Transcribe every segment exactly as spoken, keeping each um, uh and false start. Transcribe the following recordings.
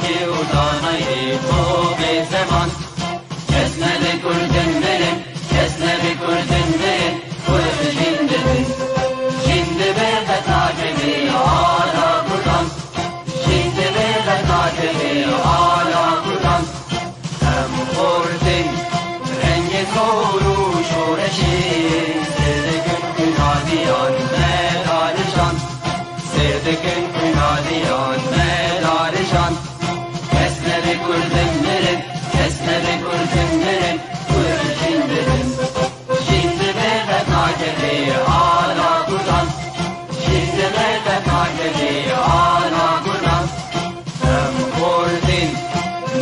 Kê û danayê xwe bê zeman. Kes nebe kurdin mirin, kes nebe kurdin mirin, kurd jîn dibin. Jîn dibe qet nakeve ala kurdan. Jîn dibe qet nakeve ala kurdan. Em xortin rengê zor û şoreşê, sêr dikin kunadiyan me dalijan. Sêr dikin kunadiyan me dalijan. Kes nebe kurdin mirin, kes nebe kurdin mirin, kurd jîn dibin. Jîn dibe qet nakeve ala kurdan. Jîn dibe qet nakeve ala kurdan. Em xortin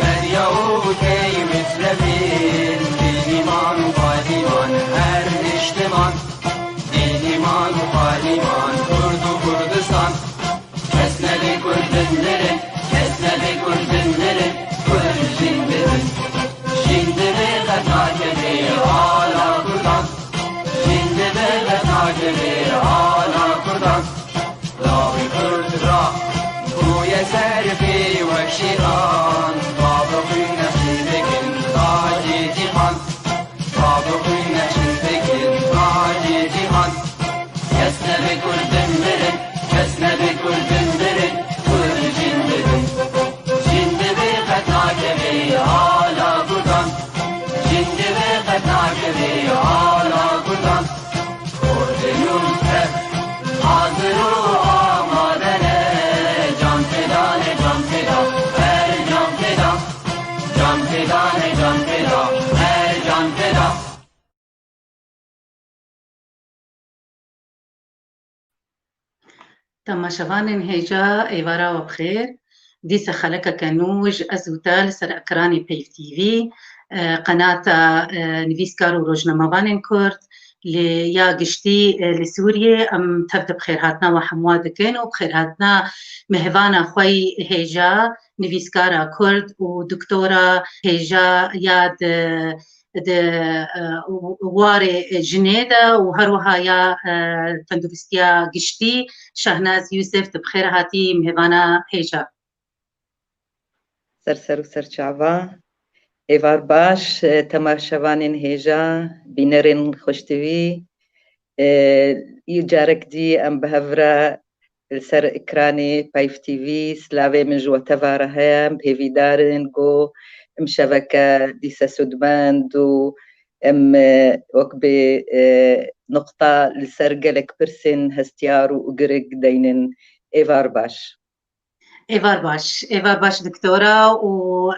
medya û key mislevin, dîniman û qadîman her niştiman. Dîniman û qadîman Kurd û Kurdistan. Kes nebe kurdin mirin, kes nebe kurdin mirin, kurd jîn dibin. Jîn dibe qet nakeve ala kurdan. Jîn dibe qet nakeve ala kurdan. Lawê kurd ra bûye serfê wek şêran. Bavê xwe nexşîn dikin tacê cîhan. Bavê xwe nexşîn dikin tacê cîhan. Kes nebe kurdin mirin, kes nebe kurdin mirin, kurd jîn dibin. Jîn dibe qet nakeve ala kurdan. Jîn dibe qet nakeve ala kurdan. Kurdin û tev hazir û amade ne. Can feda ne, can feda, her can feda. Can feda ne, can feda, her can feda. Temaşevanên hêja, êvara we bi xêr. Dîsa xelekeke nû ji ez û te li ser ekranê Peyv T V, e, qenata, e, nivîskar û rojnamevanên Kurd, lê ya giştî, e, li Sûriyê. Em tev de bi xêrhatina we hemû dikin û bi xêrhatina mêvana xwe yî hêja, nivîskara Kurd û doktora hêja ya di di, e, warê jinê de û her wiha ya, e, tenduristiya giştî. Şahnaz Yusuf, tu bi xêr hatî mêvana hêja. Ser ser û ser çava. Êvar baş, e, temaşevanên hêja, bînerên xweştivî. E, î carek dî em bi hev re li ser ekranê Peyv T V, silavê min ji we teva re heye. Em hêvîdar in ku em şeveke dîse sûdmend û em, e, wek bê, e, nuqta li ser gelek pirsên hestiyar û giring deynin. Êvar baş. Êvar baş, êvar baş doktora û,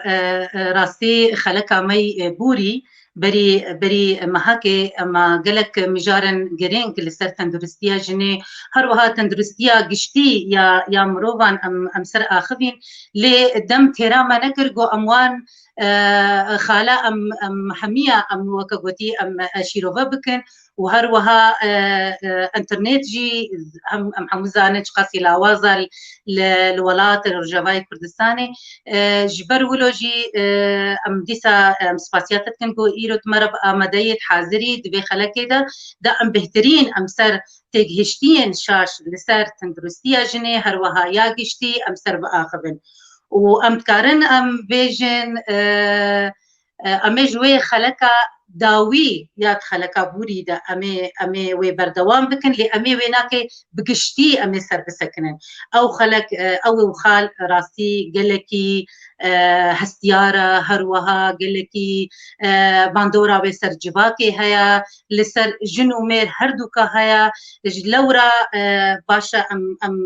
e, e, rastî xeleka me yî, e, bûrî, berî, berî mehakê ema gelek mijarên girîng li ser tenduristiya jinê, her wiha tenduristiya giştî ya, ya mirovan em, em ser axivîn. Lê dem têra me nekir ku em wan, e, xala em, em hemiya em weke gotî em, e, şîrove bikin û her wiha, e, e, înternet jî hem, em hemû zanin çiqasî lawaza li, li welat, li Rojavayê Kurdistanê. E, ji ber wilo jî, e, em dîsa, em spasiya te dikin ku îro tu me re bi amadeyê, di hazirî di vê xelekê de, de em bêhtirîn, em ser têgihiştiyên şaş li ser tenduristiya jinê, her wiha ya giştî, em ser biaxivin. Û em dikarin em bêjin, e, e, em ê ji wê xeleka dawî ya di xeleka bûrî de em ê, em ê wê berdewam bikin, lê em ê wê nakê bi giştî em ê ser bisekinin. Ew xelek, e, ew û xal rastî gelekî, e, hestiyar e, her wiha gelekî, e, bandora wê ser civakê heye, li ser jin û mêr her dûka heye. Ji lewra, e, baş e em, em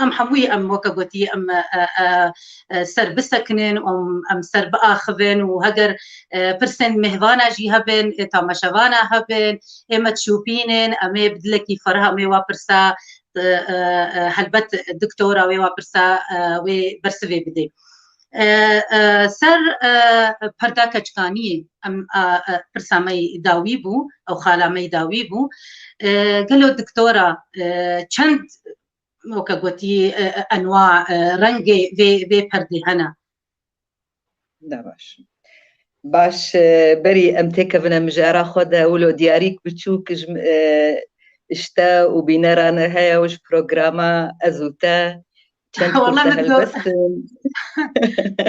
em hemûyî em weke gotî em, e, e, e, ser bisekinin, em, em ser biaxivin û heger, e, pirsên mêvana jî hebin, e, tamaşevana hebin, ê me dişopînin, em ê bi dilekî ferh em ê wa pirsa, e, e, e, helbet doktora wê wa pirsa, e, wê bersivê bidê. E, e, ser, e, perda keçkaniyê em, e, e, pirsa me yî dawî bû, ew xala me yî dawî bû. E, gelo doktora, e, çend weke gotî, e, e, enwa, e, rengê vê, vê perdê hene. Ne baş. Baş, e, berî em têkevine mijara xwe de, wilo diyarîk biçûk ji, e, ji te û bîneran heye û ji programa Ez û Te Çend Wala kurte min got- helbestin.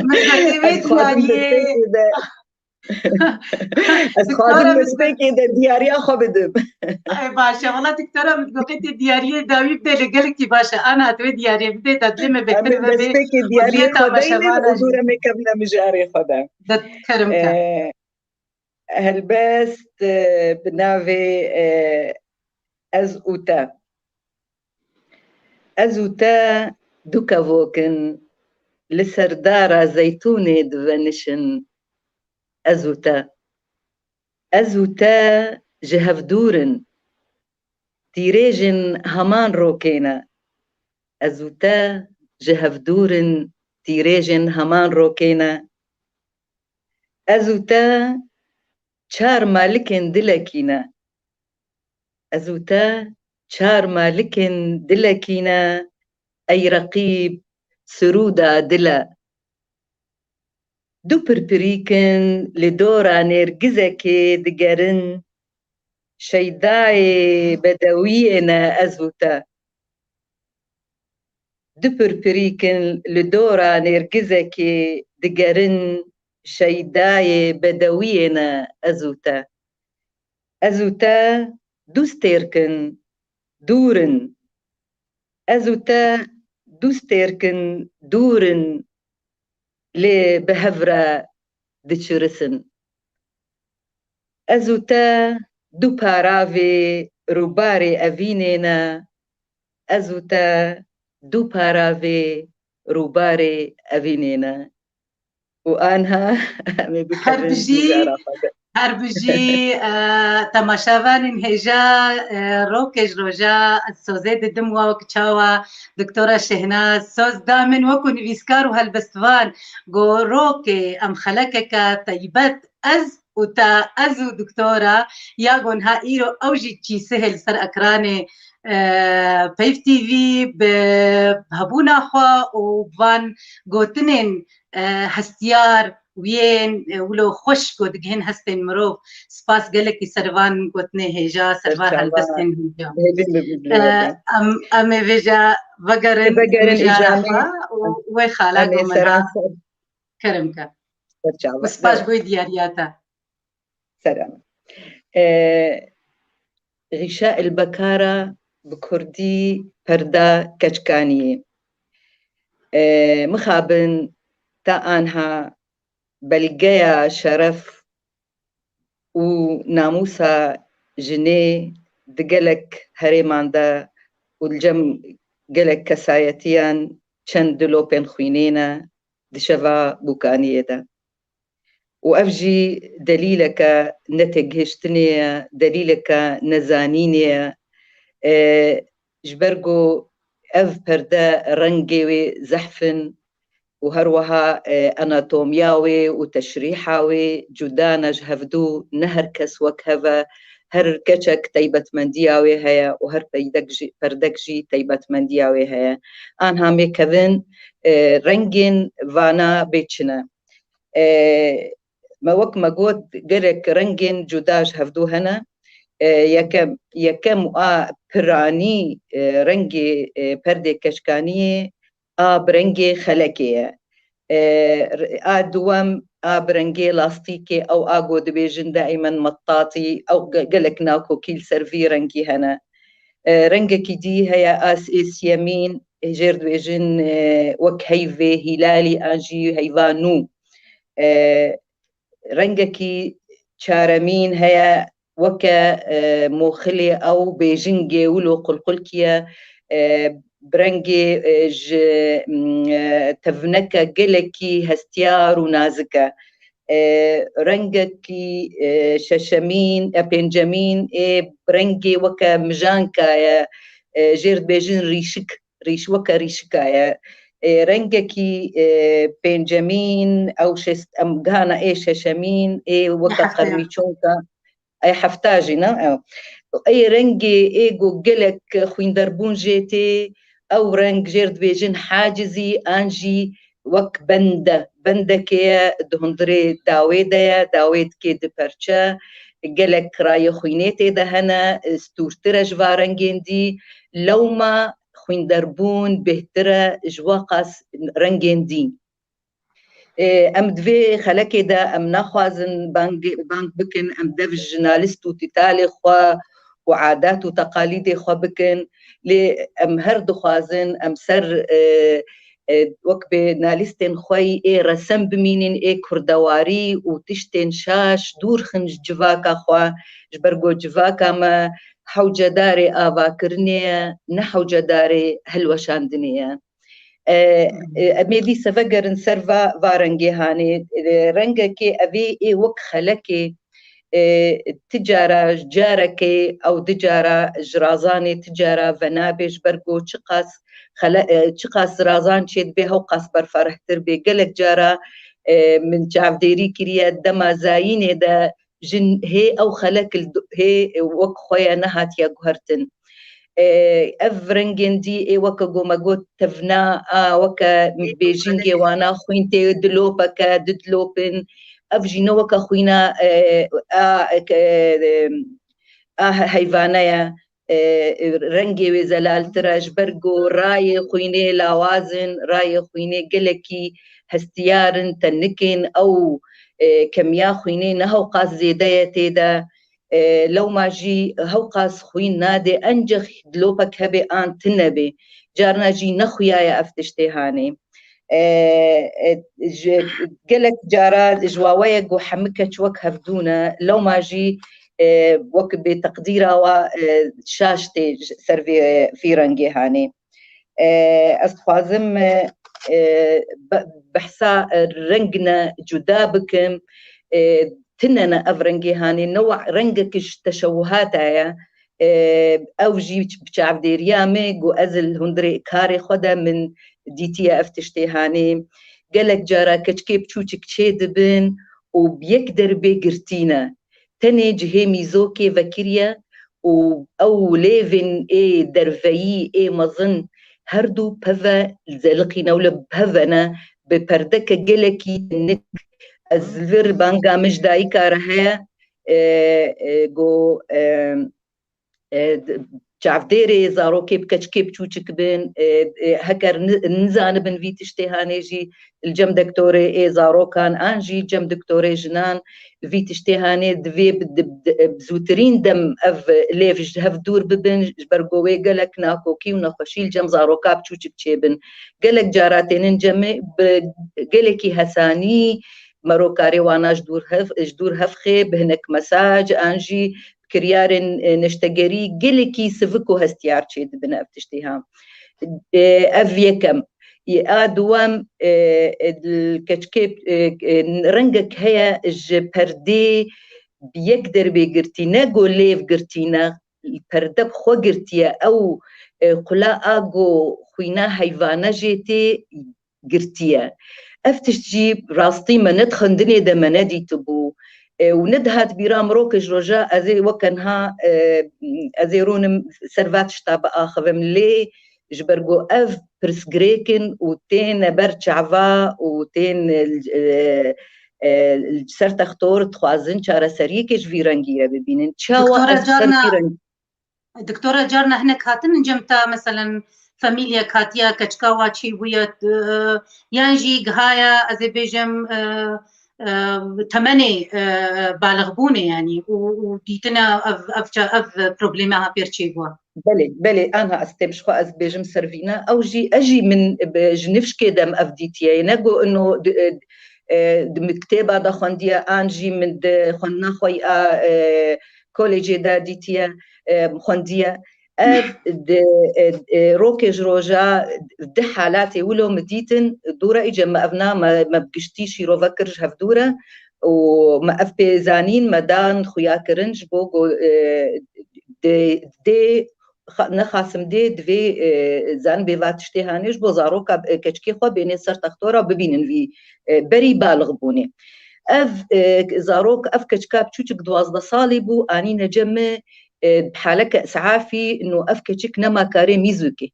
Min gotê wê Ez dixwazim diyariyê. destpêkê de. Ez dixwazim Doktora min destpêkê de diyariya xwe bidim. Ay, baş e. Wala doktora min goqê tê diyariyê dawî bide lê gelekî baş e. Ana tu wê diyariyê bidê, te dilê me Em bêtir ê vebê. Destpêkê diyariyê xwe deynin û dûre me kevne mijarê xwe de. Dikevne mijarê xwe de. Kerem ke. Ee, helbest, e, bi navê, e, Ez û Te. Ez û te du kevok in, li ser dara zeytûnê divenişin. Ez û te. Ez û te ji hev dûr in. Tîrêjin heman rokê ne. Ez û te ji hev dûr in, tîrêjin heman rokê ne. Ez û te çar malikên dilekî ne. Ez û te çar malikên dilekî ne, ey reqîb, sirûda dil e. Du pirpirîk in li dora nêrgizekê digerin, şeydayê bedewiyê ne ez û te. Du pirpirîk in li dora nêrgizekê digerin, şeydayê bedewiyê ne ez û te. Ez û te du stêrk in, dûr in. Ez û te du stêrk in, dûr in, lê bi hev re diçirisin. Ez û te du paravê rûbarê evînê ne, ez û te du paravê rûbarê evînê ne. Û anha em ê Her bikevin bijî, mijara xwe de. Her bijî, e, temaşevanên hêja, e, rokê ji roja ez sozê didim wa wek çawa Doktora Şehnaz soz da min wekû nivîskar û helbestvan, go rokê em xelekeke teybet ez û te, ez û doktora, ya go niha îro ew jî çîsihê li ser ekranê, e, Peyv T V bi hebûna xwe û van gotinên, e, hestiyar wiyên, e, wilo xweş ku digihên hestên mirov. Spas gelekî ser van gotinê hêja, ser van Serçava. Helbestên hêja. Hêvî min bi E, bilê em, em ê vêca vegerin Vegerin mijara îcamê. Xwe û wê xala Em ê ku min seran ha. Ser. Kerem ke. Serçava. Û spas Devam. Goy diyariya te. Selam. E, Gîşa Elbekara bi kurdî perda keçkaniyê. E, mixabin ta anha belgeya şeref û namûsa jinê di gelek herêman de û li cem gelek kesayetiyan çend dilopên xwînê ne di şeva Bûkaniyê de. Û ev jî delîleke netêgihiştinê ye, delîleke nezanînê ye. E, ji ber ku ev perde rengê wê zehf in û her wiha, e, anatomiya wê û teşrîha wê cuda ne ji hevdû, ne her kes wek hev e, her keçek taybetmendiya wê heye û her peydek jî, perdek jî taybetmendiya wê heye. Anha em ê kevin, e, rengên vana bê çi ne. E, me wek me got, gelek rengên cuda ji hevdû hene. E, yekem, yekem û a piranî, e, rengê, e, perdê keçkaniyê a bi rengê xelekê ye. E, r-, a duwem a bi rengê lastîkê, ew a ku dibêjin daîmen mettatî, ew ge-, gelek nakokî li ser vî rengî hene. E, rengekî dî heye a s-, ê siyemîn, jêr dibêjin, e, wek heyvê hîlalî an jî heyva nû. E, rengekî çaremîn heye, weke, e, moxilê ew bêjingê wilo qulqulkî ye, e, bi rengê, e, ji, m, e, tevneke gelekî hestiyar û nazik e. E, rengekî, e, şeşemîn, e, pêncemîn ê bi rengê weke mijanka ye, e, jêr dibêjin rîşik, rîş weke rîşika ye. E, rengekî, e, pêncemîn, ew şêst, em gihana ê şeşemîn, ê weke Hefta. Qermîçonka, ê hefta jî ne, ew. Ê rengê ê ku gelek xwînderbûn jê tê, ew reng jêr dibêjin hacizî, an jî wek bende, bendekê ye, di hundirê dawê de ye, dawê dikê di perçe, gelek rayê xwînê tê de hene, stûrtir e ji va rengên dî. Lewma xwînderbûn bêhtir e ji wa qas rengên dî. Ê, em di vê xelekê de em naxwazin bang, bang bikin, em dev ji nalîst û tîtalê xwe û adat û teqalîdê xwe bikin, lê em her dixwazin em ser, e, e, wek bi nalîstên xwe yî ê resem bimînin, ê kurdewarî û tiştên şaş dûr xin ji civaka xwe, ji ber ku civaka me hewcedarê avakirinê ye, ne hewcedarê hilweşandinê ye. E, e, em ê dîse vegerin ser va, va rengê hanê. E, rengekê evê ê wek xelekê, e, ti cara, carekê ew di cara ji razanê ti cara venabê, ji ber ku çiqas xele-, e, çiqas razan çêdibe, hewqas berfarehtir bê. Gelek cara, e, min çavdêrî kiriye, dema zayînê de jin hê ew xelek li du-, hê wek xwe ye nehatiye guhertin. E, ev rengên dî ê weke ku me got tevna a, weke bêjingê wana xwîn tê dilopeke, didilopin. Ev jî ne weke xwîna, e, a, e, e, a heyvane ye. E, rengê wê zelaltir e, ji ber ku rayê xwînê lawaz in, rayê xwînê gelekî hestiyar in, tenik in, ew, e, kemiya xwînê ne hewqas zêde ye tê de. E, lewma jî hewqas xwîn nadê, encex dilopek hebe an tune bê. Carna jî ne xuya ye ev tiştê hanê. E, e, ji, gelek cara ji wawe ye ku hemû keç wek hevdû ne, lewma jî, e, wek bê teqdîra wa, e, şaş tê ji ser vê, vî rengê hanê. E, ez dixwazim, e, e, be-, behsa, e, rengine cuda bikim. E, tine ne ev rengê hanê, ne wa rengek ji teşewuhata ye. E, ew jî bi çavdêriya me ku ez li hundirê karê xwe de min dîtiye ev tiştê hanê. Gelek cara keçikê biçûçik çê dibin û bi yek derbê girtî ne. Tenê cihê mîzokê vekiriye û ew lêvên ê derveyî ê mezin her du peve zeliqîne û li peve ne bi perdeke gelekî nik. Ez li vir banga min ji dayika re heye, e, e, go, e, e, d-, çavdêrê zarokê bi keçikê biçûçik bin, e, e, heker ni-, nizanibin vî tiştê hanê jî li cem dektorê ê zarokan an jî cem doktorê jinan vî tiştê hanê divê bi, di, di, bi zûtirîn dem ev lêv ji hev dûr bibin, ji ber ku wê gelek nakokî û nexweşî li cem zaroka biçûçik çêbin. Gelek cara tênin cemê bi gelekî hesanî merokarê wana ji dûr hev, ji dûr hev xê bi hinek mesaj an jî kiryarên, e, neştegerî gelekî sivik û hestiyar çêdibin ev tiştê ha. E, ev yekem. Ê, a duwem, e, e, li keçikê, e, e, rengek heye ji perdê bi yek derbê girtî, ne go lêv girtî ne, perde bi xwe girtiye, ew, e, qula a go xwîna heyvane jê tê girtiye. Ev tişt jî rastî me ne di xwendinê de me nedîtibû. E, û nedihat bîra min roke ji roja ez ê weke niha, e, ez ê rûnim ser va tişta biaxivim. Lê ji ber ku ev pirsgirêk in û têne ber çava û tên, e, e, li ser textor dixwazin çareseriyekê ji vî rengî re bibînin. Çawa Doktora ez ser Carna, vî reng- Doktora, carna hinek hatin cem te, meselen, famîlyek hatiye, keçika wa çêbûye, e, yan jî gihaya, ez ê bêjim, e, e, temenê, e, balixbûnê, yanî, û, û dîtine ev, ev ça-, ev probleme ha pêr çêbûye? Belê, belê, anha ez tê bi ji xwe ez bêjim ser vîna. Ew jî, ez jî min bi, ji nifşkê de em ev dîtiye. Ne go ino di, e, e, di miktêba de xwendiye, an jî min di xwendina xwe ya, e, kolejê de dîtiye, e, xwendiye. Ev di, e, e, rokê ji roja di halatê wilo min dîtin, dûre îce me ev na me, me bi giştî şîrove kir ji hevdû re û me ev pê zanîn, me dan xuya kirin ji bo ku, e, dê, dê, xa-, nexasim dê divê, e, zanibê va tiştê hanê ji bo zaroka, e, keçikê xwe bênê ser textora bibînin vî, e, berî balix bûnê. Ev, e, zarok, ev keçika biçûçik duwazdeh salî bû, anîne cem min, e, bi haleke isafî, no ev keçik nema karê mîzokê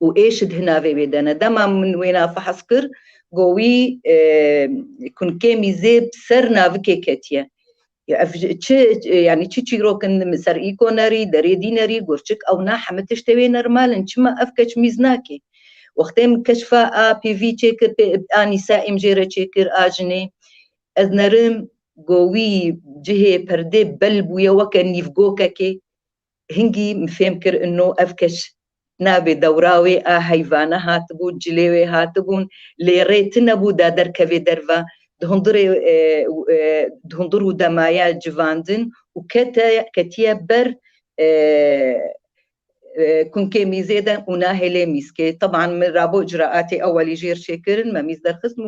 û êş di hinavê wê de ne. Dema min wêna fehs kir, go wî, e, kunkê mîzê bi ser navikê ketiye. Ya ev çi, yani çi çîrok in, ser îkonerî, derê dînerî, gurçik, ew na heme tiştê wê nermal in. Çima ev keç mîz nake? Wextê min keşfa A P V çêkir, pê, a nîsa em jê re çêkir, a jinê. Ez nerim go wî cihê perdê bel bûye weke nîvgokekê. Hingî min fêm kir ino ev keç nabê dewra wê a heyvane hatibû, cilê wê hatibûn, lê rê tune bû da derkevê derve. Di hundirê, e, e, di hundir û demaya civandin û kete, ketiye ber, e, e, kunkê mîzê de û nahêlê mîzkê. Teban min rabo icraatê ewelî jêr çêkirin, me mîz derxist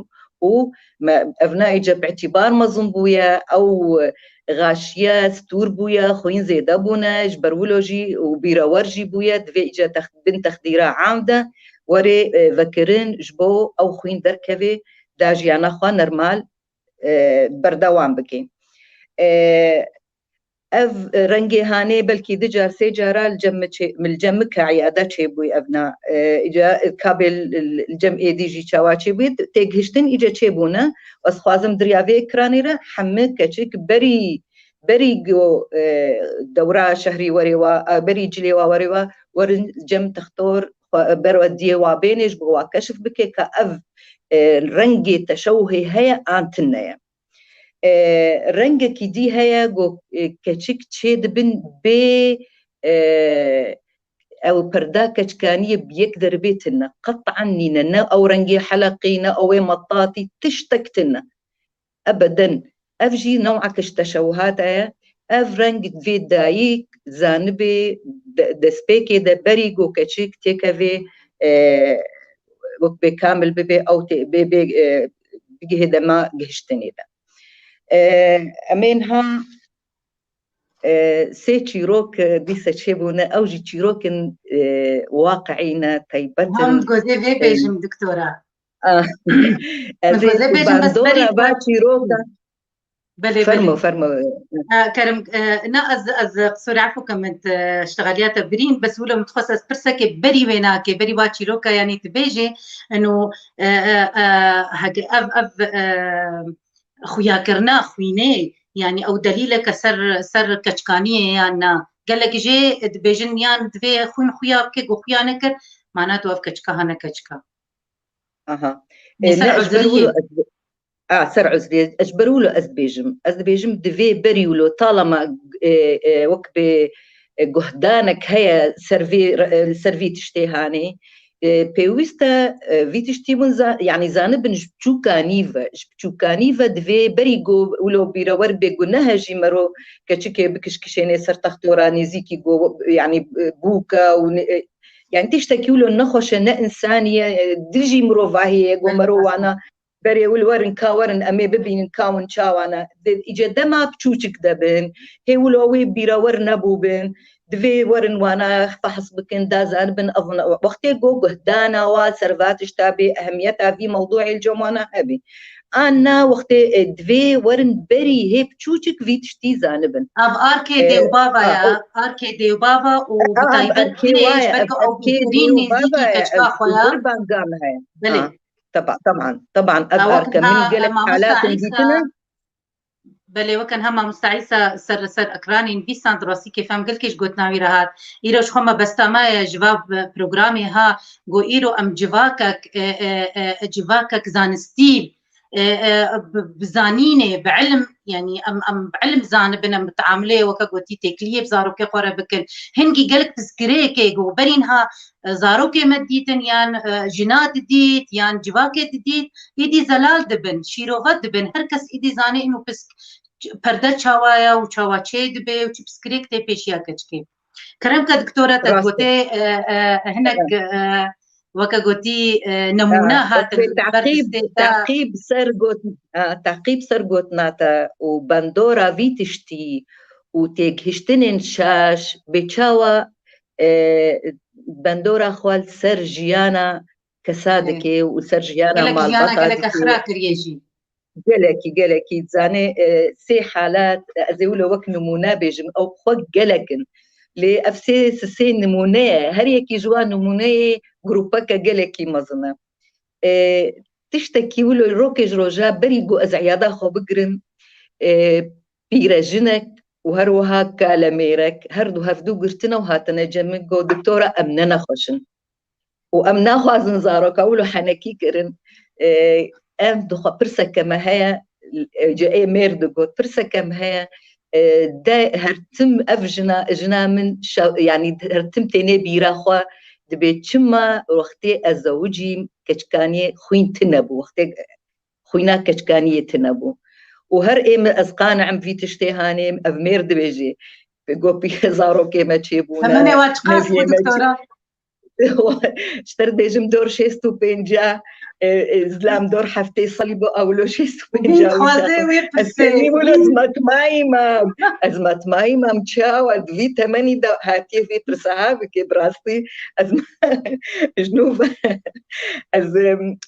û me, ev na îce bi îtîbar mezin bûye, ew xaşiye stûr bûye, xwîn zêde bûne, ji ber wilo jî û bîrewer jî bûye, divê îce tex-, bin texdîra am de were, e, vekirin, ji bo ew xwîn derkeve, da jiyana xwe normal, e, berdewam bike. E, Ev, e, rengê hanê belkî du car, sê cara li cem min çê-, min li cem min ka îyade çêbûyî ev na. E, îca, e, kabê li, li, li cem êdî jî çawa çêbûyî, têgihiştin îce çêbûne. Ez xwazim di riya vê ekranê re hemî keçik berî, berî go, e, dewra şehrî were wa, e, berî cilê wa were wa, werin cem textor, xwe, ber we diyê wa bênê ji bo wa keşif bike ka ev, e, rengê teşewuhê heye an tune ye. E, rengekî dî heye ku, e, keçik çêdibin bê, e, ew perda keçkaniyê bi yek derbê tune. Qet'an nîne. Ne ew rengê heleqî, ne ew ê metatî, tiştek tune. Ebeden. Ev jî new'ek ji teşewuhat e. Ev reng vê dayîk zanibê de-, destpêkê de berî ku keçik têkevê, e, wek bê kamil bibe, ew tê, bê, bê, e, bigihê dema gihiştinê de. E, em ê niha, e, sê çîrok, e, dîse çêbûne, ew jî çîrok in, e, waqiî ne, taybet in. Hom gozê vê, e, bêjim, doktora. Ah. Ez ê bêjim, bes bandora berî va çîroka. Belê, fermo, belê. Fermo. E, kerim, e, na ez, ez qisûrê efû ke min te, e, ştexeliya te birîn, bes wilo min dixwest ez pirsekê berî wê nake, berî va çîroka, yanî tu bêjê, eno, e, e, e, heke ev, ev, e, xuyakirina xwînê, yanî ew delîleke ser, ser keçkaniyê yan na? Gelek jê dibêjin yan divê xwîn xuya bike, ku xuya nekir, mana tu ev keçika hane keçika. Aha. Lê e, ser ne, ez uzriyê. A, ser uzriyê, ez ji ber wilo ez dibêjim. Ez dibêjim divê berî wilo talama, e, e, wek bi, e, guhdanek heye ser vê, e, ser vî tiştê hanê. E, pêwîst e, e, vî tiştî min za-, yanî zanibin ji biçûkanî ve, ji biçûkanî ve divê berî go wilo bîrewer bê gunehe jî mero keçikê bikişkişênê ser textora nêzîkî go, yanî, e, bûka û ne-, e, yanî tiştekî wilo nexweş e, ne însanî ye, e, dijî mirovahiyê ye, go mero wana berê wil werin, ka werin, em ê bibînin ka hûn çawa ne. Di, îce dema biçûçik de bin, hê wilo wê bîrewer nebûbin, divê werin wana fehs bikin, da zanibin, ev ne, wextê go guhdana wa ser va tişta bê, ehemiyeta vî mewdûê li cem wana hebî. An na wextê, e, divê werin berî hê biçûçik vî tiştî zanibin. Ev arkê, e, dê û bava, a, ya, o, arkê dê û bava û, a, bi taybet arkê dinê, wa ye, belkî ev ew arkê dê bihtirîn û bava nêzîkî ye, keçika ev xwe ya. Qurban gam heye. Belê. A. Teba-, teban, teban, ev arke min gelek halat dîtine. Belê, weke niha mamosta Îsa ser, ser ekranê nivîsand, rastî kêfa min gelkî ji gotina wî re hat. Îro ji xwe mebesta me ye ji va programê ha, got îro em civakek, e, e, e, civakek zanistî, e, e, bi, bi zanînê, bi ilim, yanî em, em bi ilim zanibin, em bi teamulê weke gotî têkiliyê bi zarokê xwe re bikin. Hingî gelek pirsgirêkê ku berî niha, e, zarokê me didîtin yan, e, jina didît yan civakê didît, êdî zelal dibin, şîrove dibin. Her kes êdî zanê ino pisk perde çawa ye û çawa çê dibe û çi pirsgirêk tê pêşiya keçikê. Kerem ke doktora te gotê, e, e, hinek, e, weke gotî, e, nemûne hatin ber destê te. Teqîb ser got-, a, teqîb ser gotina te û bandora vî tiştî û têgihiştinên şaş bê çawa, e, bandora xwe li ser jiyana kesa dike û li ser jiyana malbata dike. Gelekî jiyana gelek xira kiriye jî. Gelekî, gelekî. Zanê, e, sê halat, e, ez ê wilo wek nimûne bêjim, ew bi xwe gelek in. Lê ev sê, sê nimûne ye. Her yekî ji wan nimûneyê grûpeke gelekî mezin e. E, tiştekî wilo rokê ji roja berî ku ez eyada xwe bigirim, e, pîrejinek û her wiha kalemêrek, her du hevdû girtine û hatine cem min, got, "Doktora, em ne nexweş in û em naxwazin zaroka wilo henekî kirin." E, em dixwe pirseke me heye, e, ê mêr digot, pirseke me heye, e, de her tim ev jina, jina min şev-, yanî her tim tênê bîra xwe dibê, çima wextê ez zewicîm keçkaniyê xwîn tune bû, wextê xwîna keçkaniyê tune bû. Û her ê min ez qani'im vî tiştê hanê, ev mêr dibêjê. Gopî zarokê me çêbûne. Temenê we çiqas bû, meviyê me çi-, doktora? Ji te re dibêjim dor şêst û pênca, e, e, zilam dor heftê salî bû, ewlo şêst û pênca. Bîn xwazê wê pirsê. Ez tenî wilo ez matmayî mam. Ez matmayî mam, çawa di vî temenî de hatiye vê pirsa ha bike, bi rastî ez ji nû ve-, ez, em,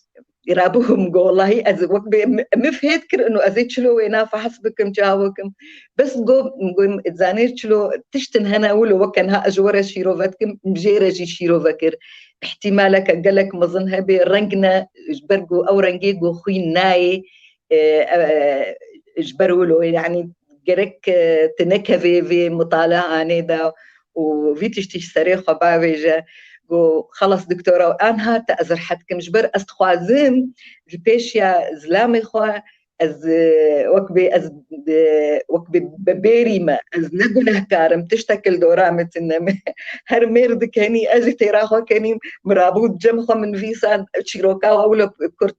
rabûm, go, wellahî ez wek bê mi-, min fêt kir û ez ê çilo wêna fehs bikim, çawa bikim. Bes go, go, zanê çilo tiştin hene wilo weke niha ez ji we re şîrove dikim, min jê re jî şîrove kir. Îhtîmaleke gelek mezin hebe, reng ne, ji ber ku ew rengê ku xwîn nayê, e, e, ji ber wilo, yanî gerek, e, tu nekevê vê mutalaanê de û vî tiştî ji serê xwe bavêje. Got, "Xelas doktora, anha te ez rehet kim, ji ber ez dixwazim li pêşiya zilamê xwe ez, e, wek bê ez, e, wek bê, bi bêrî me, ez ne gunehkar im, tiştek li dora min tune me." Her mêr dikenî, ez jî têra xwe kenîm, min rabû cem xwe min nivîsan, çîroka wilo kurt,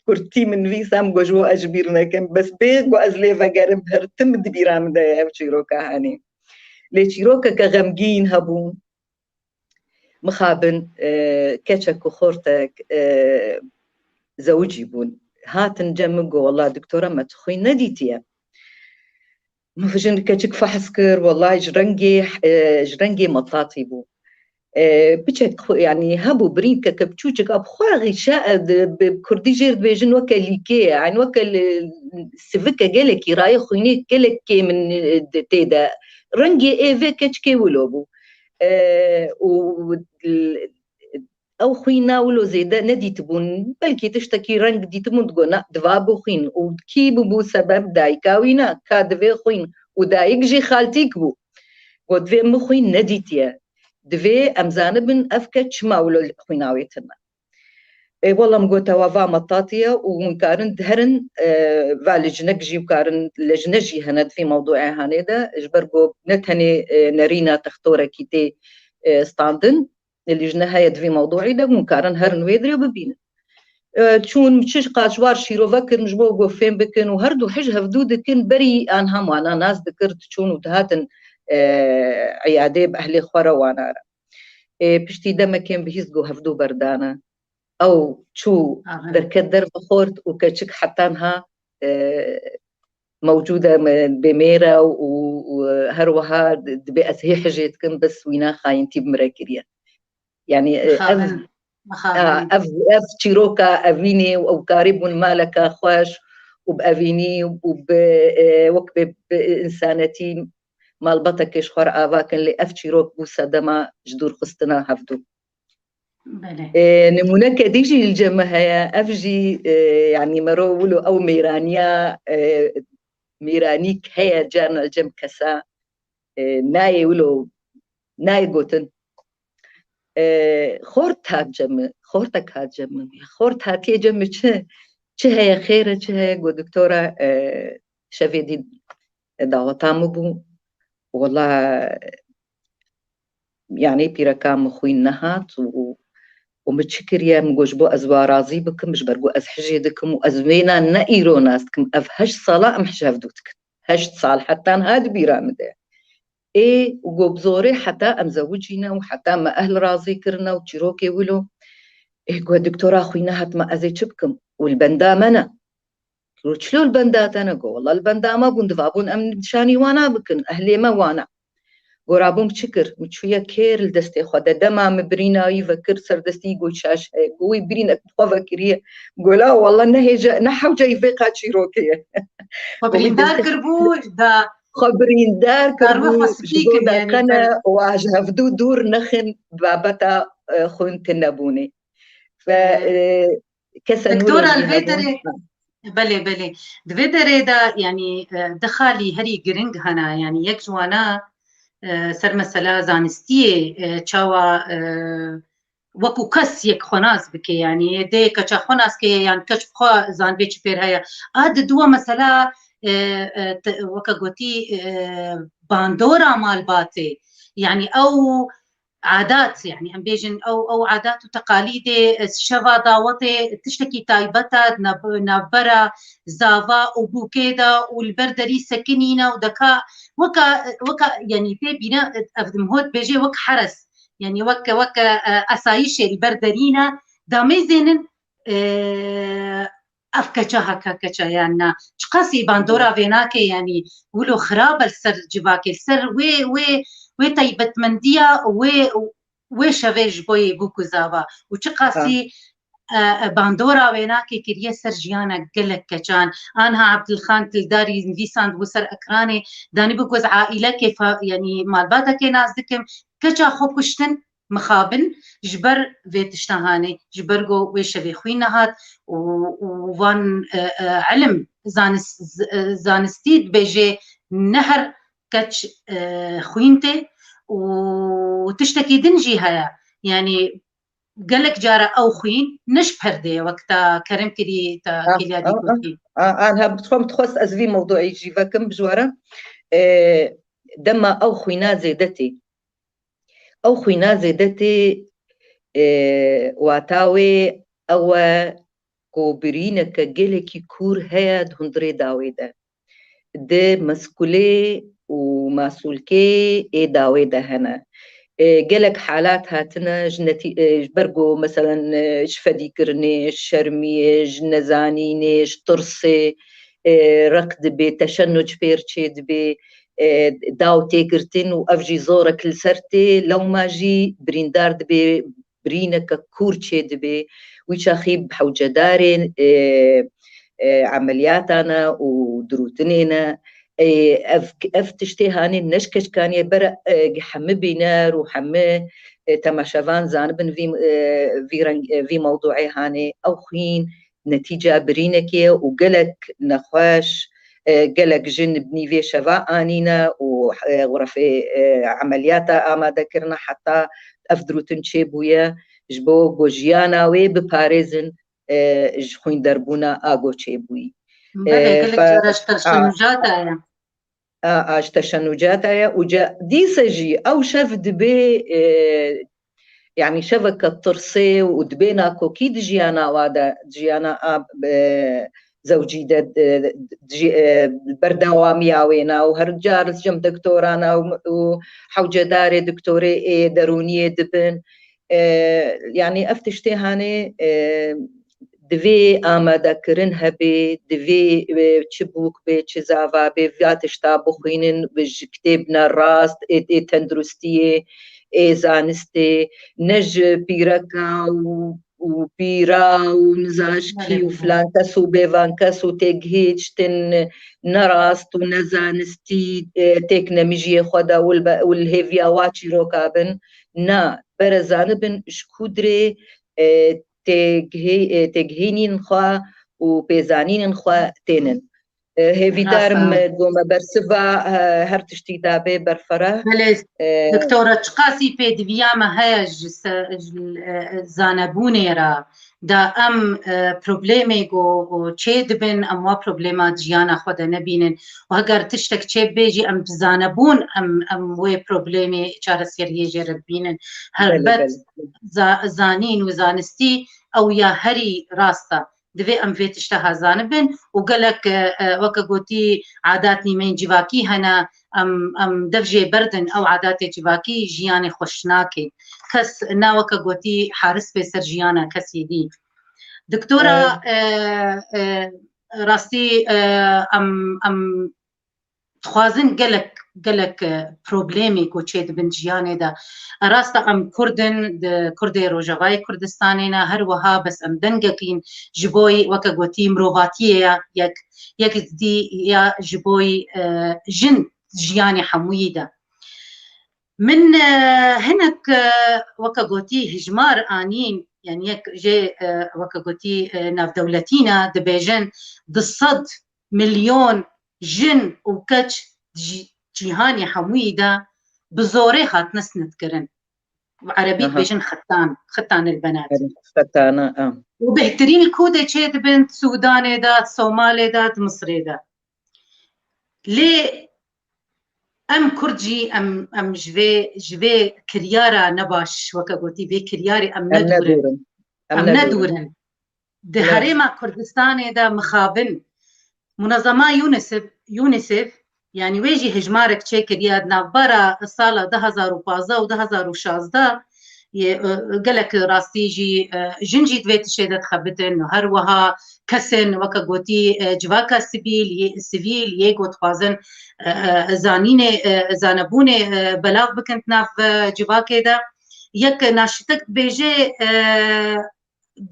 kurtî min nivîsan, got, "Ji bo ez ji bîr nekim." Bes bê ku ez lê vegerim, her tim di bîra min de ye ev çîroka hanê. Lê çîrokeke xemgîn hebûn. Mixabin, e, keçek û xortek, e, zewicî bûn. Hatin cem min, got, "Wela doktora, me tu xwîn nedîtiye." Min jin keçik fehs kir, wela ji rengê, e, ji rengê metatî bû. E, piçek xwe, yanî hebû birînkeke biçûçik, ab xwe xîşe, e, di, bi kurdî jêr dibêjin weke lîkê ye, yanî weke li, sivike gelekî, rayê xwînê gelek kêm in, e, di, tê de. Rengê ê vê keçikê wilo bû. E, û l-, ew xwîna wilo zêde nedîtibûn, belkî tiştekî reng dîtibûn, digot, "Na, diva bû xwîn." Û kî bûbû sebeb? Dayika wî ne, ka divê xwîn. Û dayik jî xaltîk bû. Got, "Divê min xwîn nedîtiye. Divê em zanibin ev keç çima wilo xwîna wê tune." Ê, wela min got, "Ewa va metatiye û hûn karin diherin, e, va lejnek jî karin, lejne jî hene di vî mewduê hanê de, ji ber ku ne tenê, e, nerîna textorekî tê, e, standin, lejne heye di vî mewduî de, hûn karin herin wê dirê bibînin." E, çûn, çi qas ji war şîrove kirin ji bo ku fêm bikin û her du hij hevdû dikin, berî anha wana nas dikir, diçûn û dihatin, e, îyadê bi ehlê xwe re wana re. Ê, piştî demekên bihîst ku hevdû berdane. Ew çû Aha. derket derve xort û keçik heta niha, e, mewcûd e, me, bê mêr e û, û her wiha di-, dibê ez hê hijê dikim, bes wîna xayîntî bi min re kiriye. Yanî, e, ev, Mixabin. Mixabin. A, ev, ev çîroka evînê û ew karî bûn maleka xweş û bi evînî û bi, e, wek bi, bi însanetî malbatekê ji xwe re ava kin, lê ev çîrok bû sedema ji dûr xistina hevdû. Belê. E, nimûneke dî jî li cem me heye. Ev jî, e, yanî mero wilo ew mêraniya, e, mêranîk heye carna li cem kesa, e, nayê wilo, nayê gotin. E, xort hat cem min, xortek hat cem min. Xort hatiye cem min, çi, çi heye, xêr e, çi heye? Got, "Doktora, e, şevê dî daweta min bû. Wela, yanî pîreka min xwîn nehat û, û min çi kiriye?" Min got, "Ji bo ez wa razî bikim, ji ber ku ez hijê dikim û ez wêna ne îro nas dikim. Ev heşt sala em hij hevdû dikin. Heşt sal heta niha di bîra min de." Ê, û got, "Bi zorê heta em zewicîne û heta me ehl razî kirine û çîrokê wilo." Ê, got, "Doktora, xwîn nehat, me ez ê çi bikim? Û li benda me ne." Got, "Çilo li benda te ne?" Got, "Wela li benda me bûn, diva bûn em nîşanî wana bikin, ehlê me wana." Got, "Rabûm çi kir?" Min çûye kêr li destê xwe de, dema min birîna wî vekir ser destî, got, "Şaş heye." Got, "Wî birînek bi xwe vekiriye." Got, "La wela ne hêja, ne hewceyî vê qat çîrokê ye." Xwe birîndar kiribû, da xwe birîndar kiribû, ji bo da qene wa ji hevdû dûr nexin babeta, e, xwîn tune bûnê. Ve, e, kese Doktora, li vê derê, Belê, belê. Di vê derê de, yanî, e, du xalî herî giring hene. Yanî yek ji wana, e, ser mesela zanistiyê, e, çawa, e, wekû kes yek xwe nas bike, yanî dê keça xwe nas ke yan keç xwe zanibê çi pêr heye. A di dua mesela, e, e, te, weke gotî, e, bandora malbatê. Yanî ew adat, yanî em bêjin ew, ew adat û teqalîdê, e, şeva dawetê tiştekî taybet e, nav-, navbera zava û bûkê de û li ber derî sekinîne û deka weka, weka, yanî tê bîne, ev dimhot bêjê wek heres, yanî wek, wek, e, esayîşê li ber derî ne, damêzênin, e, ev keça heke keça yan na. Çiqasî bandora vê nake, yanî wilo xirab e li ser civakê, li ser wê, wê, wê taybetmendiya, wê, wê şevê ji bo yê bûk û zava. Û çiqasî, e, e, bandora wê nake kiriye ser jiyana gelek keçan. Anha Abdulxan Kildarî nivîsandibû ser ekranê, danîbû goz aîlekê fa-, yanî malbatekê nas dikim, keça xwe kuştin, mixabin ji ber vê tişta hanê, ji ber ku wê şevê xwîn nehat û, û van, e, e, ilim, zanis-, z-, e, zanistî dibêje ne her keç, e, xwîn tê û tiştekî din jî heye. Yanî gelek cara ew xwîn ne ji perdê ye, wek te kerim kirî, te kêliyadî gotî. A, a, a, ha, bi xwe min dixwest ez vî mewduî jî vekim, bi ji we re. E, dema ew xwîna zêde tê, Ew xwîna zêde tê, e, wata wê ew e ku birîneke gelekî kûr heye di hundirê dawê de. Di meskulê û masûlkê ê dawê de hene. E, gelek halat hatine ji netî-, e, ji ber ku, meselen, e, ji fedîkirinê, ji şermiyê, ji nezanînê, ji tirsê, e, req dibê, teşennuc pêr çê dibê, e, daw tê girtin û ev jî zorek li ser tê, lewma jî birîndar dibê birîneke kûr çê dibê. Wî çaxî bi hewcedarên, e, e, emeliyatane û dirûtinê ne. E, ev, ev tiştê hanê ne ji keçkaniye bere, e, hemî bîner û hemî, e, temaşevan zanibin vî, e, vî reng, e, vî mewduê hanê. Ew xwîn netîca birînekê ye û gelek nexweş, e, gelek jin bi nîvê şeva anîne û, e, xurefê, e, emeliyata amade kirine heta ev dirûtin çêbûye, ji bo ku jiyana wê biparêzin, e, ji xwînderbûna a ku çêbûyî. Belê, E, gelek fe-, cara ji a, teşenûcata ye. A, a, ji teşenûcata ye û ce-, dîse jî ew şev dibê, e, yanî şeveke tirsê û dibê nakokî di jiyana wa de, di jiyana a, e, zewcî de, e, di jî, e, berdewamiya wê ne û her car li cem doktoran e û, û hewcedarê doktorê ê derûniyê dibin. E, yanî ev tiştê hanê, e, divê amadekirin hebe, divê, e, çi bûk bê, çi zava bê, va tişta bixwînin, ji kitêb ne rast, ê, ê tenduristiyê, ê zanistê, ne ji pîreka û, û pîra û nizam ji kî û filan kes û bêvan kes û têgihê tiştin ne rast û ne zanistî, e, têk ne mijiyê xwe de û li be-, û li hêviya wa çîroka bin. Na, bere zanibin ji ku dirê, e, têgihê-, e, têgihînên xwe û pêzanînên xwe tênin. E, hêvîdar im, e, ku me bersiva, e, her tiştî dabe berfireh. Belê, e, doktora, çiqasî pêdiviya me heye ji se-, ji, e, zanebûnê re, da em, e, problemê ku, ku çê dibin, em wa problema di jiyana xwe de nebînin. Û heger tiştek çê bibe jî, em bi zanebûn, em, em wê problemê çareseriyê jê re bibînin. Belê, helbet, belê. Za-, zanîn û zanistî ew ya herî rast e. Divê em vê tişta ha zanibin û gelek, e, e, weke gotî, adat nîmeyên civakî hene, em, em dev jê berdin, ew adatê civakî jiyanê xweş nake. Kes ne weke gotî haris bê ser jiyana kesî dî. Doktora, e, e, rastî, e, em, em dixwazin gelek, gelek, e, problemê ku çê dibin jiyanê de. Rast e, em Kurd in, di Kurdê Rojavayê Kurdistanê ne, her wiha bes em dengekîn ji bo, weke gotî, mirovatiyê ya yek, yek dî ya ji bo, e, jin jiyanê hemûyî de. Min, e, hinek, e, weke gotî, hijmar anîn, yani yek jê, e, weke gotî, e, navdewletî ne, dibêjin du sed milyon jin û keç di cî-, cîhanê hemûyî de bi zorê hatine sinetkirin. Bi erebî Aha. dibêjin xitan, xitan el benat. Xetana, em. Û bêhtirîn li ku de çê dibin, Sûdanê de, Somalê de, di Misirê de. Lê em Kurd jî em, em ji vê, ji vê kiryara nebaş, weke gotî, vê kiryarê em Em nedûrin. nedûrin. Em Em nedûrin. nedûrin. Di Evet. Herêma Kurdistanê de mixabin. Munezema UNICEF, UNICEF, yani wê jî hejmarek çêkiriye, di navbera sala du hezar û pazdeh û du hezar û şazdeh yê, e, gelek rastî jî, e, jin jî di vê tiştê de dixebitin û her wiha kesên weke gotî, e, civaka sivîl, yê, sivîl yê ku dixwazin, e, e, zanînê, e, zanebûnê, e, belav bikin di nav, e, civakê de. Yek naşitek dibêje, e,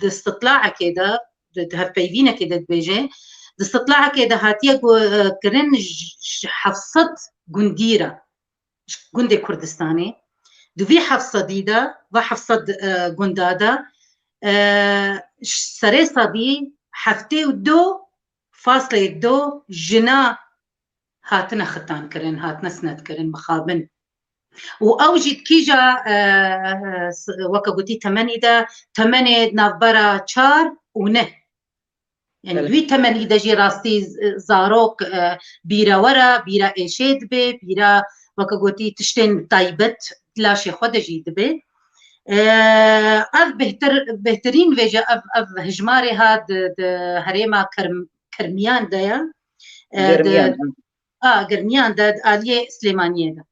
di istitlaekê de, di, di hevpeyvînekê de dibêje, di istitlaekê de hatiye ku, e, kirin ji, ji heft sed gundî re, ji gundê Kurdistanê. Di vî heft sedî de, va heft sed, e, gunda de, e, ji serê sedî heftê û du faslê du jina hatine xitan kirin, hatine sinet kirin, mixabin. Û ew jî di kîja, e, e, s-, weke gotî temenî de, temenê navbera çar û neh. Yani Belê. Wî temenî de jî rastî z-, zarok, e, bîra we re, bîra êşê dibe, bîra weke gotî tiştên taybet di laşê xwe de jî dibe. E, ev bêhtir, bêhtirîn vêje ev, ev hejmarê ha di, di herêma Kirm-, Kirmiyan de ye. E, di, Germiyan, ha. A, Germiyan de, di aliyê Silêmaniyê de.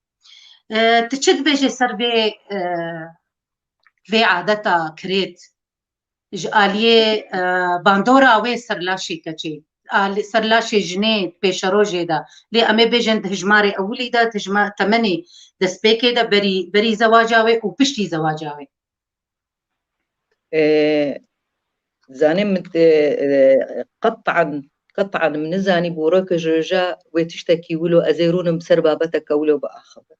E, tu çi dibêjê ser vê, e, vê adeta kirêt? Ji aliyê, e, bandora wê ser laşê keçê, ali-, ser laşê jinê di pêşerojê de. Lê em ê bêjin di hijmarê ewilî de, di hijma-, temenê destpêkê de berî, berî zewaca wê û piştî zewaca wê. E, zanê min, e, e, qetan, qetan min nizanî bû rok ji roja wê tiştekî wilo ez ê rûnim ser babeteke wilo biaxivim.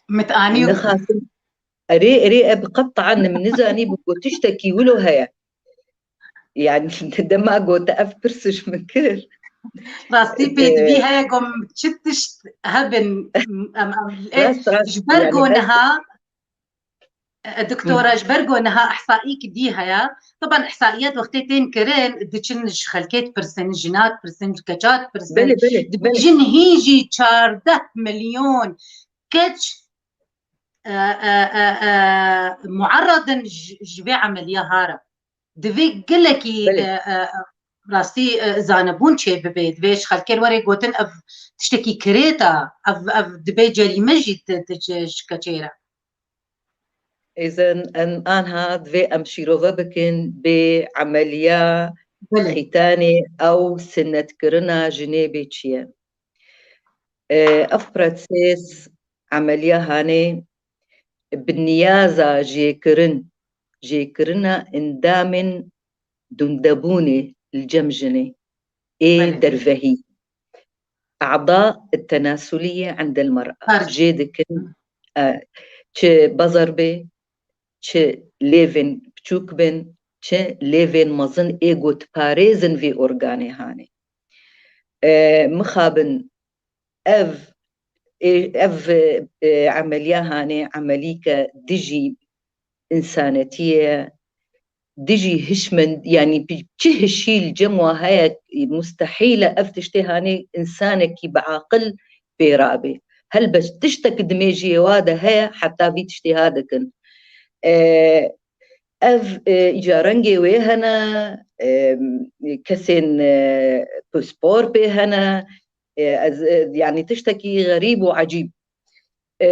Mit anî Nixasim. Erê, erê, ev qetan min nizanî bû ku tiştekî wilo heye. Yani dema gote ev pirs ji min kir. Rastî pêdivî Ee, heye ku çi tişt hebin, em, em, em, ê, rast, rast, ji ber yani ku ez niha, e, doktora, ji ber ku niha ihsaîk dî heye. Taban ihsaiyat wextê tên kirin, diçin ji xelkê dipirsin, jina dipirsin, ji keça dipirsin. Belê, belê, belê. Dibêjin hîn jî çardeh milyon keç, e, e, e, e, muerredin ji, ji vê emeliya ha re. Divê gelekî, Belê. e, e, rastî, e, zanebûn çêbibe. Divê ji xelkê re were gotin ev tiştekî kirêt e, ev, ev dibê cerîme jî di, di, ji, ji keçê re. Êzen em anha divê em şîrove bikin bê emeliya Belê. Xîtanê ew sinetkirina jinê bê çi ye. E, ev proses emeliya hanê bi niyaza jêkirin, jêkirina endamên dundebûnê li cem jinê ê Belê. Dervehî. A'da tenasulî ye endel mer'a. Her Jê dikin, e, çi bazar bê, çi lêvên biçûk bin, çi lêvên mezin ê ku diparêzin vê organê hanê. E, mixabin ev, ê, ev, e, emeliya hanê emelîke dijî însanetiyê ye, dijî hişmend, yani bi çi hişî li cem wa heye, mustehîl e ev tiştê hanê însanekî bi aqil pê rabê. Helbet tiştek di mêjiyê wa de heye, heta vî tiştê ha dikin. E, ev, e, îca rengê wê hene, e, kesên, e, pispor pê hene, e, ez, e, yani tiştekî xerîb û ecîb. E,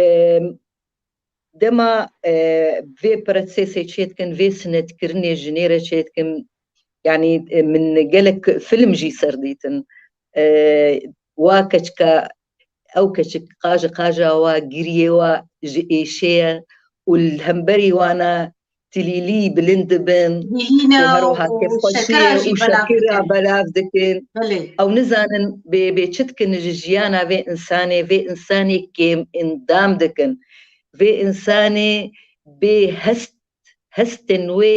dema, e, vê prosesê çêdikin, vê sinetkirinê jinê re çêdikin, yani, e, min gelek film jî ser dîtin. E, wa keçika, ew keçik qaji qaja wa, giriyê wa ji êşê ye û li hemberî wana tilîlî bilind dibin Tilîlî û ne her wiha û kêfxweşiyê şekira jî û belav şekira dikin. belav dikin. Belê. Ew nizanin bê, bê çi dikin ji jiyana vê însanê, vê însanê kêm endam dikin. Vê însanê bê hest hestên wê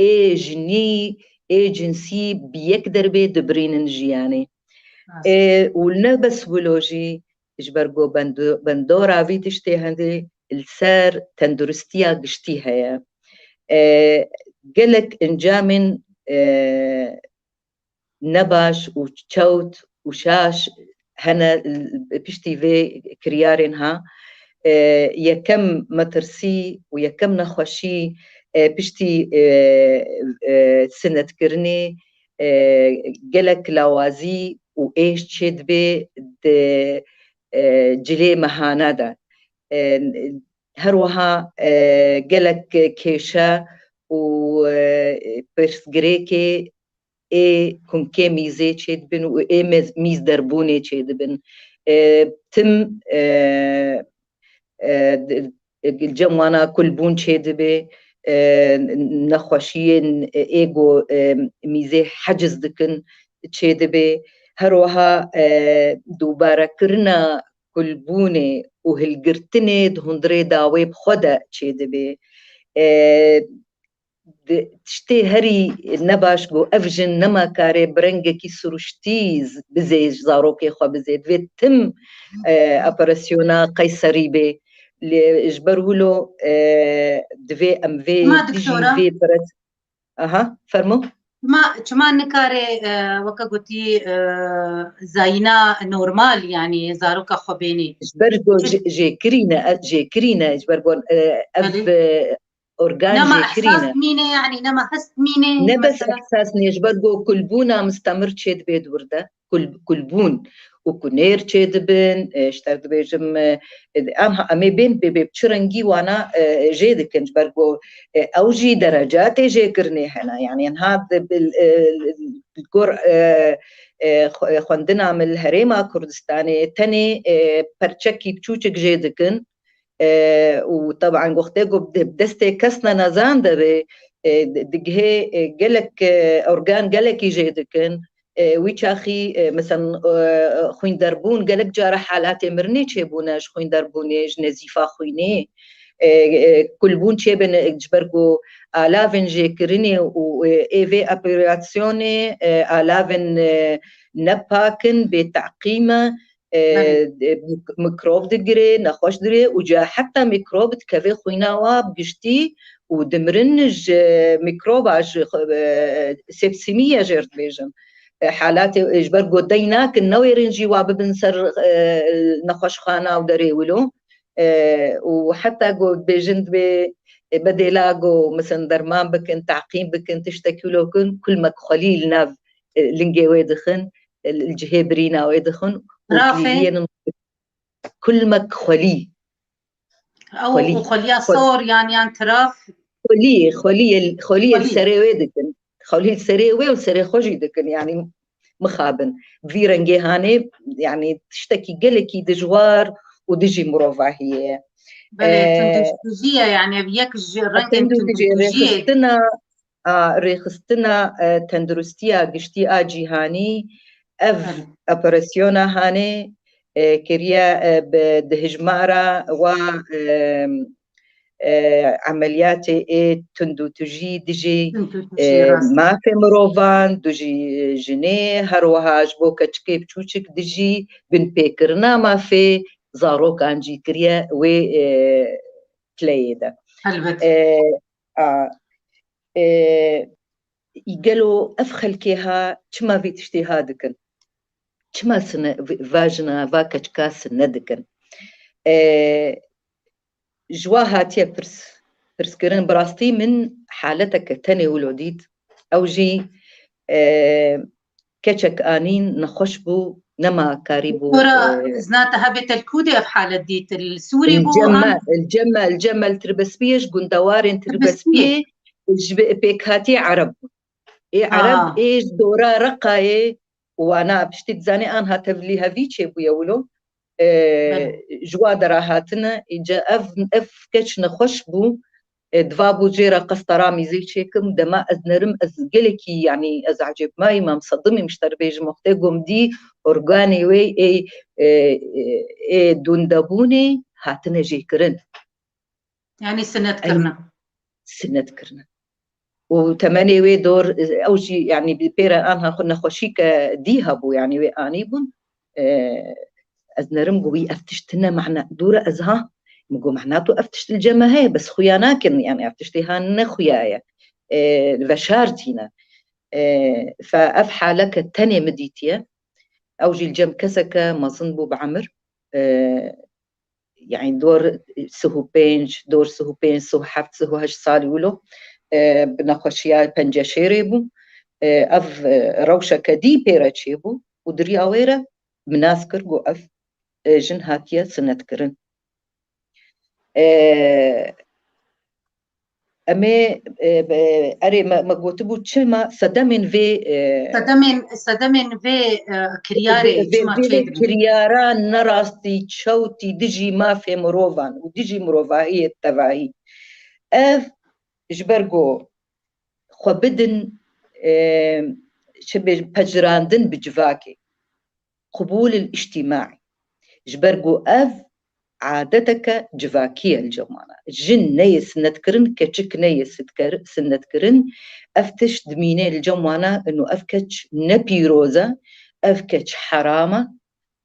ê jinî, ê cinsî bi yek derbê dibirînin jiyanê. Rast. Ê, û ne bes wilo jî, ji ber ku bendo-, bendora vî tiştê hindê li ser tenduristiya giştî heye. Ê, gelek encamên, ê, nebaş û çewt û şaş hene piştî vê kiryarên ha. E, yekem metirsî û yekem nexweşî, e, piştî, e, e, sinetkirinê, e, gelek lawazî û êş çêdibe di, e, cilê mehane de. E, her wiha, e, gelek kêşe û, e, pirsgirêkê ê kunkê mîzê çêdibin û ê mez-, mîzderbûnê çêdibin. E, tim, e, e, di-, cem wana kulbûn çêdibe, e, nexweşiyên ê ku, e, mîzê heciz dikin çêdibe. Her wiha, e, dubarekirina kulbûnê û hilgirtinê di hundirê dawê bi xwe de çêdibe. E, di-, tiştê herî nebaş ku ev jin nema karê bi rengekî siruştî z-, bizê, ji zarokê xwe bizê. Divê tim, e, operasyona qeyserî bê. Lê ji ber wilo, e, divê em vê Çima, dijî doktora? Vê pres-, aha, fermo. Çima, çima nikare, e, weke gotî, e, zayîna normal, yanî zaroka xwe bênê? Ji ber ku Çi- jê-, jêkirîne, e, jêkirîne, ji ber ku, e, ev, Belê. E, organ Nema jêkirîne. Ehsas mîne, yanî nema hest mîne, Ne bes mesela. Ehsas nê, ji ber ku kulbûna mistemir çêdibe di wir de. Kul-, kulbûn û ku nêr çêdibin, e, ji te dibêjim, e, e, em ha-, em ê bên bê, bê çi rengî wana, e, jê dikin, ji ber ku, e, ew jî derecatê jêkirinê hene. Yanî, niha di bil, e, li gor, e, e, xwe-, xwendina min li Herêma Kurdistanê tenê, e, perçekî biçûçik jê dikin. E, û teban wextê ku bi destê kes ne nezan de bê, e, di-, digihê, e, gelek, e, organ gelekî jê dikin. E, wî çaxî, e, mesela, e, xwînderbûn, gelek cara halatê mirinê çêbûne ji xwînderbûnê, ji nezîfa xwînê. E, e, kulbûn çêbin, e, ji ber ku alavên jêkirinê û, e, ê vê operasyonê, e, alavên, e, nepak in, bê teqîm e, e, Belê. e, mik-, mikrov digire, nexweş digire û ca heta mikrov dikeve xwîna wa bi giştî û dimirin ji mikroba, ji xwe-, e, sepsîmiye jê re dibêjin. E, halatê, e, ji ber ku dey nakin, newêrin jî wa bibin ser, e, nexweşxana û derê wilo. E, û heta ku dibêjin dibê, e, bedêla ku, mesela, derman bikin, teqîm bikin, tiştekî wilo bikin, kulmek xwelî li nav, e, lingê wê dixin, e, li cihê birîna wê dixin û Rafê. Kîlîdiyên kulmek xwelî. Ew Xwelî. Û xweliya Xwel- sor yan, yan tiraf. Xwelî, xwelî, xwelî Xwelî. Serê wê dikin. Xwelî serê wê û serê xwe jî dikin. Yanî mixabin. Vî rengê hanê, yanî tiştekî gelekî dijwar û dijî mirovahiyê ye. Belê, Ee, tundûtûjî ye, yanî ev yek ji rengên tundûtûjiyê. Rêxistina, a, rêxistina, e, tenduristiya giştî a cîhanî, ev Belê. Operasyona hanê, e, kiriye, e, bi, di hijmara wa, e, e, emeliyatê ê tundûtûjî dijî, Tundûtûjî, e, rast. Mafê mirovan, dijî jinê, her wiha ji bo keçikê biçûçik dijî binpêkirina mafê zarokan jî kiriye wê, e, tileyê de. Helbet. E, a, e, gelo ev xelkê ha çima vî tiştê ha dikin? Çima sine-, va jina, va keçika sine dikin? E, ji wa hatiye pirs, pirskirin. Bi rastî min haleteke tenê wilo dît. Ew jî, e, keçek anîn, nexweş bû, nema karî bû, Doktora, e, zina te hebê telkûdê ev halet dît, li Sûrî bû, Cemel, an? Cemel, Cemel Tirbespiyê, ji gundewarên Tirbespiyê. Tirbespiyê, ji bi-, pêkhatiyê Ereb bû. Ê Ereb, Ha. Ê ji dora Reqayê û wana piştî dizanê an ha tevlî hevî çêbûye wilo. E, Belê. Ji wa dera hatine, îca ev, ev keç nexweş bû. E, diva bû jê re qestara mîzê çêkim, dema ez nerim, ez gelekî, yanî ez ecêbmayî, mam sedimîm ji te re bêjim, wextê ku min dî organê wê ê, ê, ê dûndebûnê hatine jêkirin. Yanî sinet kirine. sinet kirine. Û temenê wê dor, ew jî, yanî, bi pêre anha xwe nexweşîke dî hebû, yanî, wê anîbûn. E, ez nerim got, wî ev tişt tine mehna, dûre ez ha, min got, mehna tu ev tişt li cem me heye, bes xuya nakin, yanî, ev tiştê ha ne xuya ye. E, veşartî ne. E, fe ev haleke tenê min dîtiye. Ew jî li cem keseke mezin bû bi emir. E, yanî dor sih û pênc, dor sih û pênc, sih û heft, sih û heşt salî wilo, e, bi nexweşiya penceşêrê bû. E, ev, e, rewşeke dî pê re çêbû û di riya wê re min nas kir, got ev, e, jin hatiye sinetkirin. E, Em ê, e, be-, erê, me, me gotibû çima sedemên vê, e, Sedemên, sedemên vê, e, kiryarê vê, vê, çima vê çêdibin? Kiryara nerastî, çewtî dijî mafê mirovan û dijî mirovahiyê tevahî. Ev ji ber ku xwe bidin, e, çi bê-, pejirandin bi civakê. Qubûl il îctîmaî. Ji ber ku ev adeteke civakî ye li cem wana. Jin neyê sinetkirin, keçik neyê sitker-, sinetkirin. Ev tişt dimîne li cem wana, ino ev keç ne pîroz e, ev keç heram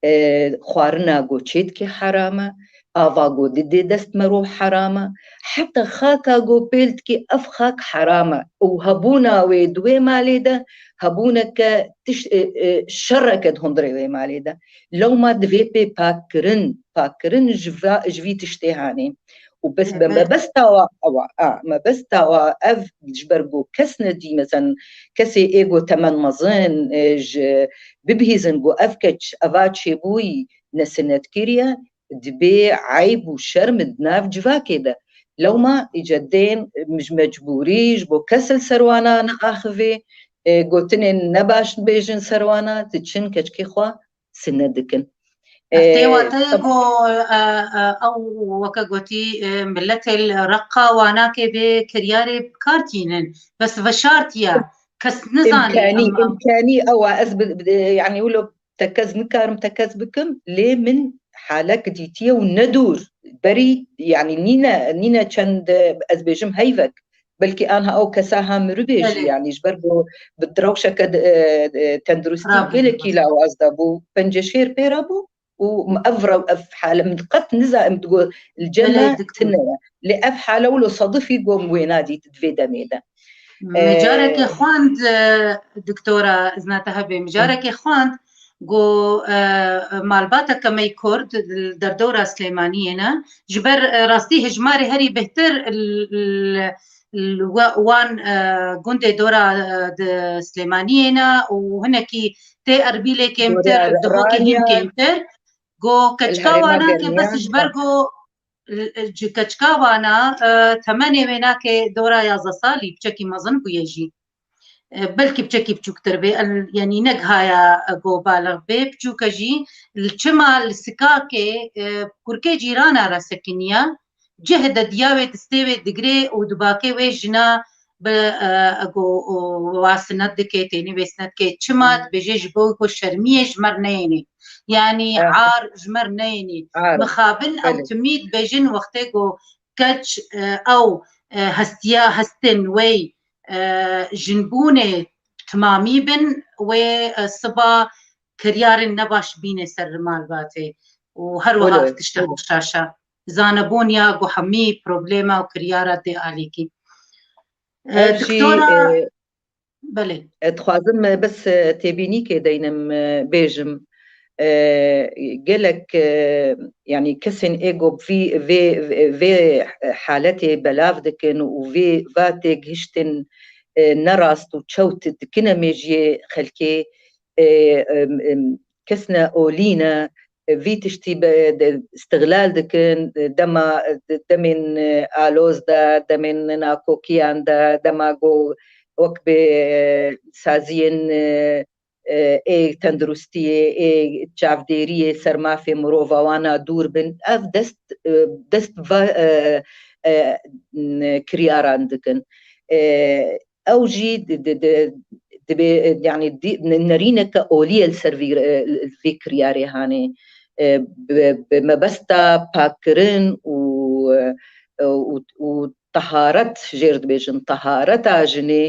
e, e, xwarina ku çê dike heram e, ava ku didê dest merov heram e, heta xaka ku pêl dikî ev xak heram e û hebûna wê di wê malê de hebûneke tiş-, e, e, şereke di hundirê wê malê de. Lewma divê pê pakkirin, pakkirin ji va-, ji vî tiştê hanê. Û bes, be-, Evet. Mebesta wa ew a, a, mebesta wa ev ji ber ku kes nedî, mesela kesê ê ku temen mezin, e, ji bibihîzin ku ev keç eva çêbûyî nesinetkirî ye, dibê eyb û şerm di nav civakê de. Lewma îce dên ji mecbûrî ji bo kes li ser wana neaxivê, e, gotinên nebaş bêjin ser wana, diçin keçikê xwe sinet dikin. Ev tê E, wateyê tab- ku, e, e, ew weke gotî, e, miletê li Reqa Wanakê vê kiryarê bi kar tînin. Bes veşartiye. Kes nizane. Îmkanî, em, em, îmkanî ew e. Ez bi, bi, yanî wilo tekez nikarim tekez bikim, lê min halek dîtiye û ne dûr. Berî, yanî nîne, nîne çend, ez bêjim heyvek. Belkî anha ew kesa ha miribê jî, Belê. Yanî ji ber ku bi rewşeke de, e, e, tenduristî Rabî. Gelekî lawaz de bû, penceşêr pê re bû û ev rew-, ev hale min qet niza-, em digo li cem Belê, me doktor. Tine ye. Lê ev hale wilo sedifî ku em wê nadît di vê demê de. Me carekê Ee, xwend, e, doktora, izna te hebe, me Hı. Carekê xwend ku, e, malbateke me yê Kurd li derdora Silêmaniyê ne, ji ber, e, rastî hejmarê herî bêhtir l-, l-, l-, wa-, wan, e, gundê dora, e, di Silêmaniyê ne û hinekî tê Erbîlê kêmtir, Dora Duhokê hîn Raniya, kêmtir. Go El keçika Herêma wana ke bes Germiyan, ji ber ha. Go, e, e, ji keçika wana, e, temenê wê nake dora yazdeh salî, piçekî mezin bûye jî. E, belkî piçekî biçûktir bê, el, yanî negihaya, e, go baliq bê, biçûke jî, li çima li Sikakê, e, kurkê cîrana re sekiniya, cih de diya wê distê wê digirê û dibakê wê jina bi, e, go, o, wa sinet dike, tênî wê sinet dike. Çima Hmm. dibêje ji bo ku şermiyê ji mer neyênê. Yanî Ah. Ar ji mer neyênê. Ar. Mixabin ew Belê. Timî dibêjin wextê ku keç, e, ew, e, hestiya hestin wey, e, jinbûnê timamî bin, wê, e, siba kiryarên nebaş bîne ser malbatê û her wiha Belê. Tişta haşaşa. Zanebûn ya ku hemî problema û kiryara dê alîkî. E, Ev jî, doktora, e, belê. E, dixwazim, e, bes, e, têbînîkê deynim, e, bêjim. E, gelek, e, yanî kesên ê ku vî, vê, vê haletê belav dikin û vê va têgihiştin, e, nerast û çewt dikine mêjiyê xelkê, e, em, em, kesne olî ne, vî tiştî be, de, îstiglal dikin, dema, demên, e, aloz de, demên nakokiyan de, dema ku wek bê, e, saziyên, e, e, ê tenduristiyê, ê çavdêriyê ser mafê mirova wana dûr bin, ev dest, e, dest va, e, e, n-, kiryaran dikin. E, ew jî di, di, di, dibê, e, yanî di, n-, nerîneke olî ye li ser vî, e, vî kiryarê hanê. E, bi, bi mebesta pakkirin û, e, û, û teharet, jêr dibêjin, tehareta jinê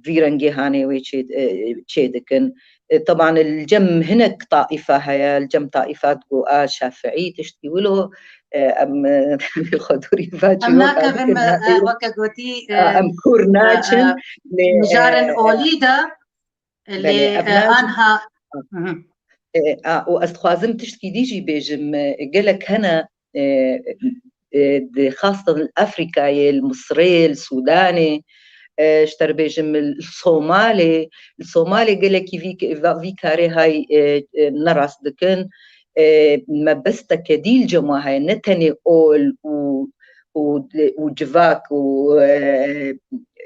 vî rengê hanê wê çê, e, çê dikin. E, teban li cem hinek taîfa heye, li cem taîfat ku a şafiî tiştî wilo, e, em, e, xwe dûrî va Em çîroka nakevin, bikin, me, ha, e, weke gotî, e, em kûr e, naçin, e, lê, mijarên e, olî de, e, belê, lê, ev e, naçin. Anha. Hı hı. E, a, û ez dixwazim tiştkî dî jî bêjim, e, gelek hene, e, e, di xastin li Efrîkayê, li Misirê, li Sûdanê, e, ji te re bêjim li Somalê, li Somalê gelekî vî, va-, vî karê hay, e, e, nerast dikin. E, mebesteke dî li cem wan heye, ne tenê ol û, û, û civak û, e,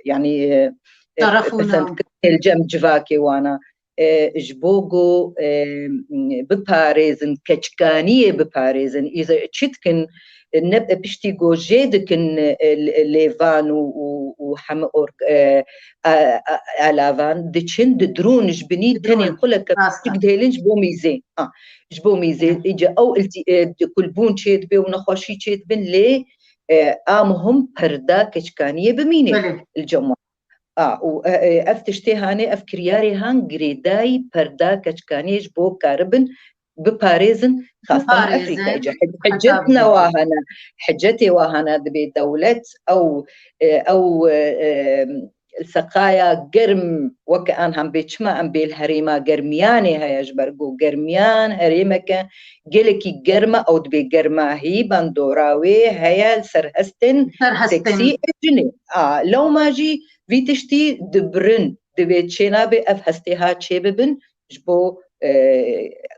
yanî, e, e, Taraf û nav. Pesendkirinê li cem civakê wana. E, ji bo ku, e, biparêzin, keçkaniyê biparêzin. Îza çi dikin, ne piştî ku jê dikin, e, lêvan û, û, û heme ork-, e, a, a, alavan diçin, didrûn ji binî tenê xuleke piçik dihêlin ji bo mîzê. Ha, ji bo mîzê. Hı. Îca ew iltî-, e, kulbûn çêdibe û nexweşî çêdibin, lê, e, a muhim perda keçkaniyê bimîne li cem wan. A, û, e, e, ev tiştê hanê, ev kiryarê han girêdayî perda keçkaniyê ji bo karibin biparêzin, xastan Efrîkayê. Hecet ne wa hene, hecetê wa hene dibê dewlet ew, e, ew, e, e, seqaya germ weke an hem bê çima em bê li herêma germiyanê heye, ji ber ku germiyan herêmeke gelekî germ e, ew dibê germahî bandora wê heye li ser hestên seksî ê jinê. A, lewma jî vî tiştî dibirin, divê çênabe ev hestê ha çêbibin, ji bo, e,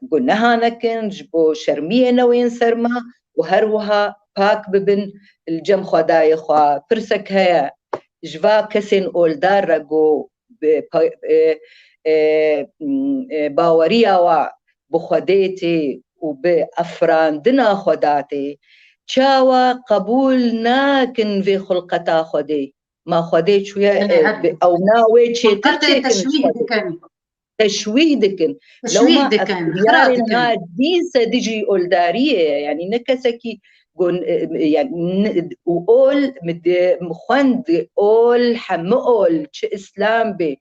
guneha nekin, ji bo şermiyê newên ser me û her wiha pak bibin li cem Xwedayê xwe. Pirsek heye, ji va kesên oldar re ku bi pa-, e, e, e, baweriya wa bi Xwedê tê û bi efrandina Xweda tê, çawa qebûl nakin vê xulqeta Xwedê? Ma Xwedê çûye, Belê, e, her bi ewna wê çêtir xulqetê çêkin teşwîh dikin. Teşwîh dikin. Teşwîh dikin, xira dikin. Lewma ev biryarên ha dîse dijî oldariyê ye. Yanî ne kesekî gon-, e, yani, n-, û ol mi di, mi xwend ol, hemi ol, çi Îslam bê,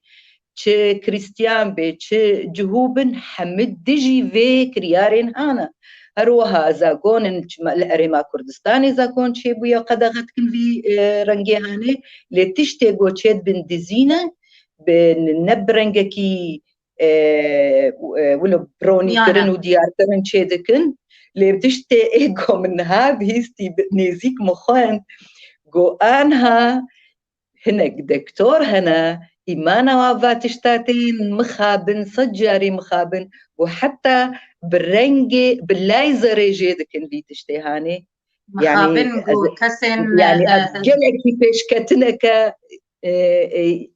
çi Krîstiyan bê, çi cihû bin, hemi dijî vê kiryarên hana. Her wiha zagon in, çima li Herêma Kurdistanê zagon çêbûye, qedexe dikin vî, e, rengê hanê, lê tiştê ku çêdibin dizî ne, bi, ne bi rengekî, e, e, wilo bronî kirin û diyarkirin çêdikin. Lê tiştê ê ku min niha bihîstî, bi, nêzîk min xwend, ku anha hinek dektor hene, îmana wan va tişta tên mixabin, sed carî mixabin û heta bi rengê, bi layzerê jê dikin vî tiştê hanê. Mixabin ku kesên, yanî, e, ev gelekî pêşketineke, e, e,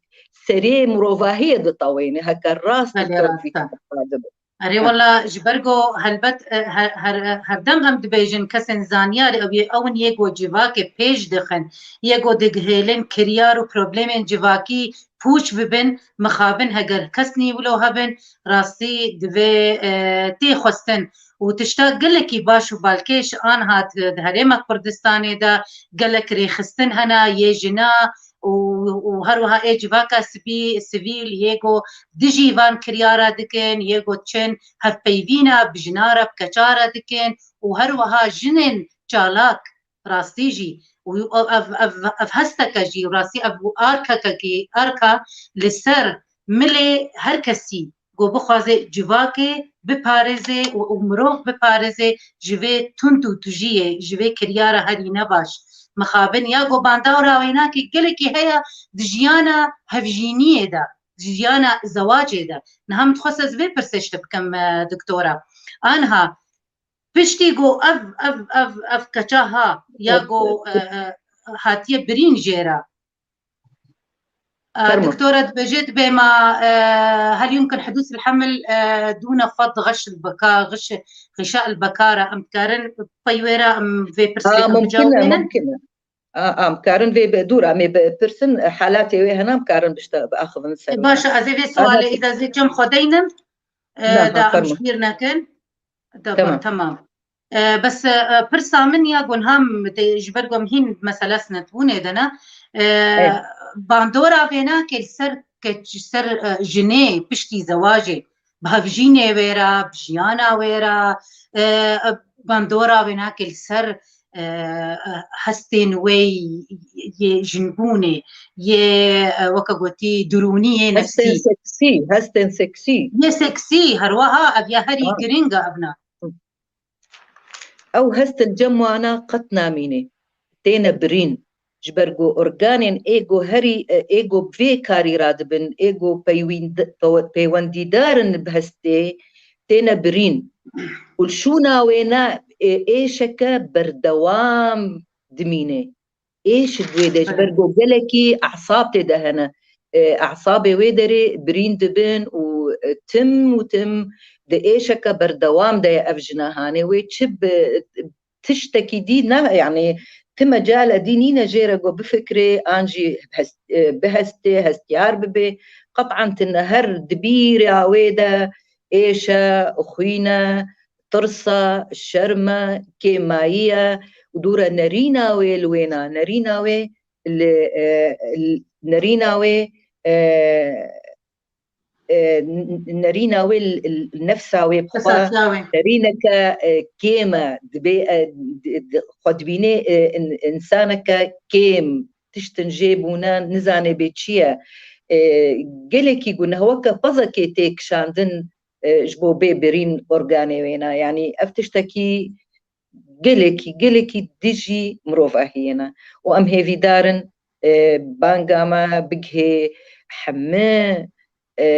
serê mirovahiyê ditewêne, heke rast dikewt vî tişta dibe. Erê wela, ji ber ku helbet, e, her, her, herdem em dibêjin kesên zanyar ew yê, ew in yê ku civakê pêş dixin, yê ku digihêlin kiryar û problemên civakî pûç bibin, mixabin heger kesnî wilo hebin, rastî divê, e, tê xwestin û tişta gelekî baş û balkêş anha di, di Herêma Kurdistanê de gelek rêxistin hene, yê jina û, û her wiha ê civaka sibî-, sivîl yê ku dijî van kiryara dikin, yê ku çin hevpeyvîna bi jina re, bi keça re dikin û her wiha jinên çalak rastî jî û ev, ev, ev hesteke jî rastî ev arkekekî, arka li ser milê her kesî ku bixwaze civakê biparêze û, û mirov biparêze ji vê tund û tujiyê, ji vê kiryara herî nebaş. Mixabin ya ku bandora wê nake gelekî heye di jiyana hevjîniyê de, di jiyana zewacê de. Niha min dixwest ez vê pirsê ji te bikim, e, doktora. Anha piştî ku ev, ev, ev, ev keça ha, ya ku, e, e, hatiye birîn jê re. E, Fermo. Doktora dibêje, dibê ma, e, hel yumkin hidûs el heml, e, dûne fed ğeş el beka, ğeş, ğişa el bekara, em dikarin pey wê re em vê pirsê, ha, em mumkin e, bicawibînin? Mumkin e. A, em karin vê bi dûr, em ê bipirsin, e, halatê wê hene, em karin bişte biaxivin ser. E, baş e, ez ê vê sualê îda zê cem xwe deynim, e, da em ji bîr nekin. Tamam. Tamam. E, bes, e, pirsa min ya gunha m-, te-, ji ber ku em hîn mesela sinetbûnê de ne, e, bandora vêna ke li ser keç-, ser, e, jinê piştî zewacê, bi hevjînê wê re, bi jiyana wê re, e, e, bandora wêna ke li ser, e, e, hestên wê yê jinbûnê, yê, e, weke gotî, dirûnî, yê Hestên nefsî. Seksî, hestên seksî. Yê seksî, her wiha ev ya herî Ha. giring e ev na. Ew hest li cem wana qet namîne. Têne birîn. Ji ber ku organên ê ku herî, ê ku bi vê karî radibin, ê ku peywînd-, pew-, pêwendîdar in bi hestê, têne birîn. Û li şûna wê ne, ê, êşeke berdewam dimîne. Êş di wê de ji ber ku gelekî esab tê de hene. E, esabê wê derê birîn dibin û, e, tim û tim di êşeke berdewam de ye ev jina hanê wê çi bi tiştekî dî ne, yanî ti mecale dî nîne jê re ku bifikirê an jî hest-, e, bihestê, hestiyar bibê. Qet'an tine her di bîra wê de êş e, xwîn e, tirs e, şerm e, kêmayî ye û dû re nerîna wê li wêna, nerîna wê li, e, li, nerîna wê, e, e, n-, nerîna wê li, li nefsa wê bi xwe, Esasiya wê. Nerîneke, e, kêm e, dibê, e, di, di, xwe dibînê, e, in-, însaneke kêm, tiştin jê bûne, nizanê bê çi ye. E, gelekî guneh weke pezekê tê kişandin, e, ji bo bê birîn organê wêna. Yanî ev tiştekî gelekî, gelekî dijî mirovahiyê ne. Û em hêvîdar in, e, banga me bigihê hemî, e,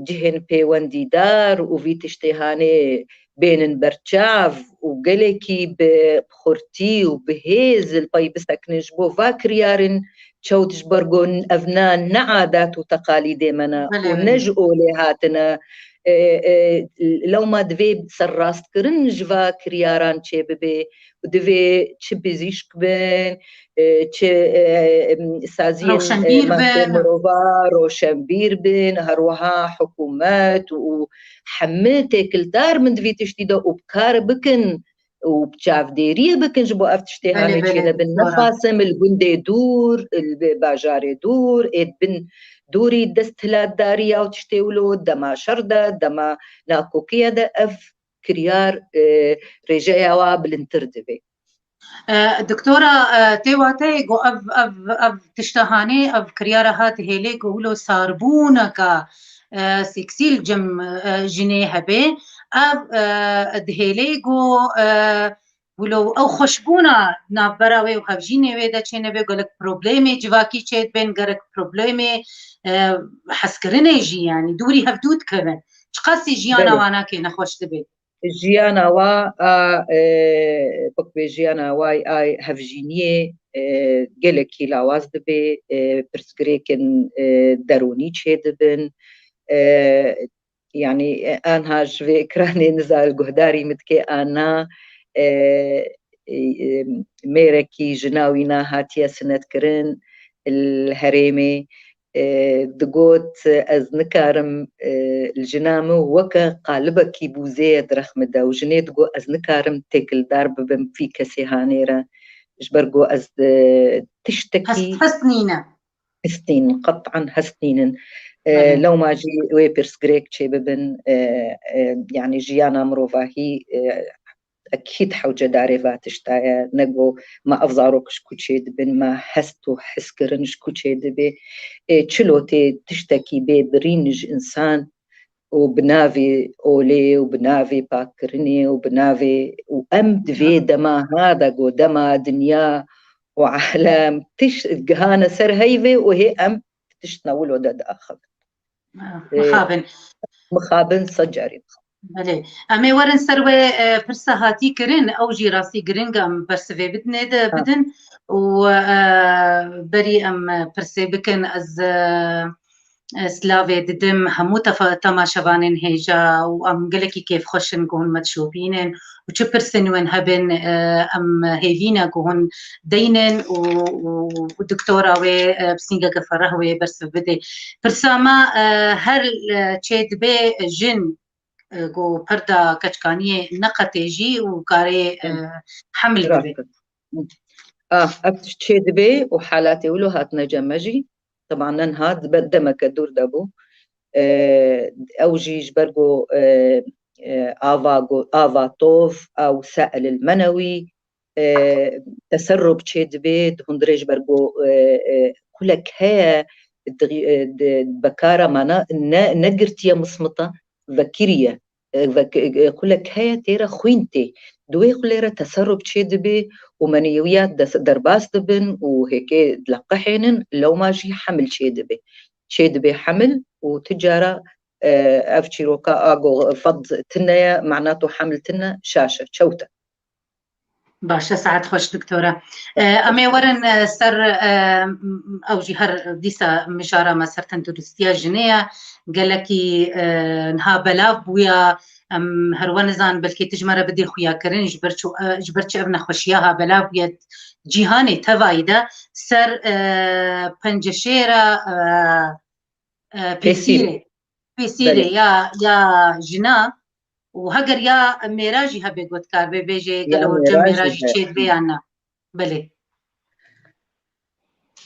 cihên pêwendîdar û vî tiştê hanê bênin berçav û gelekî bi xurtî û bi hêz li pey bisekinin ji bo va kiryarên çewt ji ber ku ev na ne adat û teqalîdê me ne Belê, û ne belê. Ji olê hatine. E, e, lewma divê serrastkirin ji va kiryaran çêbibe û divê çi bizîşk bin, e, çi, e, em, saziyên, e, Rewşenbîr mafê bin. Mirova roşenbîr bin, her wiha hikûmet û hemî têkildar bin di vî tiştî de û bi kar bikin û bi çavdêriyê bikin ji bo ev tiştê Belê, hanê belê, çênebin. Ne diktora. Qasim, li gundê dûr, li bajarê dûr, ê bin dûrî dest hilatdariya û tiştê wilo, dema şer de, dema nakokiye de ev kiryar, e, rêjeya wa bilindtir dibe. E, doktora, e, tê wateyê ku ev, ev, ev tişta hanê, ev kiryara ha dihêlê ku wilo sarbûneka, e, seksî li cem, e, jinê hebe, ev, e, dihêlê ku, e, wilo ew xweşbûna navbera wê û hevjînê wê de çênebe, gelek problemê civakî çêdibên, gelek problemê, e, hezkirinê jî, yanî dûrî hevdû dikevin. Çiqasî jiyana Belê. Wana kê nexweş dibe. Jiyana wa a, e, wek bê jiyana wa a hevjîniyê, e, gelekî lawaz dibe, e, pirsgirêkin, e, derûnî çêdibin. E, yanî, e, anha ji vê ekranê niza li guhdarî min dike an na, e, e, e, mêrekî jina wî na hatiye sinetkirin li herêmê. E, digot, ez nikarim, e, li jina min weke qalibekî bûzê ye di rex min de û jinê digot, ez nikarim têkildar bibim vî kesê hanê re. Ji ber ku ez, e, tiştekî Hest, hest nîne. Hest nînin, qet'an hest nînin. E, Belê. Lewma jî wê pirsgirêk çêbibin, e, e, yanî jiyana mirovahî, e, ekîd hewcedarê va tişta ye, ne ku me ev zarok ji ku çêdibin, me hest û hizkirin ji ku çêdibe. Ê, çilo tê tiştekî bê birîn ji însan û bi navê olê û bi navê pakkirinê û bi navê, û em di vê dema ha de ku dema dinya û alem tişt gihane ser heyvê û hê em tiştna wilo de diaxivin. Ah, Ê, mixabin. Mixabin sed carî mixabin. Belê. Em ê werin ser wê, e, pirsa hatî kirin, ew jî rastî giring e, em bersivê bidinê de Ha. bidin û, e, berî em pirsê bikin, ez, e, e, silavê didim hemû tefa-, temaşevanên hêja û em gelekî kêfxweş in ku hûn me dişopînin û çi pirsên wên hebin, e, em hêvî ne ku hûn deynin û, û, û doktora wê, e, pisîngeke fereh wê bersiv bidê. Pirsa me, e, her, e, çê dibe jin e, ku perda keçkaniyê neqetê jî û karê, e, hemil bibe. Ah, ev tişt çê dibe û halatê wilo hatine cem me jî. Teban ne niha, demeke dûr de bû. E, ew jî ji ber ku, e, e, ava, ava tov, ew se'il il menewî, e, teserrub çê dibe, di hundirê ji ber ku, e, e, xulek heye, di, e, di, bekara mana ne, negirtiye mismita, vekiriye. E, vek-, e, xulek heye tê re xwîn tê. Di wê xulê re teserrub çê dibe û menîwiya des-, derbas dibin û hêkê dileqehênin, lewma jî hemil çê dibe. Çê dibe hemil û ti cara, e, ev çîroka ago fed tine ye, mana tu hemil tine, şaş e, çewt e. Baş e, saet xweş, doktora. E, em ê werin, e, ser, e, m-, ew jî her dîsa mijara me ser tenduristiya jinê ye. Gelekî, e, niha belav bûya. Em her we nizan, belkî tu ji me re bidê xuyakirin, ji ber çi, e, ji ber çi ev nexweşiya ha belav bûye cîhanê tevayî de ser, e, penceşêra, e, e, pêsîrê. Pêsîrê ya, ya jina û heger ya mêra jî hebe, got kar bê bêjê gelo cem mêra jî çê dibe yan na. Belê.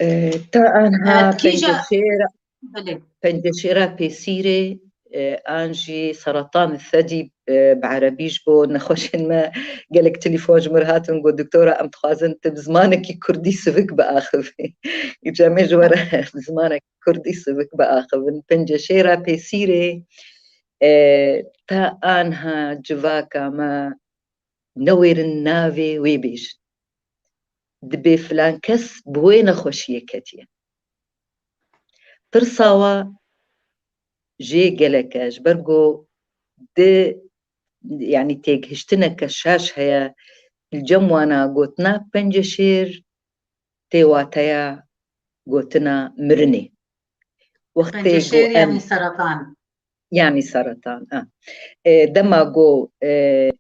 E, ta anha penceşêra, belê, penceşêra pêsîrê, e, an jî seratan sedî, e, bi erebî ji bo nexweşên me gelek telefon ji mir hatin, got, doktora, em dixwazin tu bi zimanekî kurdî sivik biaxivî. Îca me ji we re bi zimanek kurdî sivik biaxivin. Penceşêra pêsîrê, e, ta anha civaka me newêrin navê wê bêjin. Dibê filan kes bi wê nexweşiyê ketiye. Tirsa wa jê gelek e, ji ber ku di, yanî têgihiştineke şaş heye, li cem wana gotina penceşêr tê wateya gotina mirinê. Wextê ku em, yanî seratan. Yanî seratan, a. E, dema ku, e,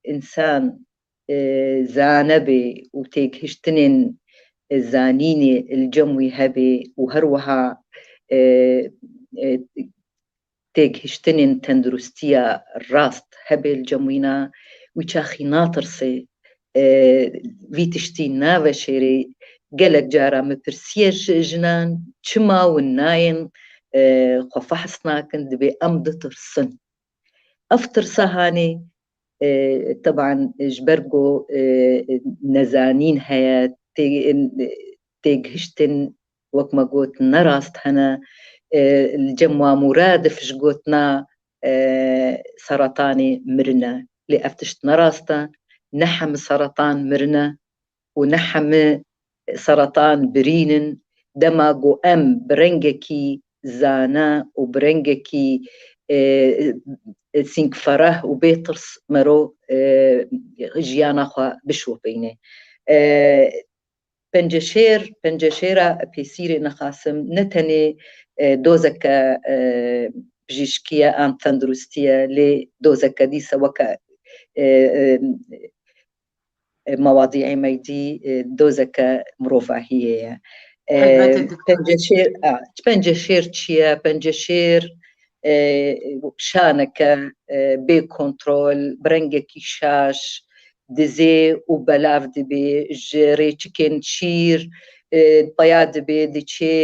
însan, e, zane bê û têgihiştinên, e, zanînê li cem wî hebe û her wiha, e, e, têgihiştinên tenduristiya rast hebe li cem wîna, wî çaxî natirse, e, vî tiştî naveşêrê. Gelek cara min pirsiye ji jinan, çima hûn nayên, e, xwe fehs nakin, dibê em ditirsin. Ev tirsa hanê, e, teban ji ber ku, e, nezanîn heye, tê-, têgihiştin wek me got, ne rast hene, e, li cem wa muradif ji gotina, e, seretanê mirine. Lê ev tişt ne rast e, ne hemî seretan mirine û ne hemî seretan birînin. Dema ku em bi rengekî zana û bi rengekî, e, e, sîngfereh û bê tirs mero, e, jiyana xwe bişopeyne. E, Penceşêr, penceşêra pêsîrê nexasim ne tenê, e, dozeke, e, bijîşkî ye an tenduristî ye, lê dozeke dîsa weke, e, e, e, mewadîê me dî, e, dozeke mirovahiyê ye. E, Elbette, doktor. Penceşêr, a, penceşêr çi ye? Penceşêr, e, şaneke, e, bê kontrol, bi rengekî şaş, dizê û belav dibê, ji rêçikên şîr, e, peya dibê, diçê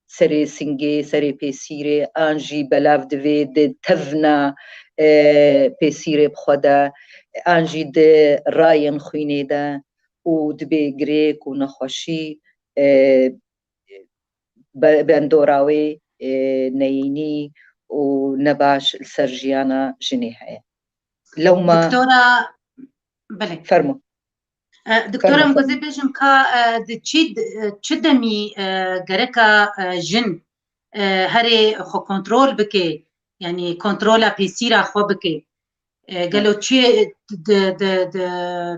serê singê, serê pêsîrê, an jî belav divê di tevna, e, pêsîrê bi xwe de, an jî di rayên xwînê de û dibê girêk û nexweşî, e, be-, bendora wê, e, neyînî û nebaş li ser jiyana jinê heye. Lewma Doktora, belê. Fermo. E, doktora, Fermo, em dixwazê fermo. Bêjim ka, e, di çi, e, çi demî, e, gereka, e, jin, e, herê xwe kontrol bike, yanî kontrola pêsîra xwe bike? E, gelo çi di, di, di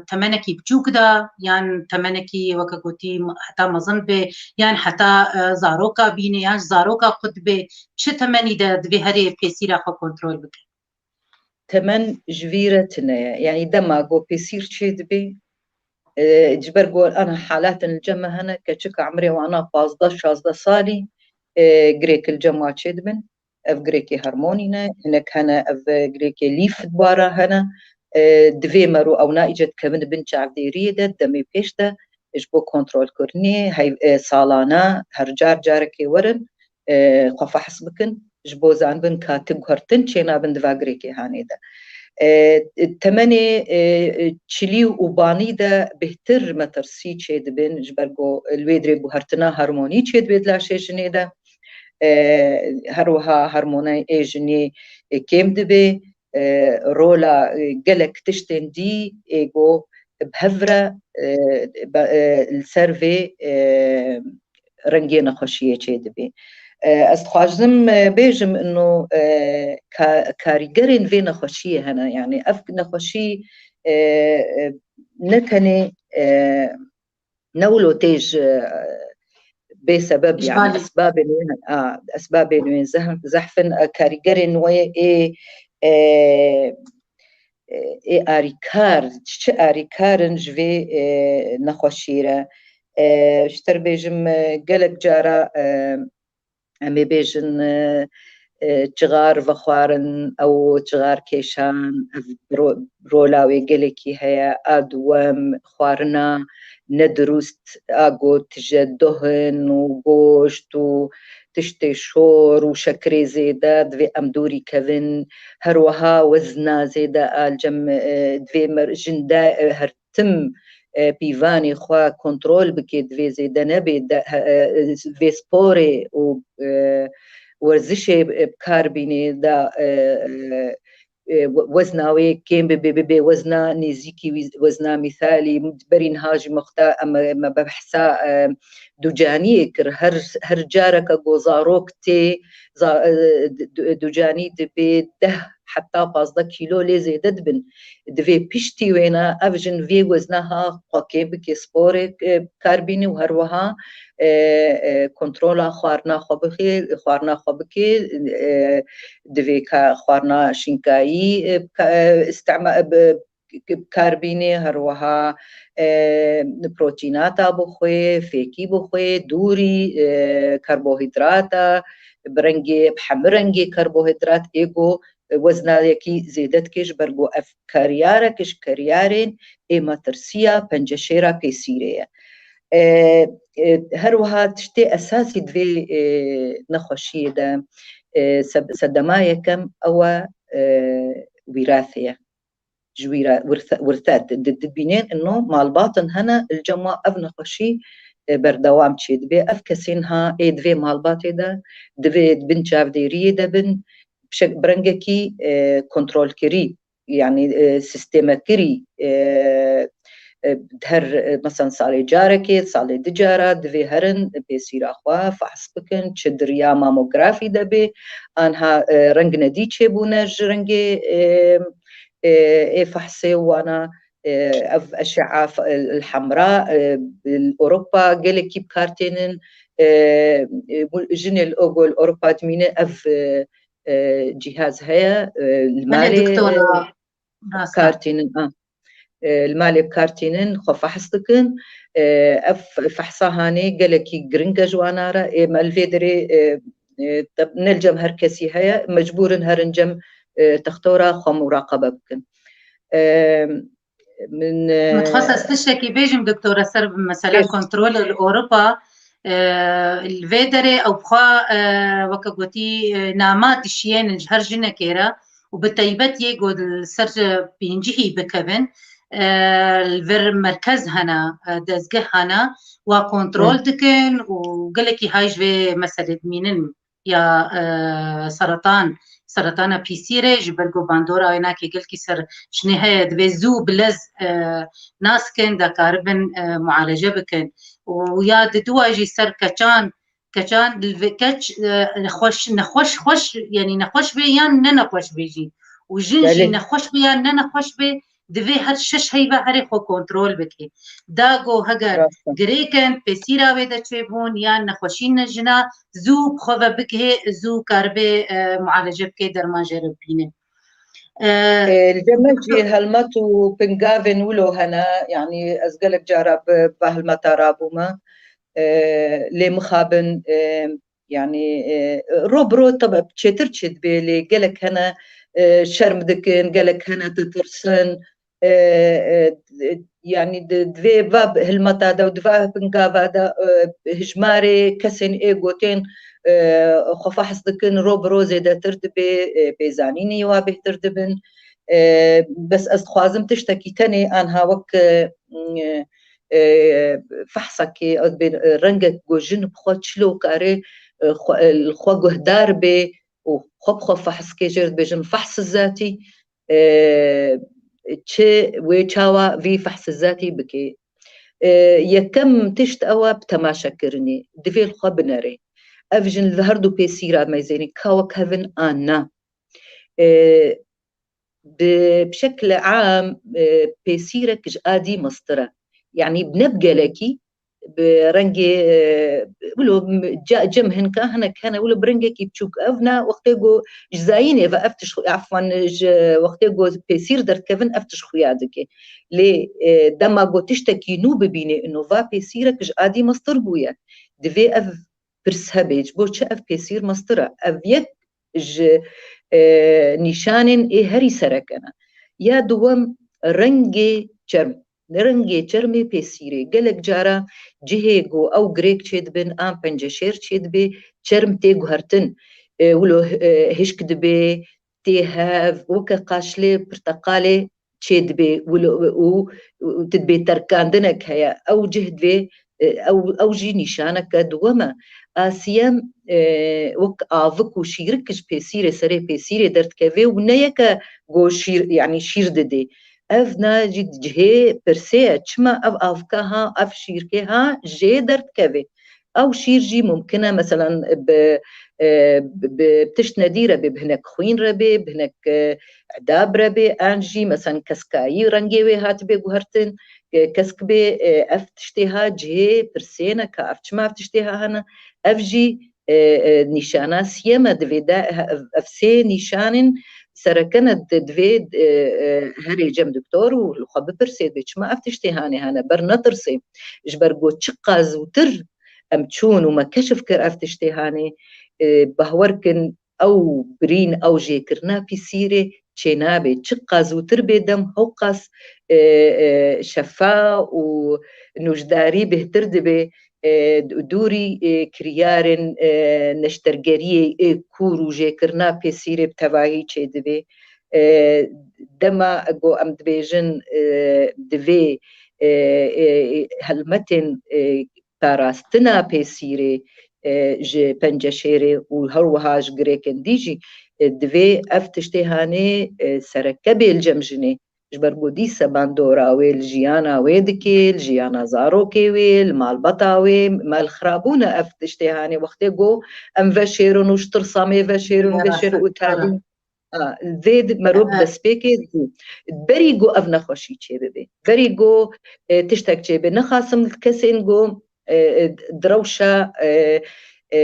temenekî biçûk de, yan temenekî weke gotî heta mezin be, yan heta, e, zaroka bîne, yan zaroka qut be, çi temenî de divê herê pêsîra xwe kontrol bike? Temen ji vî re tune ye. Yanî dema ku pêsîr çê dibe, e, ji ber ku ana halatin li cem me hene, keçika emrê wana pazdeh şazdeh salî, e, girêk li cem wa çê dibin. Ev girêkê hormonî ne, hinek hene ev girêkê lîf dibara hene. E, divê mero ew na îce dikevin bin çavdêriyê de, demê pêş de ji bo kontrolkirinê, hey, e, salane her car carekê werin, e, xwe fehs bikin, ji bo zanibin ka ti guhertin çênabin di va girêkê hanê de. E, temenê, e, çilî û banî de bêhtir metirsî çêdibin, ji ber ku li wê dirê guhertina hormonî çêdibe di laşê jinê de. E, her wiha hormonê ê jinê, e, kêm dibe. E, rola, e, gelek tiştên dî ê ku bi hev re, e, be-, e, li ser vê, e, rengê nexweşiyê çêdibê. E, ez dixwazim, e, bêjim ino, e, ka-, karîgerên vê nexweşiyê hene. Yani ev nexweşî, e, e, ne tenê, e, ne wilo tê ji, e, bê sebeb, yani esbabên wê, a, esbabên wê zeh-, zehf in, e, karîgerên wê ê, e, e, ê arîkar, çi arîkar in ji vê, e, nexweşî re. E, ji te re bêjim, e, gelek cara, e, em ê bêjin, e, e, çixar vexwarin, ew çixar kêşan, ev ro-, rola wê gelekî heye. A duwem, xwarina nedurust, a got tije dohin û goşt û tiştê şor û şekerê zêde divê em dûrî kevin. Her wiha wezna zêde a li cem, e, divê mer-, jin de, e, her tim, e, pîvanê xwe kontrol bike, divê zêde nebe, de, e, e, vê sporê û, e, werzişê, e, bi kar bîne, da, e, e, e, we-, wezna wê kêm bibe, bibe wezna nêzîkî wî-, wezna mîsalî. Berî niha jî mexta em, me behsa, e, ducaniyê kir. Her, her careke ku zarok tê, za-, e, du-, ducanî dibe deh heta pazdeh kîlo lê zêde dibin. Divê piştî wêna ev jin vê wezna ha xwe kêm bike, sporê, e, bi kar bîne û her wiha, e, e, kontrola xwarina xwe bixê, xwarina xwe bike, e, divê ka xwarina şînkayî, e, ka, e, îstema-, e, bi-, bi kar bîne, her wiha, e, protînata bixwe, fêkî bixwe, dûrî, e, karbohîdrata, bi rengê, bi hemû rengê karbohîdrat ê ku weznayekî zêde dike, ji ber ku ev kariyarek ji kariyarên ê metirsiya penceşêra pêsîrê ye. E, e, her wiha tiştê esasî di vê, e, nexweşiyê de, e, se-, sedema yekem ew e, e, wîrathê ye. Ji wîra-, wirthe-, wirthet di-, dibînên ino malbatin hene, li cem wa ev nexweşî, e, berdewam çêdibe. Ev kesên ha ê di vê malbatê de, divê di bin çavdêriyê de bin, bi şek-, bi rengekî, e, kontrolkirî, yani, e, sîstemekirî, e, e, her, e, mesela salê carekê, salê du cara divê herin, pêsîra xwe fehs bikin, çi di riya mamografî de bê, anha, e, reng nedî çêbûne ji rengê, e, e, ê fehsê wana, e, ev eşea f-, el hemra, e, li Ewropa gelekî bi kar tênin, e, e, jinê li Ogo li Ewropa dimîne ev, e, e, cîhaz heye, e, li Belê malê, doktora, e, rast e. Kar tînin, a. E, li malê bi kar tînin, xwe fehs dikin. E, ev fehsa hanê gelekî giring e ji wana re. Ê me li vê derê, e, e, te-, ne li cem her kesî heye, mecbûr in herin cem, e, textora xwe muraqebe bikin. E, min, e, Min dixwest ez tiştekî bêjim, doktora, ser mesela Bêj. Kontrolê li Ewropa, e, li vê derê ew xwe, e, weke gotî, e, nama dişiyênin ji her jinekê re û bi teybet yê ku li ser pêncihî bikevin, e, li vir merkez hene, e, dezgeh hene, wa kontrol Hı. dikin û gelekî hay ji vê meselê dimînin ya, e, seretan, seretana pîsîrê, ji ber ku bandora wênakê gelkî ser jinê heye, divê zû bi lez, e, nas kin, da karibin, e, mualece bikin. Û ya diduwa jî ser keçan, keçan li vê keç, e, xweş, nexweş xweş, yanî nexweş bê yan ne nexweş bê jî. Û jin jî Belê. nexweş bê yan ne nexweş bê, divê her şeş heyva herê xwe kontrol bike. Da go heger Rast e. girêk in, pêsîra wê de çêbûn yan nexweşî ne jina, zû bi xwe ve bigihê, zû karibê, e, mualece bike, derman jê re bibîne. E, E, li cem me jî helmet û pingavên wilo hene, yanî ez gelek cara bi, bi helmeta rabûme. E, lê mixabin, e, Yani e, ro bi ro tabi çêtir çêdibê lê gelek hene e, şerm dikin, gelek hene ditirsin. E, e, yani di, divê va hilmeta de û diva pingava de e, hijmarê kesên ê gotên e, xwe fehs dikin, ro bi ro zêdetir dibê, e, pêzanînê wa bêhtir dibin. E, bes ez dixwazim tiştekî tenê anha wek e, e, fehsekê, ez bê, e, rengek ku jin bi xwe çilo kare e, xwe, e, li xwe guhdar bê û xwe bi xwe fehs kê, jê re dibêjin fehs zatî, e, çi wê çawa vî fehs zatî bikê. E, yekem tişt ew e bi temaşekirinê. Divê li xwe binerê. Ev jin li her du pêsîra meyzênê ka wek hev in an na. E, bi, bi şekle am e, pêsîrek ji adî mestir e. Yani ne bi gelekî, bi rengê e, wilo ca- cem hinka hinek hene wilo bi rengekî biçûk. Ev ne wextê ku ji zayînê ve ev tişt, efwan ji wextê ku pêsîr derdikevin ev tişt xuya dike. Lê e, dema ku tiştekî nû bibînê ino va pêsîrek ji adî mestir bûye. Divê ev pirs hebe, ji bo çi ev pêsîr mestir e? Ev yek ji e, nîşanên ê herî sereke ne. Ya duwem rengê çerm. Rengê çermê pêsîrê. Gelek cara cihê ku ew girêk çêdibin an penceşêr çêdibê, çerm tê guhertin. E, wilo e, hişk dibê, tê hev, weke qaşlê pirteqalê çêdibê wilo- û, û tu dibê terkandinek heye. Ew cih divê, e, ew, ew jî nîşaneke duwem e. A siyem e, wek avik û şîrik ji pêsîrê, serê pêsîrê derdikeve û ne yeke go şîr, yani şîr didê. Ev na jî cihê pirsê ye. Çima ev avika ha, ev şîrkê ha jê derdikeve? Ew şîr jî mumkin e, meselan, bi, e, bi, bi tişt nedî re bê, bi hinek xwîn re bê, bi hinek e, edab re bê, an jî, meselan, keskayî rengê wê hatibê guhertin, e, kesk bê, e, ev tiştê ha cihê pirsê ne ka ev çima ev tiştê ha hene, ev jî e, e, nîşana siyem e, divê de he- ev sê nîşanên sereke ne di- divê e, e, herê cem doktor û li xwe bipirsê, divê çima ev tiştê hanê hene, ber netirsê. Ji ber ku çiqa zûtir em çûn û me keşif kir ev tiştê hanê, e, bahwer kin ew birîn, ew jêkirina pîsîrê çênabe. Çiqa zûtir bê dem, hewqas e, e, şefa û nûjdarî bêhtir dibe. E, dûrî e, kiryarên e, neştergeriyê ê kûr û jêkirina pêsîrê bi tevahî çêdibe. E, dema ku em dibêjin e, divê e, e, helmetên e, parastina pêsîrê e, ji penceşêrê û her wiha ji girêkên dî jî e, divê ev tiştê hanê e, sereke bê li cem jinê. Ji ber ku dîse bandora wê li jiyana wê dike, li jiyana zarokê wê, li malbata wê, me li xirabûne ev tiştê hanê wextê ku em veşêrin û ji tirsa mê veşêrin, veşêrin û talî. A, vê di- merov destpêkê dibû. Berî ku ev nexweşî çêbibe. Berî ku e, tiştek çêbe. Nexasim kesên ku e, e, di rewşa e, e,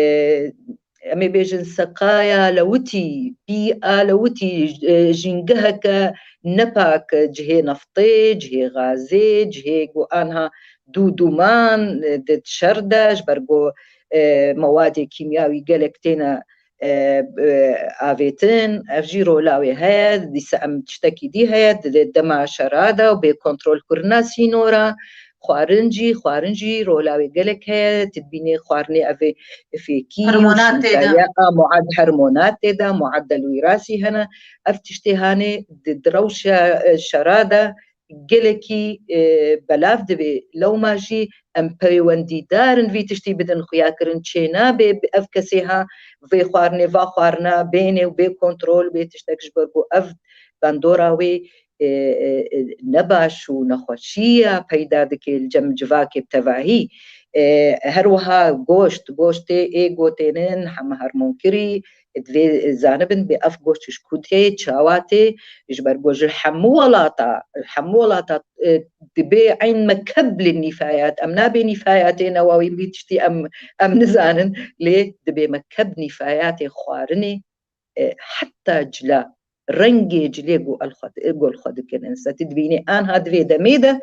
em ê bêjin seqaya lewitî, pî a lewitî, e, jîngeheke nepak, cihê neftê, cihê gazê, cihê ku anha dû dûman e, di şer de, ji ber ku e, mewadê kîmyawî gelek têne e, e, avêtin, ev jî rola wê heye, dîsa em tiştekî dî heye, di dema şera de û bê kontrolkirina sînora, xwarin jî, xwarin jî rola wê gelek heye, tu dibînî xwarinê ev ê fêkî, Hormonat tê de. Şînkaya, a muad-, hormonat tê de, muadel wîrasî hene, ev tiştê hanê di, di rewşa e, şera de gelekî e, belav dibe. Lewma jî em peywendîdar in vî tiştî bidin xuyakirin. Çênabe bi ev kesê ha vê xwarinê, va xwarina bênê û bê kontrol, bê tiştek, ji ber ku ev bandora wê e, e, e, nebaş û nexweşiya peyda dike li cem civakê bi tevahî. E, her wiha goşt, goştê ê gotênin heme hormonkirî, divê zanibin bê ev goşt ji ku tê, çawa tê, ji ber ku ji hemû welata, hemû welata e, dibê eyn mekeb li nîfayat. Em nabê nîfayatê newawî vî tiştî em, em nizanin, lê dibê mekeb nîfayatê xwarinê, e, heta cila, rengê cilê ku el xwe di-, ku li xwe dikin. Însa tu dibînî anha di vê demê de,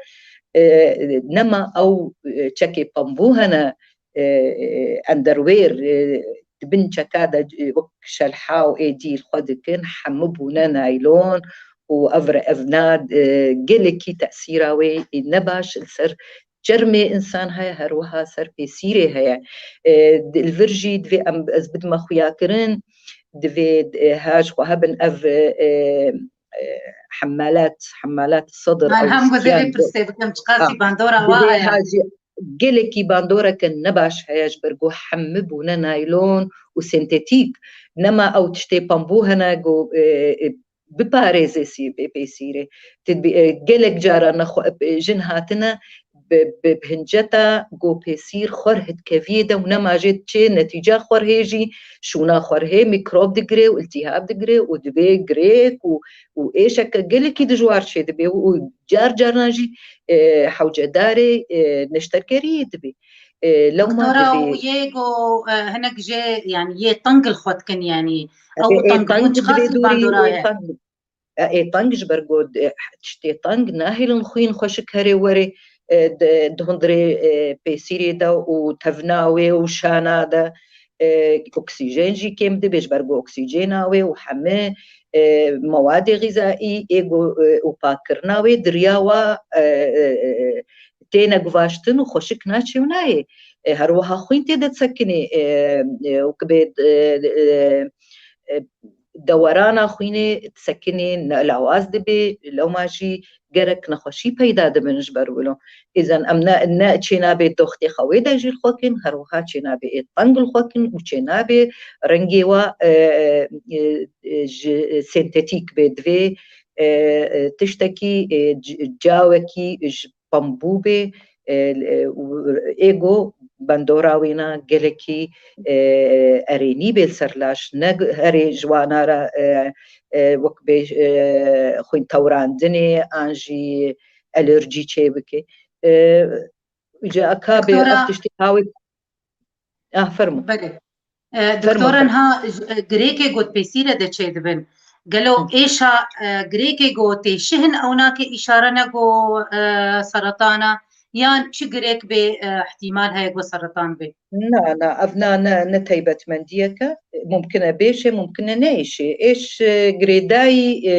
e, nema ew e, çekê pembû hene, e, e, underwear, e, bin çeka de, e, wek şelha û êdî li xwe dikin, hemû bûne naylon û ev re-, evna, e, gelekî tesîra wê, e, ne baş li ser çermê însan heye, her wiha ser pêsîrê heye. E, di-, li vir jî divê em, ez bidime xuyakirin, divê, e, ha ji xwe hebin ev, e, e, hemalat, hemalat sedr. Van ew hem ku divê sikiyan pirsê bikim, çiqasî Ah, bandora wa divê heye? Ha jî gelekî bandoreke nebaş heye, ji ber ku hemû bûne naylon û sentetîk. Nema ew tiştê pambû hene ku, e, e, biparêze sî-, pê-, pêsîrê. Tu dibî-, e, gelek cara nexwe-, e, jin hatine bi, bi, bi hinceta ku pêsîr xwer hidkeviyê de û nema jê diçê netîca xwerhê jî, şûna xwerhê mîkrob digire û iltîhab digire û dibê girêk û, û êşeke gelekî dijwar çêdibe û, û car carna jî, e, hewcedarê, e, neştergeriyê dibe. E, lewma Doktora, divê û yê ku, e, hinek jê, yani, yê teng li xwe dikin, yani, ew Ê, ê, tengbûn teng çiqas dibe li dorî, bandora ê, ye? Teng, e, ê, teng ji ber ku, e, tiştê teng nahêlin xwîn xweşik herê werê, e, di, di hundirê, e, pêsîrê de û tevna wê û şana de, e, oksîjen jî kêm dibe ji ber ku oksîjena wê û hemî, e, mewadê xîzaî ê ku, e, û pakkirina wê di riya wa, e, e, e, têne guvaştin û xweşik naçê û nayê. E, her wiha xwîn tê de disekinê, e, e, û kibê, e, e, e, dewerana xwînê disekinê, ne-, lawaz dibê, lewma jî gerek nexweşî peyda dibin ji ber wilo. Îzen em ne, ne çênabê doxtê xewê de jî li xwe kin, her wiha çênabê ê teng li xwe kin û çênabê rengê wa, e, e, e, ji sentetîk bê, divê, e, e, tiştekî, e, c-, cawekî ji pambû bê, e, e, û ê ku bandora wêna gelekî, e, erênî bê li ser laş, ne herê ji wana re, e, e, wek bê, e, xwîn tewrandinê an jî alerjî çêbike. E, ji ka bê Doktora, ev tiştê hawê Ah, fermo. Belê. E, Fermo, doktora, fermo. Niha, e, girêkê ku di pêsîre de çêdibin. Gelo Hı. êşa, e, girêkê ku tê şihin ew nake îşare ne ku, e, seretana, yan çi girêk bê, e, îhtîmal heye ku seretan bê? Na, na, ev na, ne, ne taybetmendiyeke. Mumkin e bêşê, mumkin e neêşê. Êş, e, girêdayî, e,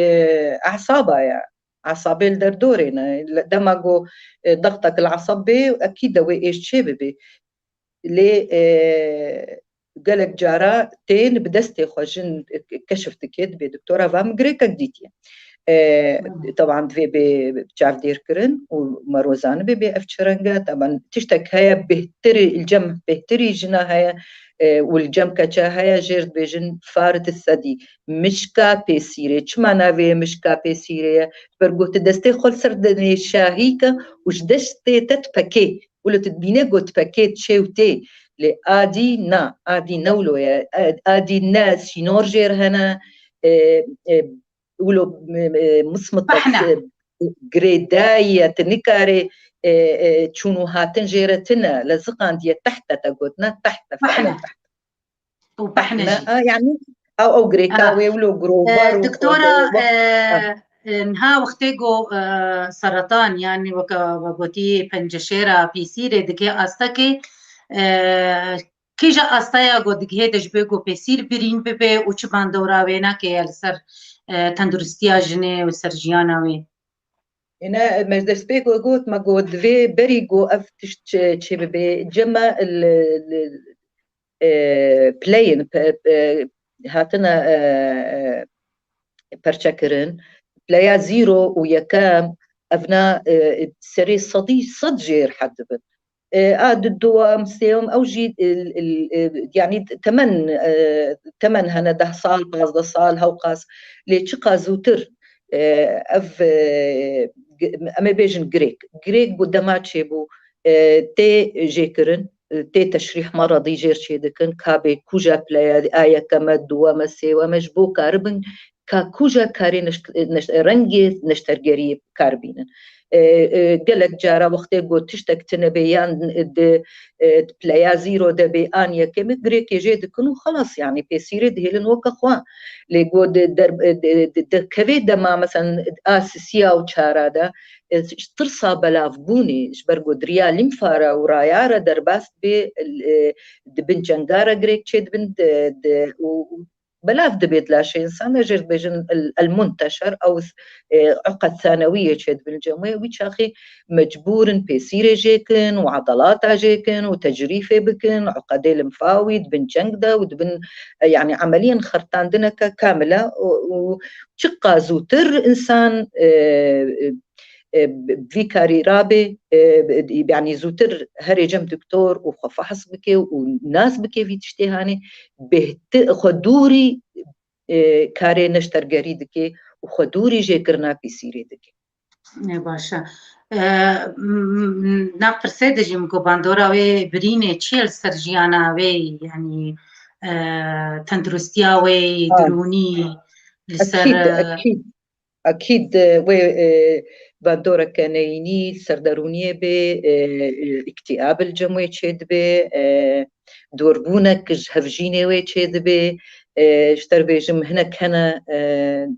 esaba ye. Esabê li derdorê ne. Dema ku, e, dextek li esab bê, ekîd e wê êş çê bibê. Lê, e, gelek cara tên bi destê xwe jin keşif dike, dibê doktora va min girêkek dîtiye. E, Hmm. Teban divê bê çavdêrkirin û me rozanibe bê ev çi reng e. Teban tiştek heye bêhtirî, li cem bêhtirî jina heye, e, û li cem keça heye, jêr dibêjin farid sedî. Mişka pêsîrê. Çima navê mişka pêsîrê ye? Ji ber ku tu destê xwe li ser denê şahî ke û ji destê te dipekê. Wilo tu dibîne ku dipekê çê û tê. Lê adî na, adî ne wilo ye. Adî ne sînor jêr hene, e, e, wilo, e, e, mismitek, Pehne. e, girêdayî ye, tu nikarê, e, e, çûn û hatin jêre tune, li ziqandiye tehte te gotine, tehte, Pehne. Fehne, tehte. Û pehne Pehne, jî. A, yani, ew, ew girêka Ana, wê wilo girovar e, û doktora, xwe, e, e, niha wextê ku, e, seretan, yani weke we gotî penceşêra pîsîrê dike astekê, e, kîja astaya ku digihê de ji bo ku pêsîr birîn bibe û çi bandora wê nake ye li ser, e, tenduristiya jinê û ser jiyana wê? Êne me ji destpêk got, me got divê berî ku ev tişt çi, çi bibe, cema li, li, e, playên pe-, pe-, hatine, e, e, perçekirin. Playa zîro û yekem, evna, e, serê sedî sed jêr hed dibin. E, a du-, duwam, sêyom, ew jî, e, e, e, yani temen, e, temen hene deh sal, pazdeh sal, hewqas. Lê çiqas zûtir, e, ev, e, gi-, em ê bêjin girêk. Girêk ku dema çêbû, e, tê jêkirin, e, tê teşrîh meredî jêr çêdikin, ka bê kuja playa, a yekeme, duweme, sêweme, ji bo karibin, ka kuja karê neşt-, neşt-, rengê neştergeriyê kar bînin. E, e, gelek cara wextê got tiştek tune bê yan di, e, pileya zîro de bê an yekê min girêkê jê dikin û xelas, yanî pêsîrê dihêlin weke xwe. Lê got di der-, e, di, di, di kevê dema, meselen, a sisiya û çara de, e, ji tirsa belavbûnê, ji ber got di riya lîmfa re û raya re derbas dibê, e, di bin çenga re girêk çêdibin, di, di, û, û belav dibe di laşê însan de, jê dibêjin el, el munteşer, ew, e, uqed sanewiyê çêdibin li cem wê, wî çaxê mecbûr in pêsîrê jê kin û edalata jê kin û tecrîfê bikin, uqedê limfawî di bin çeng de û di bin, e, yanî emeliyên xertandineke kamil e û, û çiqa zûtir însan, e, e, e, bi vî karî rabê, e, yanî zûtir herê cem doktor û xwe fehs bike û nas bike vî tiştê hanê, bêhtir, xwe dûrî, e, karê neştergerî dike û xwe dûrî jêkirina pêsîrê dike. Ne baş e. E, m-, m-, nav pirsê de jî min got bandora wê birînê çi ye li ser jiyana wê, yanî, e, tenduristiya wê, ha, dirûnî li ser, ekîd, e, ekîd. Akîd, e, wê, e, bandoreke neyînî li ser derûniyê bê, e, e, îktîab li cem wê çêdibe, e, dorbûnek ji hevjînê wê çêdibe, e, ji te re bêjim hinek hene, e,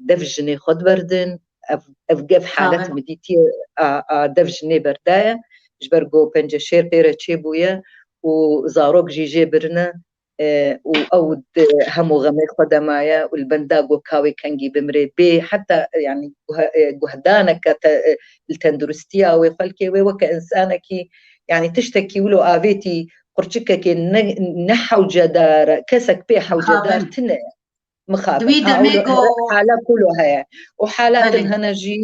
dev jinê xwe diberdin. Ev, ev, ev halet min dîtiye a, a dev jinê berdaye. Ji ber ku penceşêr pê re çêbûye û zarok jî jê birine. E, û ew di hemû xemê xwe de maye û li benda got ka wê kengî bimrê bê heta, yanî guhe-, e, guhdaneke te-, e, li tenduristiya wê xelkê wê weke însanekî, yanî tiştekî wilo avêtî qurçikekê ne, ne hewcedar e, kesek pê hewcedar tine. Mixabin. Di wî demê ku hala kulo heye. Û halatin hene jî,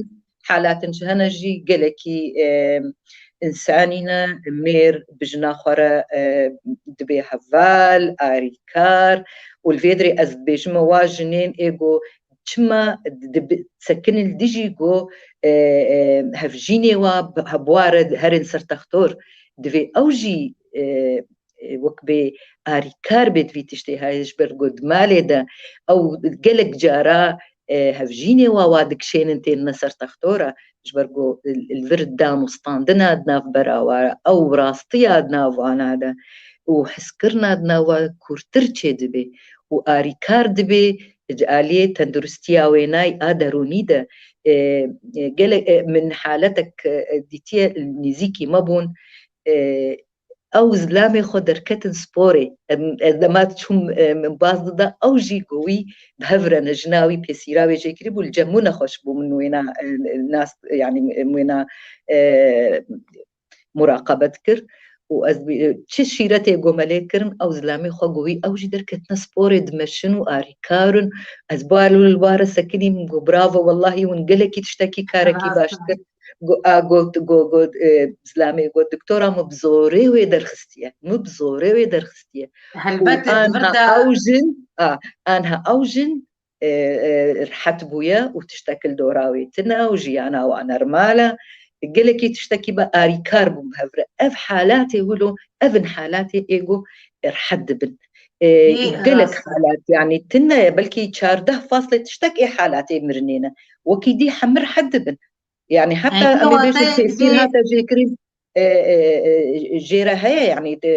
halatin ji hene jî gelekî, e, însanî ne, mêr bi jina xwe re, e, dibe heval, arîkar û li vê dirê ez dibêjime wa jinên ê ku çima dibi-, sekinîn li dijî ku, e, e, hevjînê wa bi-, hebûa re herin ser textor, divê ew jî, e, e, wek bê arîkar bê di vî tiştê heye, ji ber ku di malê de ew gelek cara, e, hevjînê wa wa dikişênin tênine ser textora, ji ber ku li vir danûstandina di nav bera wa ew rastiya di nav wana de û hizkirina di nav wa kûrtir çêdibe û arîkar dibe ji aliyê tenduristiya wênayî a derûnî de, e, e, gelek, e, min haletek, e, dîtiye nêzîkî me bûn, e, ew zilamê xwe derketin sporê. Em, ez dema diçûm, e, min baz dida, ew jî ku wî bi hev re ne, jina wî pêsîra wê jê kirî bû, li cem min nexweş bû, min wêna, e, nas, yanî, e, wêna, e, muraqebe dikir. Û ez bi-, çi şîretê ku me lê kirin, ew zilamê xwe ku wî, ew jî derketine sporê, dimeşin û arîkar in. Ez bi wan li wan re sekinîm, min got, bravo, wellahî hûn gelekî tiştekî karekî baş dikir. Go-, a, got, go-, got, e, zilamê got, doktora min bi zorê wê derxistiye. Min bi zorê wê derxistiye. Û anha ew jin, a, anha ew jin, e, e, rihet bûye û tiştek li dora wê tine û jiyana wa nermal e. Gelekî tiştekî bi arîkar bûn bi hev re. Ev halatê wilo, ev in halatê ê ku rihet dibin. E, gelek halat, yanî tine ye, belkî çardeh faslê tiştek ê halatê mirinê ne. Wekî dî hemir rihet dibin. Yanî heta em ê bêjin tesîr hate jêkirin, e, e, e, jê re heye, yanî di,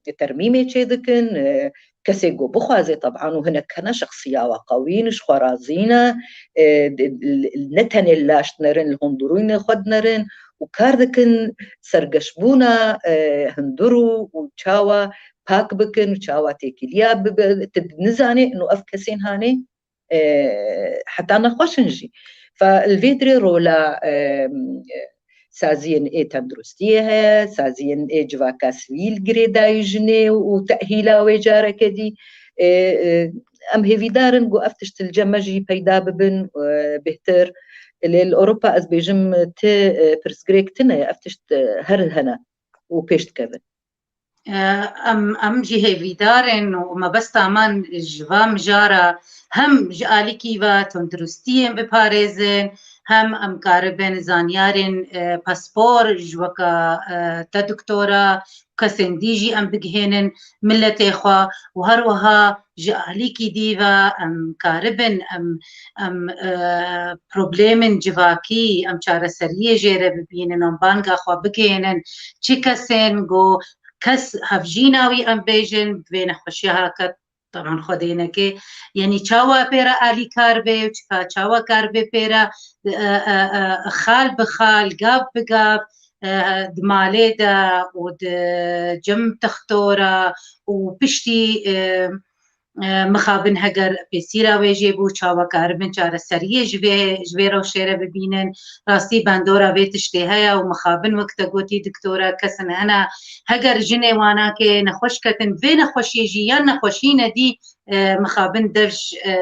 e, termîmê çê dikin, e, kesê ku bixwaze, teban, û hinek hene şexsiya we qewî ne, ji xwe razî ne, e, di, li, ne tenê li laş dinerin, li hundirûnê xwe dinerin û kar dikin sergeşbûna, e, hundir û, û çawa pak bikin û çawa têkiliya bibe, tu nizanê, û ev kesên hanê, e, heta nexweş in jî. Fe li vê dirê rola, e, saziyên ê tenduristiyê heye, saziyên ê civaka sivîl girêdayî jinê û tehîla wê careke dî. E, e, em hêvîdar in ku ev tişt li cem me jî peyda bibin, e, bêhtir. Lê li Ewropa ez bêjim ti, e, pirsgirêk tine ye, ev tişt, e, her hene û pêş dikevin. Em, em jî hêvîdar in û mebesta me ji va mijara hem ji alîkî ve tunduristiyên biparêzin, hem em karibin zanyarên, e, paspor ji weka, e, te doktora, kesên dî jî em bigihênin miletê xwe û her wiha ji alîkî dî ve em karibin, em, em, e, problemên civakî, em çareseriyê jê re bibînin, em banga xwe bigihînin, çi kesên ku kes hevjîna wî em bêjin, bi vê nexweşiya heke, teban xwedê neke, yanî çawa pê re alîkar bê û çika çawa kar bê pê re, e, e, e, xal bi xal, gav bi gav, e, di malê de û di cem textora û piştî, e, e, mixabin heger pêsîra wê jê bû, çawa karibin çareseriyê ji vê, ji vê rewşê re bibînin. Rastî bandora vê tiştê heye û mixabin wek te gotî doktora, kesin hene, heger jinê wana ke nexweş ketin, vê nexweşiyê jî yan nexweşî nedî, e, mixabin dev ji, e,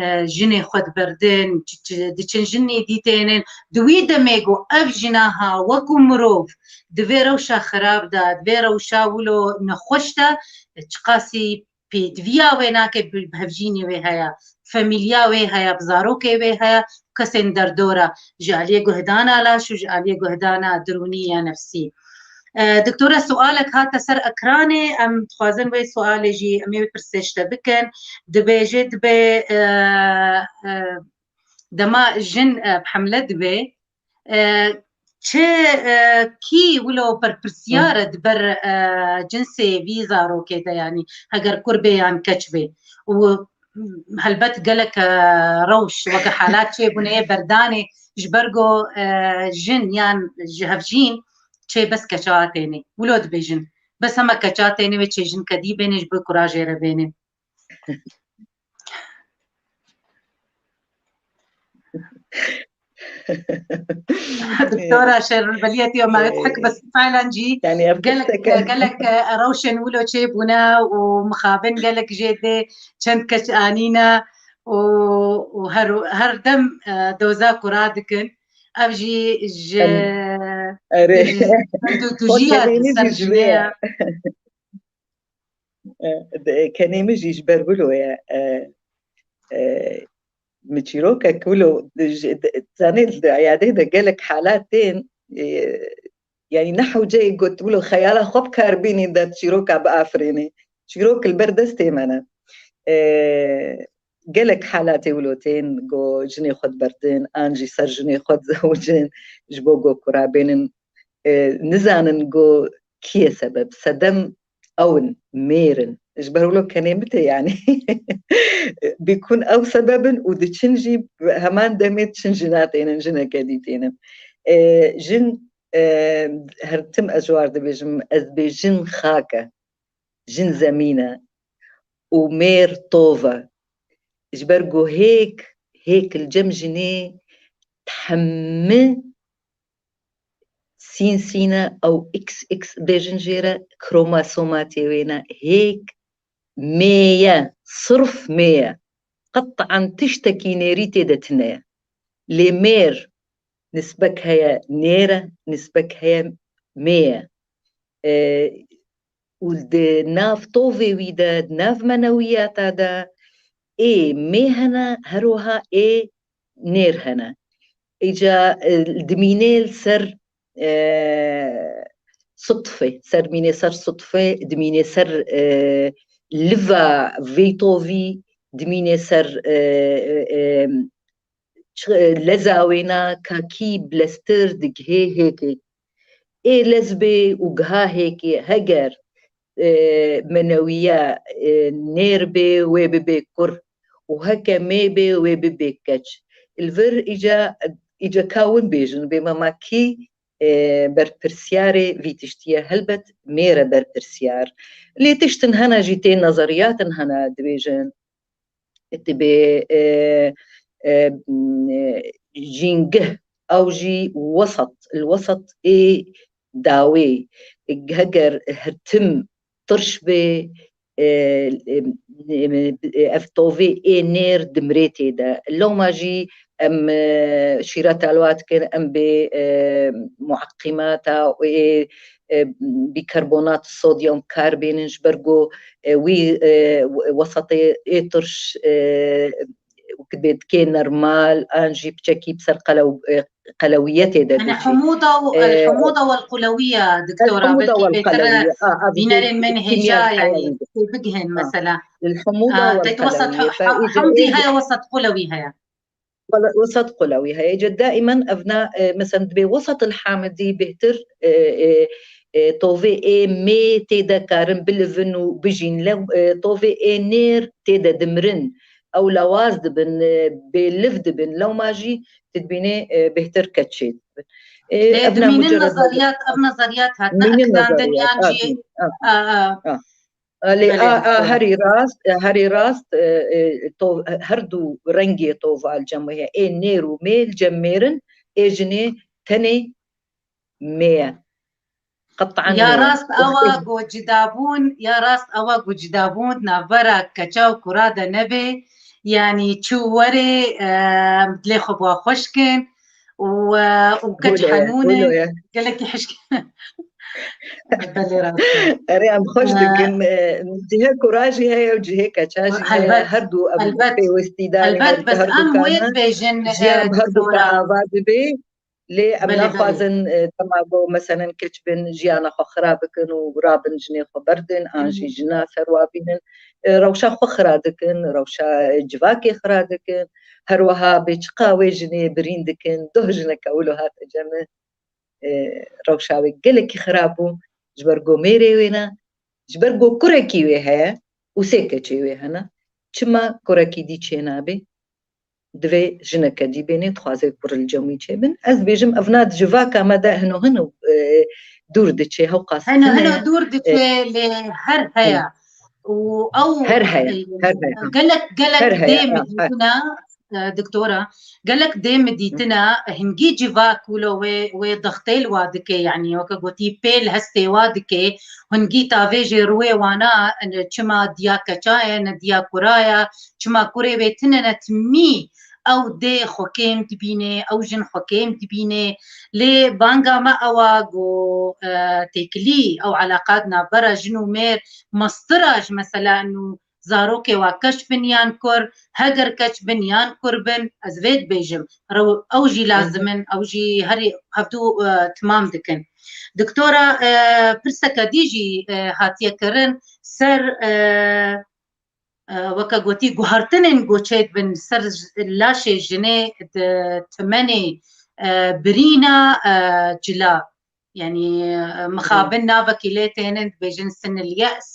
e, jinê xwe diberdin, ç-, ç-, diçin jinê dî tênin. Di wî demê ku ev jina ha wekû mirov di vê rewşa xirab de, di vê rewşa wilo nexweş de, çiqasî pêdiviya wê nake, bi, bi hevjînê wê heye, famîlya wê heye, bi zarokê wê heye, kesên derdora, ji aliyê guhdana laş û ji aliyê guhdana dirûnî ya nefsî. E, doktora, sualek hate ser ekranê, em dixwazin wê sualê jî em ê wê pirsê ji te bikin. Dibêje, dibê, e, e, dema jin, e, bi hemle dibe, e, çi, e, kî wilo berpirsiyar e di ber, e, cinsê vî zarokê de, yanî heger kur bê yan keç bê. Û helbet gelek, e, rewş weke halat çêbûne yê berdanê ji ber ku, e, jin yan ji hevjîn çê bes keça têne. Wilo dibêjin. Bes hema keça têne wê çê jin kedî bêne ji bo kura jê re bêne. Doktora Şerulbeliyetî, ma Ee, hek bes filan jî yani ev gelek, tişteke gelek, e, rewşên wilo çêbûne û mixabin gelek jê dê çend keç anîne û, û her, her dem, e, doza kura dikin. Ev jî ji, Em, erê. ji Xwe çendû tu jî ya kenê di ser jî ji jinê vê ye. E, de, kenê min jî ji ber wilo ye. E, e, min çîrokek wilo, di, ji, di, zanê di eyadê de gelek halat tên, e, yanî ne hewceyê got wilo xeyala xwe bi kar bînî de çîroka biafirînî. Çîrok li ber destê me ne. E, gelek halatê wilo tên, go jinê xwe diberdin, an jî ser jinê xwe dizewicin, ji bo go kura bênin, e, nizanin go kî ye sebeb. Sedem ew in, mêr in. Ji ber wilo kenê min tê, yanî. Bîkun ew sebeb in û diçin jî heman demê diçin jina tênin, jineke dî tênin. E, jin, e, her tim ez ji war dibêjim, ez dibê jin xak e, jin zemîn e û mêr tov e. Ji ber ku hêk, hêk li cem jinê hemî sîn sîn e, ew X X bêjin jê re, kromosomatê wê ne, hêk mê ye, sirf mê ye. Qet'an tiştekî nêrî tê de tune ye. Lê mêr nisbek heye nêr e, nisbek heye mê ye. E, û di nav tovê wî de, di nav menewiyata de ê mê hene, her wiha ê nêr hene. Îca, e, dimînê li ser, e, sutfê, ser dimînê ser sutfê, dimînê ser, e, liva vê tovî, dimînê ser, e, e, e, çi-, leza wêna ka kî bileztir digihê hêkê. Ê lez bê û giha hêkê, heger, e, menewiya, e, nêr bê, wê bibê kur û heke mê bê, wê bibê keç. Li vir îca, îca ka win bêjin, bê mema kî, e, berpirsyarê vî tiştî ye. Helbet mêr e berpirsiyar. Lê tiştin hene jî tê, nezeriyatin hene dibêjin. Dibê, e, e, m, e, jîngih, ew jî wesat, li wesat ê dawê, heger hirtim tirş bê, e, e, e, ev tovê ê nêr dimrê tê de. Loma jî em, e, şîra talwa dikin, em bê, e, mueqîmata ê, e, bîkarbonat sodyum kar bênin, ji ber ku, e, wî, e, wesatê ê tirş, e, û ki dê dikê nermal, an jî piçekî bi ser qelew-, e, qelewiyetê de Yanî diçî. Hemûda û E, el-hemûda wel qulewî ye, doktora, Hemûda belkî wel bêtir qelewî ye. A, a, bînerên me hêja, yanî tê bigihên mesela. Hemûda wel qelewî ye. Hemdî heye, wesat qulewî heye. Wesat qulewî heye. Îca daimen evna, e, mesela dibê wesat el-hamidî bêhtir, e, e, e, tovê ê mê tê de karin bilivin û bijîn. Lew, e, tovê ê nêr tê de dimirin. Ew lawaz dibin, e, bêliv dibin. Lewma jî tu dibînê, e, bêhtir keç çê dibin. E, Lê evna dimînin mucerred nezeriyat, ev nezeriyat hatine mînin iqdandin nezeriyat, yan a, jî, a, a, a. A, lê Belê, a, a, doğru. Herî rast, e, herî rast, e, e, to-, her du rengê tova li cem wê heye. Ê nêr û mê li cem mêrin, ê jinê tenê mê ye. Qet'an Ya mê ye. rast ewa ku cidabûn, ya rast ewa ku cidabûn navbera keça û kura de nebe, yanî çû werê, e, dilê xwe bi xweş kin û, e, û keç Holo ye, henûn holo in, ye. Gelekî hişk. Belê rast e. Erê, em xweş E, dikin, e, cihê kura jî heye û cihê keça jî heye. Helbet, Her du ev helbet, pêwistîdar in, helbet, bes her em wê dukan dibêjin, e, jiyan bi her du doktora. Ava dibe. Lê em Belê, belê. Naxwazin, e, dema ku meselen keç bin jiyana xwe xira bikin û rabin jinê xwe berdin, an jî Mhm. jina ser wa bînin. E, rewşa xwe xira dikin, rewşa, e, civakê xira dikin. Her wiha bê çiqa wê jinê birîn dikin, doh jineke wilo hate cem min. E, rewşa wê gelekî xira bû. Ji ber ku mêrê wê ne, ji ber ku kurekî wê heye û sê keçê wê hene. Çima kurekî dî çênabe? Divê jineke dî bênê, dixwaze kur li cem wî çêbin. Ez dibêjim, evna di civaka me de hino hino, e, dûr diçe, hewqas Hino hine. Hino dûr diçe, E, lê her heye. Û ew, her heye, e, her heye, ha. Gelek, gelek Her heye, dê ha, min ha. Dîtine, e, doktora, gelek dê min dîtine, hingî civak wilo wê, wê dextê li wa dike, yanî weke gotî pê li hestê wa dike, hingî tavê jê rûyê wana, e, çima diya keça ye, ne diya kura ye, çima kurê wê tine ne timî ew dê xwe kêm dibîne, ew jin xwe kêm dibîne. Lê banga me ewa ku, e, têkilî ew eleqa di navbera jin û mêr mestir e ji mesela û zarokê wa keç bin yan kur, heger keç bin yan kur bin, ez vê dibêjim. Rew-, ew jî Hı hı. lazim in, ew jî herî hevdû, e, timam dikin. Doktora, e, pirseke dî jî, e, hatiye kirin ser, e, e, weke gotî, guhertinên ku çêdibin ser j-, laşê jinê di timenê, e, birîna, e, cila. Yanî, e, mixabin navekî lê tênin, dibêjin sinil ye's.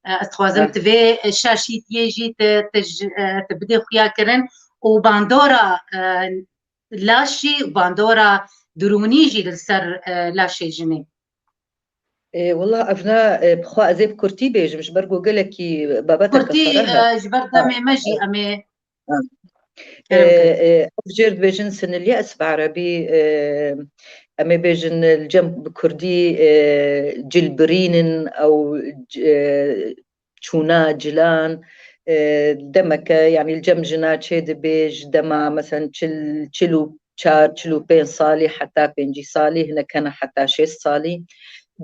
E, ez dixwazim Evet. tu vê şaşîtiyê jî tu, tu ji, e, tu bidê xuya kirin û bandora, e, laşî û bandora dirûnî jî li ser, e, laşê jinê. Ê, wela evna, e, bi xwe ez ê bi kurtî bêjim, ji ber ku gelekî babeteke Kurtî, xerab e. e, ji ber Ha, demê me jî ha, em ê ha. E, Kerem kin. E, ev jêr dibêjin sinil ye's bi erebî, e, em ê bêjin li cem bi kurdî, e, cilbirînin ew c-, e, çûna cilan, e, demeke, yanî li cem jina çê dibe ji dema, meselen, çil, çil û çar, çil û pênc salî heta pêncî salî, hinek hene heta şêst salî.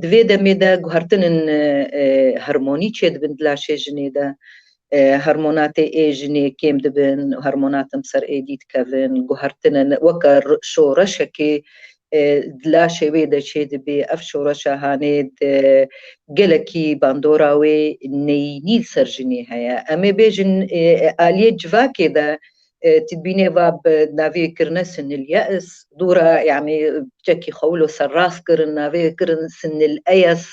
Di vê demê de guhertinên, e, e, hormonî çêdibin di laşê jinê de. E, hormonatê ê jinê kêm dibin, hormonatên ser êdî dikevin, guhertine ne-, weke r-, şoreşekê, e, di laşê wê de çêdibê. Ev şoreşa hanê di gelekî bandora wê neyînî li ser jinê heye. Em ê bêjin, e, e, aliyê civakê de, e, tu dibînê va bi navê kirine sinil ye's, dûra, yanî, piçekî xwe wilo serrast kirin, navê kirin sinil eyes,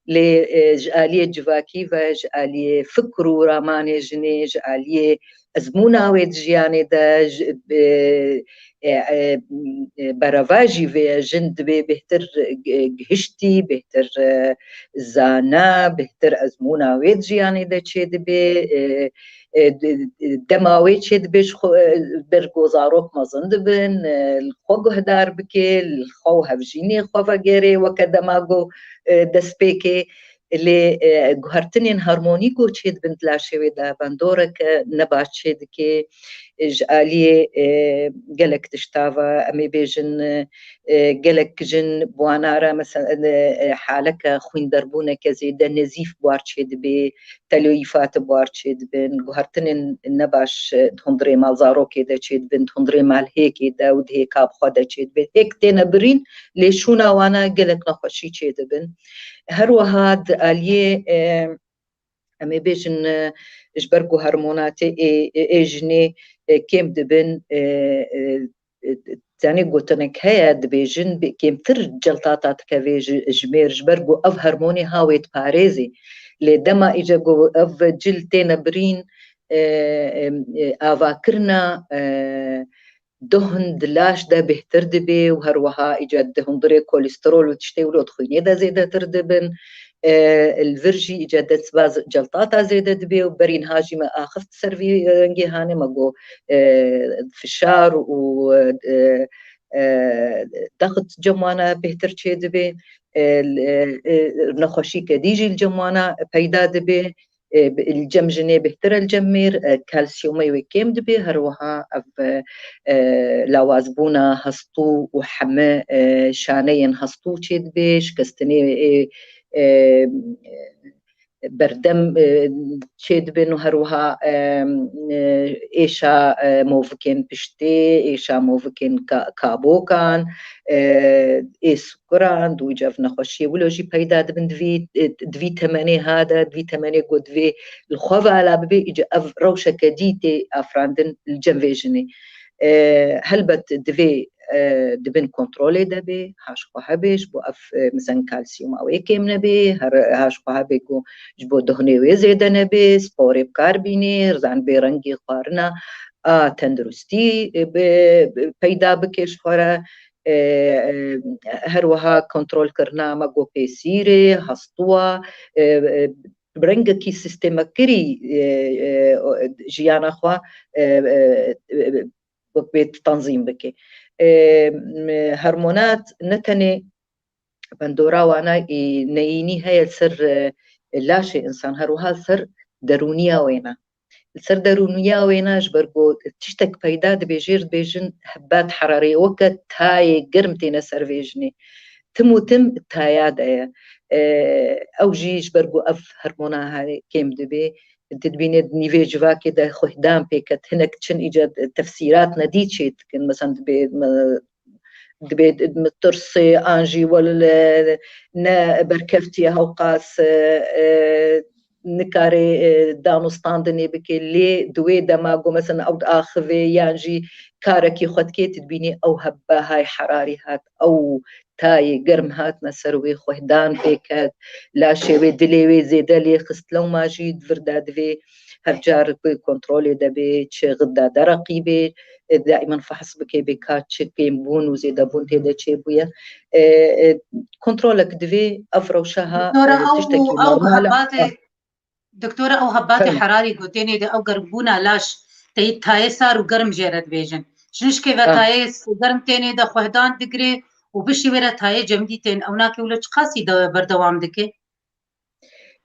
lê, e, ji aliyê civakî ve, ji aliyê fikr û ramanê jinê, ji aliyê ezmûna wê di jiyanê de, ji, e, e, e, e, berevajî vê jin divê bêhtir, e, gihiştî, bêhtir, e, zana, bêhtir ezmûna wê di jiyanê de çêdibe, e, e, di, di, dema wê çêdibe ji xwe, e, ber ku zarok mezin dibin, e, li xwe guhdar bike, li xwe û hevjînê xwe vegere, weke dema ku, e, destpêkê. Lê, e, guhertinên harmonî ku çêdibin di laşê wê de bandoreke nebaş çêdike. ji aliyê, e, gelek tişta ve, em ê bêjin, e, gelek jin bi wana re, mesela, e, e, haleke xwînderbûneke zêde nezîf bi war çêdibe, teloyîfat bi war çêdibin, guhertinên nebaş, e, di hundirê malzarokê de çêdibin, di hundirê malhêkê de û di hêka bi xwe de çêdibin. Hêk têne birîn, lê şûna wana gelek nexweşî çêdibin. Her wiha di aliyê, e, em ê bêjin, e, ji ber ku hormonatê ê, ê, ê jinê, e, kêm dibin, e, e, e, yanî gotinek heye, dibêjin bi kêmtir celtata dikeve ji, ji mêr, ji ber ku ev hormonê ha wê diparêzê. Lê dema îca ku ev cil têne birîn, e, e, e, avakirina, e, dohn di laş de bêhtir dibe û her wiha îca di hundirê kolesterol û tiştê wilo di xwînê de zêdetir dibin. E, li vir jî îca destbaz celtata zêde dibe û berî niha jî me axift ser vî rengê hanê, me got, e, fişar û, e, e, dexit cem wana bêhtir çêdibe. E, e, e, nexweşîke dî jî li cem wana peyda dibe. E, bi-, li cem jinê bêhtir e li cem mêr, e, kalsiyumê wê kêm dibe, her wiha ev, e, e, lawazbûna hestû û heme, e, şaneyên hestû çêdibe, şikestinê, e, e, berdem, e, çêdibin û her wiha, e, e, êşa, e, movikên piştê, êşa movikên ka-, kabokan, e, ê sukiran, di wî cem nexweşiyê wilo jî peyda dibin di vî, di vî temenê ha de, di vî temenê ku divê li xwe vala bibe, îca ev rewşeke dî tê afirandin li cem vê jinê. E, helbet divê, e, di bin kontrolê de bê, ha ji xwe hebe, ji bo ev, e, mizen kalsiyuma wê kêm nebe, her, ha ji xwe hebe ku ji bo dohnê wê zêde nebe, sporê bi kar bînê, rizan bê rengê xwarina a tenduristî, e, bi, bi, peyda bike ji xwe re. E, e, her wiha kontrolkirina me got pêsîrê, hestûwa, e, e, bi rengekî sîstemekirî, e, e, o, jiyana xwe, e, e, e, bê tenzîm bike. E, m-, hormonat ne tenê bendora wana ê neyînî heye li ser, e, laşê însan, her wiha li ser derûniya wê ne. Li ser derûniya wê ne, ji ber ku tiştek peyda dibe, jêr dibêjin hebbat herarê, weke tayê germ têne ser vê jinê. Tim û tim taya de ye. E, ew jî ji ber ku ev hormona hene kêm dibe, tu dibîne di nîvê civakê de xwehdan pê ket, hinek çin îca tefsîrat nedî çê dikin, mesela dibê, me, dibê tirsê an jî wel, e, ne berkeftiye hewqas, e, e, nikare, e, danûstandinê bike, lê di wê dema ku mesela ew diaxive yan jî karekî xwe dike, tu dibînî ew hebba hay herarî hat, ew tayê germ hatine ser wê, xwehdan pê ket, laşê wê, dilê wê zêde lê xist. Lewma jî di vir de divê her car bi kontrolê de bê, çi xidda dereqî bê, e, daîman fehs bike bê ka çi kêmbûn û zêdebûn tê de çêbûye. E, e, kontrolek divê, ev rewşa ha, Doktora, e, ew, tiştekî ew normal e. Hebatê, doktora, ew hebatê Fermo. Herarî gotênê de ew germbûna laş tê tayê sar û germ jê re dibêjin. Ji nişkê ve Ha. tayê s-, germ tênê de xwehdan digire û bişî wê re tayê cemidî tên. Ew nakê wilo çiqasî de berdewam dike?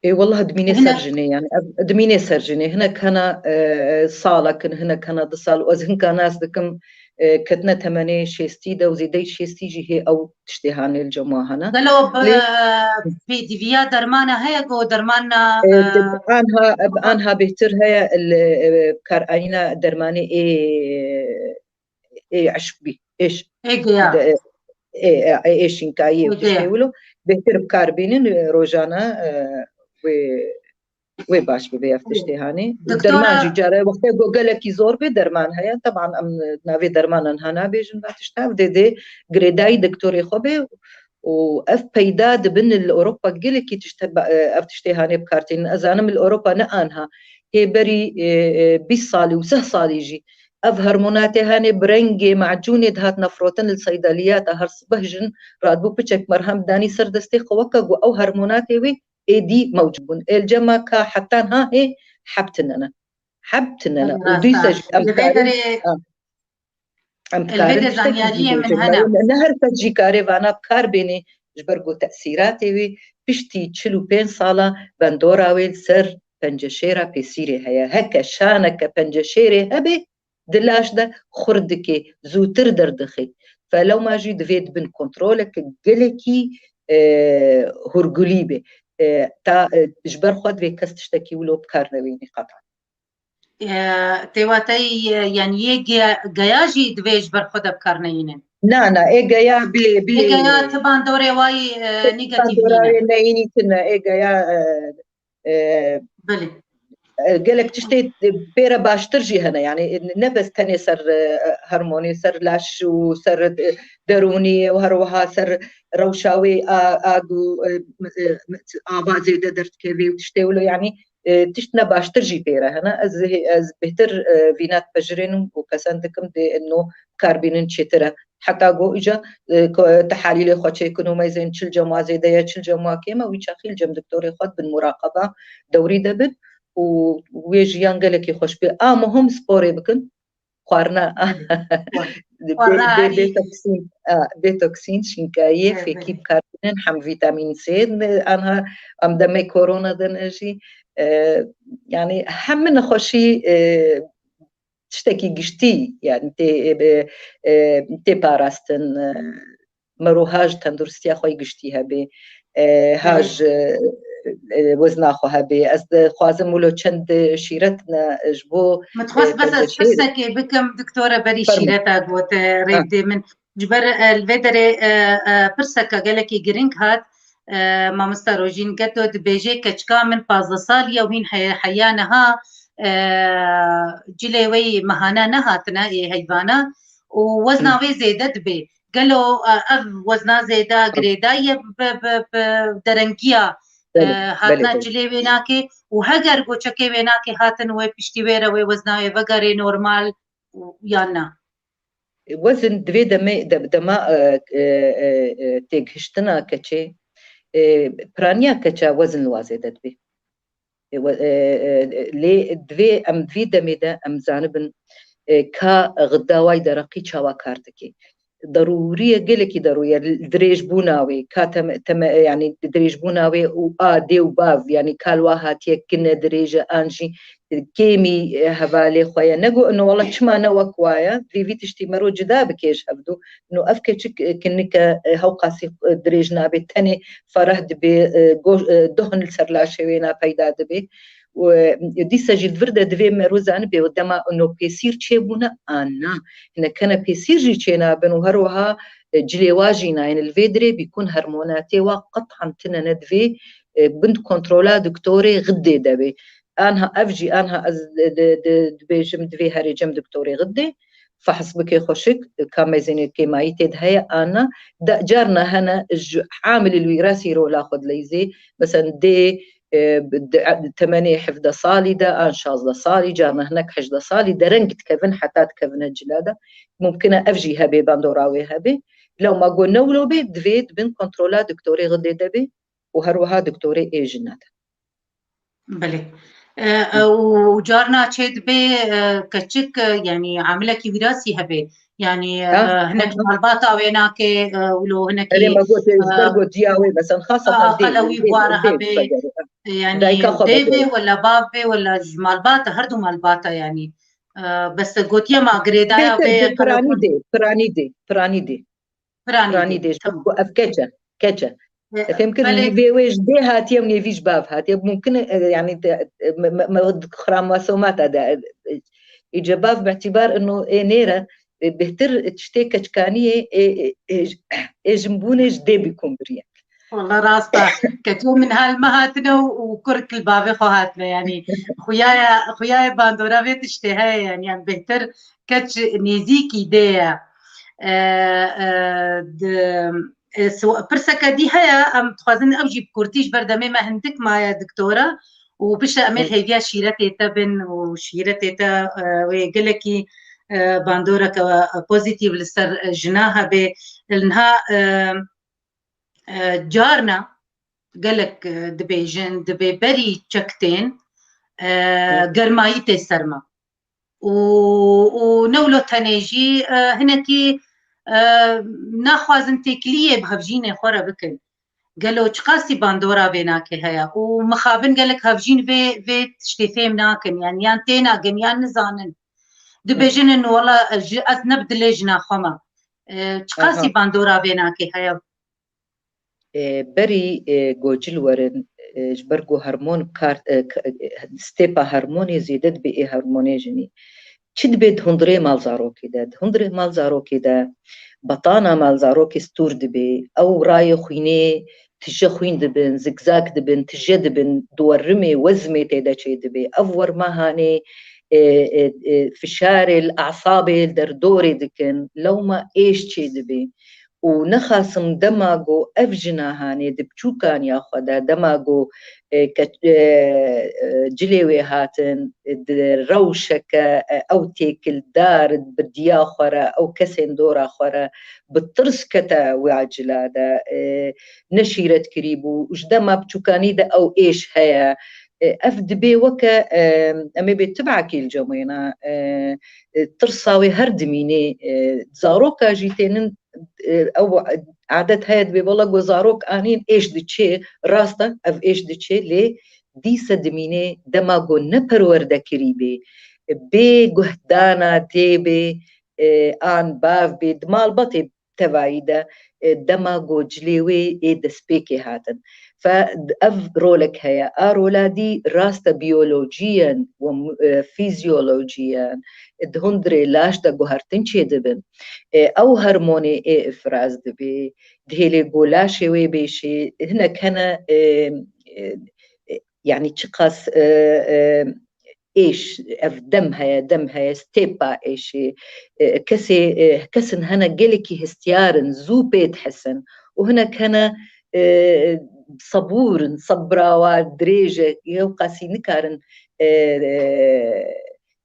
Ê, wallah dimînê Hine- ser jinê, yani, ev, dimînê ser jinê. Hinek hene, e, salek in, hinek hene du sal. Û ez hinka nas dikim, e, ketine temenê şêstî de û zêdeyî şêstî jî hê ew tiştê hanê li cem wan hene. Gelo bi, Lê pêdiviya dermana heye ku dermana, E, e, anha, anha bêhtir heye li, e, karanîna dermanê ê, ê eşq bî, êş. Ê giya. De, ê, ê, ê şînkayiyê û Ê tiştê giya. Wilo bêhtir bi kar bînin, e, rojane, e, wê, wê baş bibe ev Ê. tiştê hanê. Doktora Derman jî care wextê ku gelekî zor bê derman heye. Teban em navê dermanan ha nabêjin ve tişta. Ev dê dê girêdayî doktorê xwe bê û ev peyda dibin li Ewropa gelekî tişt heba, e, ev tiştê hanê bi kar tînin. Ez zanim li Ewropa ne anha. Hê berî, e, e, bîst salî û sih salî jî ev hormonatê hanê bi rengê macûnê dihatine firotin li seydeliyata her sibeh jin radibû piçek merhem danî ser destê xwe weke ku ew hormonatê wê êdî mewcûd bûn. Ê li cema ka heta niha hê heb tune ne. Heb tune ne. Û Rast dîsa e. jî em Li vê karin, derê, em li vê karin derê tiştekî jî zanyariyê min bêjin. hene. Ne, ne her kes jî karê vana bi kar bênê, ji ber ku tesîratê wê piştî çil û pênc sala bendora wê li ser penceşêra pêsîrê heye. Heke şaneke penceşêrê hebe, di laş de xurt dike, zûtir derdixê. Fe lewma jî divê di bin kontroleke gelekî, e, hûrgulî be. E, ta, e, ji ber xwe divê kes tiştekî wilo bi kar newînî qetan. E, tê wateyî, e, yanî yê ge-, geya jî divê ji ber xwe de bi kar neyînin. Na, na, ê geya bê, bê, Ê geya ti bandorê wayî, e, ti negatîf bandora nîne. Wê neyînî tune, ê geya, e, e, Belê. e, gelek tiştê pê re baştir jî hene. Yanî ne bes tenê ser, e, hormonê, ser laş û ser, e, derûnî û her wiha ser rewşa wê a, a ku, e, e, ava zêde derdikeve û tiştê wilo, yanî, e, tişt ne baştir jî pê re hene. Ez, ez bêhtir, e, vîna dipejirînim û pesen dikim dê ino karbînin çêtir e. Heta go îca, e, ko-, tehalîlê xwe çêkin û meyzên çil cem wa zêde ye, çil cem wa kêm e, wî çaxî li cem doktorê xwe bin muraqeba dewrî de bin û wê jiyan gelekî xweş bê. A muhim sporê bikin, xwarina. Belê. Xwarina Bê-, bê-, arî. Bêtoksîn, a, bêtoksîn, şînkayê, Evet, fêkî belê. Bi kar bînin, hem vîtamîn C, ne, anha em demê korona de ne jî, e, yanî hemî nexweşî, e, tiştekî giştî, yanî tê, e, e, tê parastin, e, mero ha ji tenduristiya xwe yî giştî hebe, e, ha Evet. ji, e, wezna xwe hebe. Ez dixwazim wilo çend şîret ne ji bo, Min dixwest e, bes ez penceşêr. Pirsekê bikim, diktore, berî Fermo. Şîreta got, e, Ha. Rêvdê min. Ji ber, e, li vê derê, e, e, pirseke gelekî girîng hat, e, mamosta Rojîn Geto dibêje, keçika min pazdeh salî ye û hîn he-, heya niha, e, cilê wê yî mehane nehatine ê heyvana û wezna Hı. wê zêde dibe. Gelo, e, ev wezna zêde girêdayî ye bi, bi, bi derengiya, e, Belê, hatina belê, belê. Cilê wê nake û heger goçekê wê nake hatin wê piştî wê re wê wezna wê vegerê normal û yan na? Wezin di vê demê, de-, dema, e, e, e, e, têgihiştina keçê, e, piraniya keça wezin li wa zêde dibe. E, we-, e, e, lê divê em di vî demê de em zanibin, e, ka xida wayî dereqî çawa kar dike. Derûrî ye, gelekî derûrî ye, dirêjbûna wê, ka teme-, teme-, yanî dirêjbûna wê û a dê û bav, yanî ka li wa hatiye kine dirêj e, an jî kêmî, e, hevalê xwe ye. Nego, ino wela çima ne wek wa ye? Vî, vî tiştî mero cida bike ji hevdu. Ino ev keçik, e, kinik e, e, hewqasî, e, dirêj nabe, tenê fereh dibe, e, go-, e, dohn li ser laşê wê na peyda dibe. Û, e, dîsa jî li vir de divê mero zanibe, û dema ino pêsîr çêbûne an na. Hinek hene pêsîr jî çênabin û her wiha, e, cilê wa jî nayên. Li vê dirê bîkûn hormonatê wa qet'an tine ne, divê, e, bin kontrola doktorê xidê de be. Anha ev jî, anha ez di, di, di, dibêjim, divê herê cem doktorê xidê, fehs bike xweşik, ka meyzênê kêmayî tê de heye an na. De, carna hene ji hamilil wîrasî rola xwe dileyzê, mesela dê, e, di, temenê hevdeh salî de, an şazdeh salî, carna hinek hejdeh salî, dereng dikevin, heta dikevine cila de. Mumkin e ev jî hebe, bandora wê hebe. Lewma go ne wilo bê, divê di bin kontrola doktorê xidê de bê û her wiha doktorê ê jina de. Belê. E, e, û carna çê dibe, e, keçik, e, yanî amilekî wîrasî hebe. Yanî, e, Ha, e, hinek ha, ha. Malbata wê nake, e, wilo hinekî, Erê me got, e, ji ber e, gotiya wê, mesela, xaseten a, dê, qala wî dê, buara dê hebe. Vegerê, ha. Yanî dayika xwe dê be, vegerê. Wela bav be, wela ji malbata, her du malbata yanî. E, bes gotiye ma girêdaya Bêtir wê dê, qala piranî dê, piranî dê, piranî dê. Piranî Piranî dê. Dê, ji Tamam. Bo ev keç e, keç e. E, Fêm kirin, belê. Vê wê ji dê hatiye û nêvî ji bav hatiye. Mumkin e, e, yanî te, e, me, me, me, xramosomata de, e, e, îce bav bi îtîbar ino ê nêre, e, bêhtir tiştê keçkaniyê, ê, ê, ê, ê jinbûnê ji dê bîkûn biriye. Wala rast e. Keçê min hal me hatine û, û kurk li bavê xwe hatine. Yanî xuyaya, xuyaya bandora vê tiştê heye yanî, yan bêhtir keç nêzîkî dê ye. E, e, di, e, siwa-, pirseke dî heye, em dixwazin ew jî bi kurtî ji ber demê me hindik maye doktora û bişe em ê Hı. Hêviya şîretê te bin û şîretê te, e, wê gelekî, e, bandoreke, e, pozîtîf li ser, e, jina hebe. Niha, e, e, carna gelek, e, dibêjin, dibê berî çek tên, e, Hı. Germayî tê ser me. Û, û ne wilo tenê jî, e, hinekî, e, naxwazin têkiliyê bi hevjînê xwe re bikin. Gelo çiqasî bandora vê nake heye û mixabin gelek hevjîn vê, vê tiştê fêm nakin, yanî yan tênagin yan nizanin. Dibêjin wala ji ez ne bi dilê jina xwe me. E, çiqasî bandora vê nakê heye? E, berî, e, gocil werin, e, ji ber ku hormon kar, e, k-, e, stêpa hormonê zêde dibe ê hormonê jinî. Çi dibe di hundirê malzarokê de? Di hundirê malzarokê de betana malzarokê stûr dibe. Ew rayê xwînê tije xwîn dibin, zikzak dibin, tije dibin, di werimê wezmê tê de çê dibe. Ev werma hanê, e, e, e, fişarê li asabê, li derdorê dikin. Lewma êş çê dibe. Û nexasim dema ku ev jina hanê di biçûkaniya xwe de, dema ku, e, ke-, e, e, cilê wê hatin, e, di rewşeke, e, ew têkildar bi diya xwe re, ew kesên dora xwe re bi tirs kete wê cila de, e, ne şîret kirî bû. Ji dema biçûkanî de ew êş heye. E, ev dibê weke, e, em ê bê tibakî li cem wêna, e, e, tirsa wê her dimînê, e, zaroka jî tênin, e, ew adet heye dibê, wela ku zarok anîn êş diçê, rast e, ev êş diçê, lê dîse dimînê dema ku ne perwerde kirî bê, e, bê guhdana dê bê, e, an bav bê, di malbatê tevayî de, e, dema ku cilê wê ê destpêkê hatin. Fe ev rolek heye. A rola dî rast e, biyolojiyen û, e, fizyolojiyen di hundirê laş de guhertin çêdibin. E, ew hormonê ê ifraz dibê, dihêlê ku laşê wê bêşê, hinek hene, e, e, e, yanî çiqas, e, e, êş, ev dem heye, dem heye, stêpa êşê, e, kesê, e, kesin hene gelekî hestiyar in, zû pê dihesin û hinek hene, e, sebûr in, sebra wa dirêj e, yew qasî nikarin, e, e,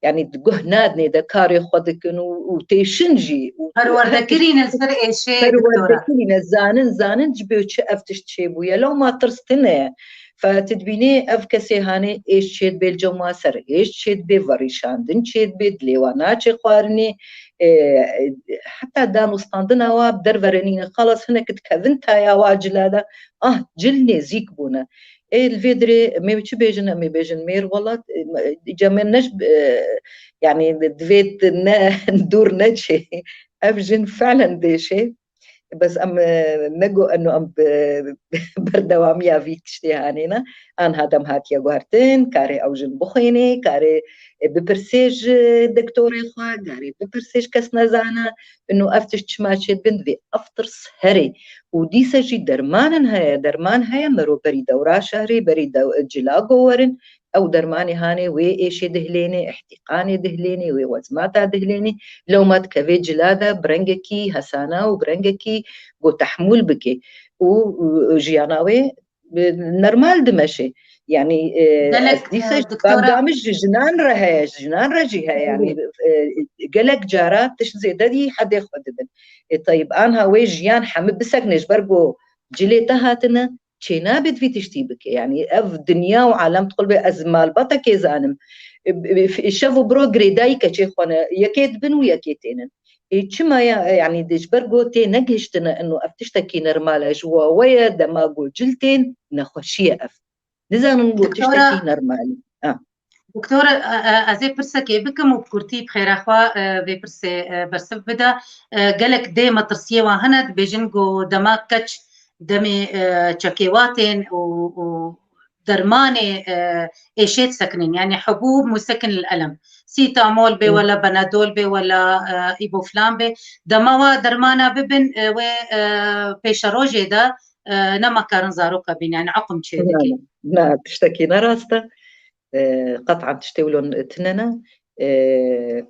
yanî di guh nadinê de karê xwe dikin û, û têşin jî. Û perwerde kirîne li ser êşê, doktora. Perwerde kirîne, zanin, zanin ji bo çi ev tişt çêbûye. Lewma tirs tune ye. Fe tu dibînî ev kesê hanê êş çêdibê li cem wan, ser êş çêdibê, verîşandin çêdibê, dilê wan naçe xwarinê. E, e, heta dan û standina wa bi derve re nîne. Xalas hinek dikevin taya wa cila de. Ah, cil nêzîk bûne. Ê, li vê dirê em ê çi bêjin, em ê bêjin mêr welat, e, cem ne, e, yanî divê tu ne dûr neçê. Ev jin felen dêşê. Bes em, e, nego eno em bi berdewamiya vî tiştê hanê ne. Anha dem hatiye guhertin, karê ew jin bixwênê, karê, e, bipirsê ji doktorê xwe, karê bipirsê ji kes nezane. Ino ev tişt çima çêdibin, divê ev tirs herê. Û dîse jî dermanin heye, derman heye, mero berî dewra şehrê, berî dew-, cila go werin, ew dermanê hanê wê êşê dihilênê, îhtîqanê dihilênê, wê wezmata dihilênê, lewma dikevê cila de bi rengekî hesana û bi rengekî ku tehmûl bike. Û, û jiyana wê, e, normal dimeşe. Yanî, e, gelek, ez dîsa e, doktora, bangamiş ji jinan re heye, ji jinan re jî heye. Yanî, e, gelek cara tişt zêde dî hedê xwe dibin. E, tayib, anha wê jiyan hemî bisekne ji ber ku cilê te hatine, çênabe di vî tiştî bike. Yanî ev dinya û alem dixul be, ez malbatekê zanim. E, e, şev û biro girêdayî keçê xwe ne, yekê dibin û yekê tênin. Ê, çima ya, e, yanî, de ji ber ku tê negihiştine ino ev tiştekî normal e, ji wa we ye, dema ku cil tên, nexweşî ye ev. Nizanin ku tiştekî normal e. Ha. Doktor, e, e, ez ê pirsekê bikim û bi kurtî bi xêra xwe, e, vê pirsê, e, bersiv bide. E, gelek dê metirsiyê wan hene, dibêjin ku dema keç demê, e, çekê wa tên û, û dermanê, e, êşê disekinin, yanî hubûb musekin lil elem. Sîtamol bê wela benadol bê wela, e, îboflan bê. Dema wa dermana bibin, e, wê, e, pêşerojê de, e, nema karin zaroka bîn, yanî eqim çê dike. Na, na, tiştekî ne rast e. E, qet'an tiştê wilo tune ne. E,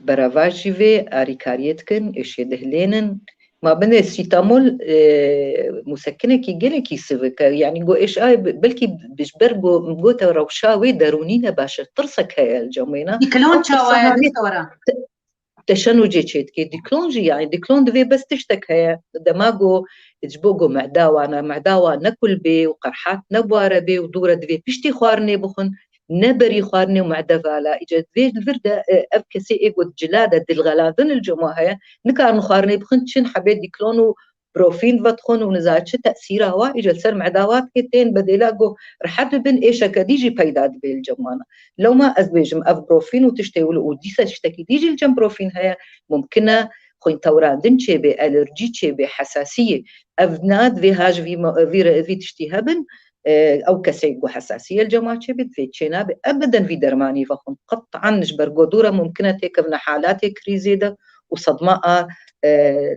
Berava jî vê arîkariyê dikin, êşê dihilênin. Ma binê sîtamol, e, musekinekî gelekî sivik e. Yanî go êş ay, belkî ji ber go, gote rewşa wê derûnî ne baş e. Tirsek heye li cem wê ne. Dîklon çawa ye, doktora? Te-, teşenûcê çê dike. Dîklon jî, yanî dîklon divê bes tiştek heye. Dema go ji bo go mehda wan e, mehda wan ne kul bê û qerhat ne buare bê û dû re divê piştî xwarinê bixwin. Ne berî xwarinê û mede vala. Îca vê li vir de, e, ev kesê ê ku cila de dilxelandin li cem wa heye, nikarin xwarinê bixin, çin hebê dîklon û Brofîn vedixwin û niza çi tesîra wa îca li ser meda wa dike, tên bedêla ku rehet bibin, êşeke dî jî peyda dibe li cem wana. Lewma ez bêjim, ev brofîn û tiştê wilo û dîsa tiştekî dî jî li cem brofîn heye, mumkin e xwîntewrandin çêbe, alerjî çêbe, hesasiyê. Ev na divê ha ji vî ma-, vî re-, vî tiştî hebin, e, ew kesê ku hesasiyê li cem wa çêbe, divê çênabe ebeden vî dermanî vexwin. Qet'an ji ber godû re mumkin e têkevine halatê krîzê de û sedma a, e,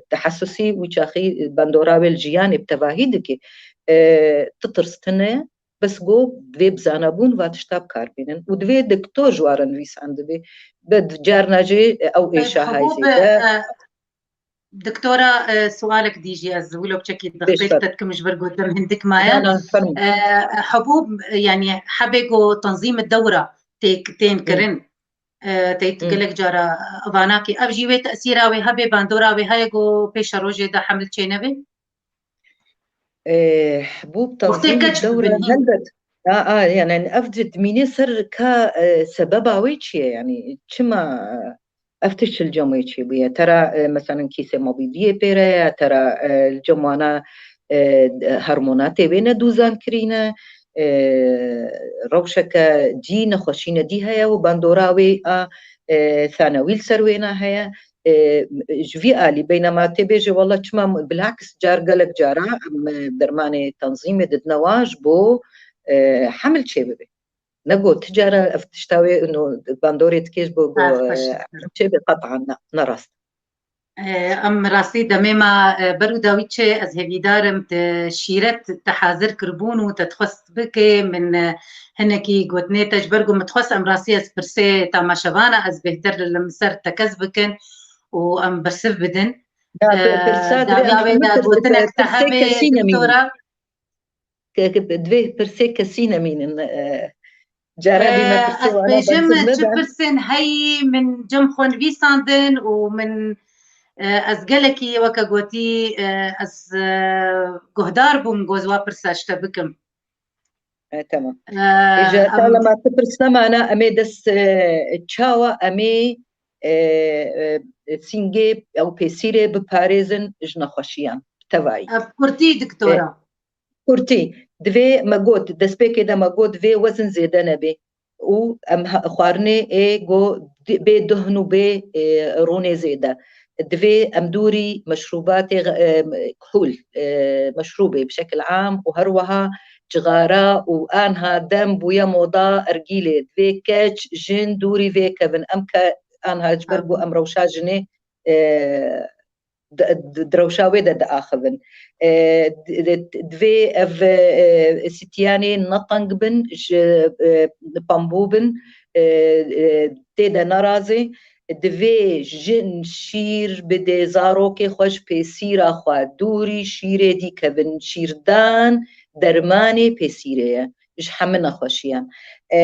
tehessusî wî çaxî bandora wê li jiyanê bi tevahî dike. E, ti tirs tune, bes go divê bi zanebûn va tişta bi kar bînin û divê doktor ji wa re nivîsandibê. Bi carna jî ew êşa hay zêde. Doktora, e, sualek dî jî ez wilo biçekî dextêk te dikim ji ber gotin hindik maye. Na, na, fermo. E, hebû, yanî hebê ku tenzîm dewra têk, tên kirin, e, tê gelek cara vanakê. Ev jî wê tesîra wê hebê, bandora wê heye ku pêşerojê de hemil çênebe? E, bû bi tenzîm dewra helbet. A, a, yani ev dimîne ser ka, e, sebeba wê çi ye? Yani çima, e, ev tişt li cem wê çêbûye? Tera, e, mesela kîsê mabîdiyê pê re ye, tera, e, li cem wana, e, hormonatê wê ne dûzan kirîne, e, rewşeke dî, nexweşîne dî heye û bandora wê a, e, thanewî li ser wêna heye. E, ji vî alî, beynema tê bêje, wela çima bilaks car gelek cara em, e, dermanê tenzîmê didine wan ji bo, e, hemil çêbibe. Ne got, ti cara ev tişta wê, no, bandorê dikê ji bo, go, e, çê bê qet'an ne, ne rast. E, em rastî demê me, e, ber û dawî çê, ez hêvîdar im te şîret te hazir kiribûn û te dixwest bike, min, e, hinekî gotinê te ji ber ku min dixwest em rastî ez pirsê tamaşevana ez bêhtir li min ser tekez bikin û em bersiv bidin. Ya, e, pirsa dawiya wê de gotinek te hebe, doktora. Ke, ke divê pirsê kesî nemînin, e, cara dî me pirsê wana bêjim, çi pirsên heyî min cem xwe nivîsandin û min, e, ez gelekî weke gotî, e, ez, e, guhdar bûm, goz wa pirsa ji te bikim. E, tamam. E, Îja, em ta lema tu pirs nemana, em ê dest, e, çawa em ê, e, e, sîngê ew pêsîrê biparêzin ji nexweşiyan, bi tevayî. Ev kurtî, doktora. E, Kurtî, divê me got, destpêkê de me got, divê wezin zêde nebe û em ha-, xwarinê ê go di-, bê duhn û bê, e, rûnê zêde. Divê em dûrî meşrûbatê, e, kuhûl, e, meşrûbê bi şekil am û her wiha cixara û anha dem bûye moda ergîlê. Divê keç, jin dûrî vê kevin. Em ke anha ji ber ku em rewşa jinê, e, di, di, di rewşa wê de diaxivin. E, di, di, divê ev, e, sitiyanê ne teng bin, ji, e, pambû bin, e, e, tê de nerazê. Divê jin şîr bidê zarokê xwe ji pêsîra xwe, dûrî şîrê dî kevin. Şîrdan dermanê pêsîrê ye. Ji hemû nexweşiyan. E,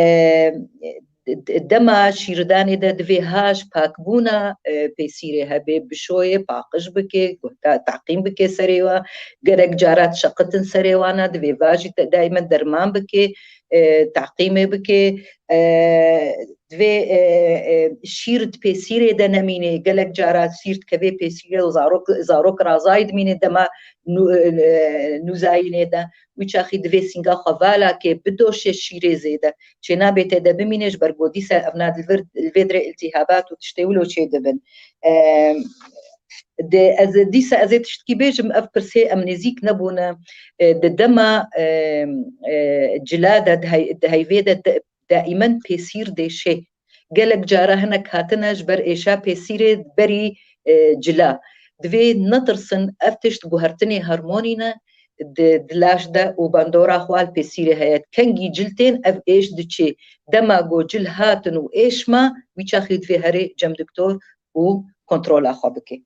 d-, dema şîrdanê de divê ha ji pakbûna, e, pêsîrê hebe, bişoyê, paqij bike, guhda, teqîm bike serê wa, gerek cara dişeqitin serê wana, divê va jî te-, daîmen derman bike, e, teqîmê bike, e, divê, e, e, şîr di pêsîrê de nemîne, gelek cara şîr dikeve pêsîrê û zarok, zarok razayî dimîne dema nû-, e, nûzayînê de. Wî çaxî divê sînga xwe vala ke bidoşe şîrê zêde. Çênabê tê de bimîne, ji ber ku dîsa ev na li vir, li vê dirê îltîhabat û tiştê wilo çê dibin. E, de, ez dîsa ez ê tiştkî bêjim, ev pirsê em nêzîk nebûne. E, di dema, e, e, cila de, di hey-, di heyvê de, de, daîmen pêsîr dêşê. Gelek cara hinek hatine ji ber êşa pêsîrê berî, e, cila. Divê netirsin, ev tişt guhertinê hormonî ne, di, di laş de û bandora xwe li pêsîrê heye. Kengî cil tên ev êş diçê. Dema ku cil hatin û êş ma, wî çaxî divê herê cem doktor û kontrola xwe bike.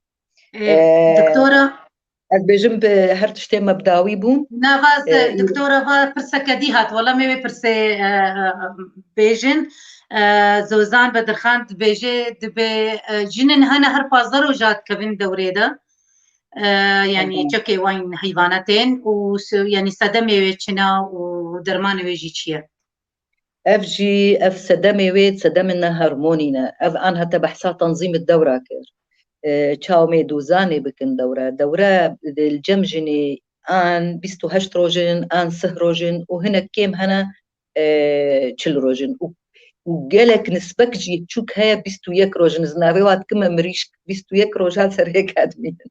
Ê, e, doktora, ez bêjim bi her tiştê me bi dawî bûn. Navaz, e, doktora, va pirseke dî hat. Wela me wê pirsê, e, e, bêjin. E, Zozan Bedirxan dibêje, dibê, e, jinên hene her pazdeh roja dikevin dewrê de. E, yanî çekê wan heyvana tên û s-, yanî sedemê wê çi ne û dermanê wê jî çi ye? Ev jî, ev sedemê wê, sedemên ne hormonî ne. Ev anha te behsa tenzîmê dewra kir. e, çawa mê dozanê bikin dewre. Dewre li cem jinê an bîst û heşt roj in, an sih roj in û hinek kêm hene, e, çil roj in. Û, û gelek nisbek jî çûk heye bîst û yek roj in. Ez navê wa dikim, em mirîşk bîst û yek roja ser hêka dimînin.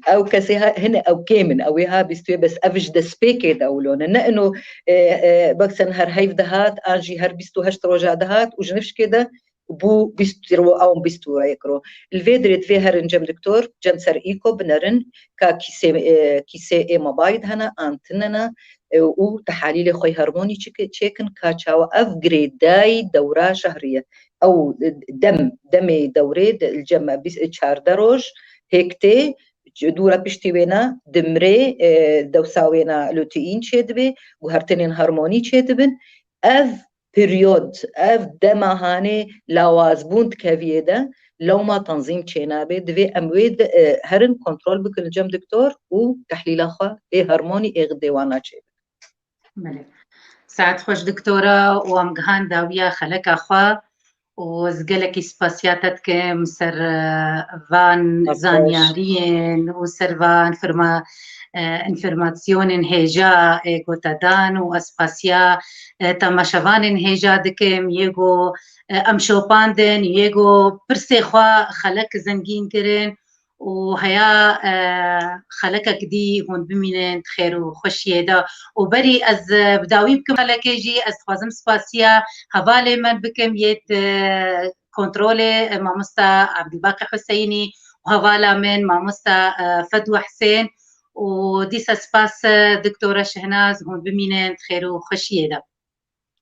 Ew kesê ha, hine ew kêm in, ew ê ha bîst û yek, bes ev ji destpêkê de ewlo ne. Ne ino, e, e, bak sen her heyv dihat, an jî her bîst û heşt roja dihat û ji nifşkê de bû bîst ro, ew bîst û yek ro. Li vê dirê divê herin cem doktor, cem ser îko binerin, ka kîsê, e, kîsê ê mobayîd hene, an tune ne, e, û tehalîlê xwe hormonî çike-, çêkin, ka çawa ev girêdayî dewra şehrî ye. Ew, e, dem, demê dewrê de, li cem bîst, çardeh roj hêk tê, dûra piştî wêna dimrê, e, dewsa wêna luteîn çêdibe, guhertinên hormonî çêdibin. Ev periyod, ev dema hanê lawazbûn dikeviyê de, lewma tenzîm çênabe. Divê em wê de, e, herin kontrol bikin li cem doktor û tehlîla xwe ê hormonî ê xidê wana çêbikin. Belê. Saet xweş doktora, û em gihan dawiya xeleka xwe û ez gelekî spasiya te dikim ser, e, van Spas. Zanyariyên û ser van informa-, e, informasyonên hêja, e, ku te dan û ez spasiya, e, temaşevanên hêja dikim, yê ku, e, em şopandin, yê ku pirsê xwe xelek zengîn kirin û heya, e, xelekek dî hûn bimînin di xêr û xweşiyê de. Û berî ez, e, bi dawî bikim xelekê jî, ez dixwazim spasiya hevalê min bikim yê, e, kontrolê, e, mamosta Abdulbaqî Huseyinî û hevala min mamosta, e, Fedwa Husên û dîsa spas, e, doktora Şehnaz, hûn bimînin di xêr û xweşiyê de.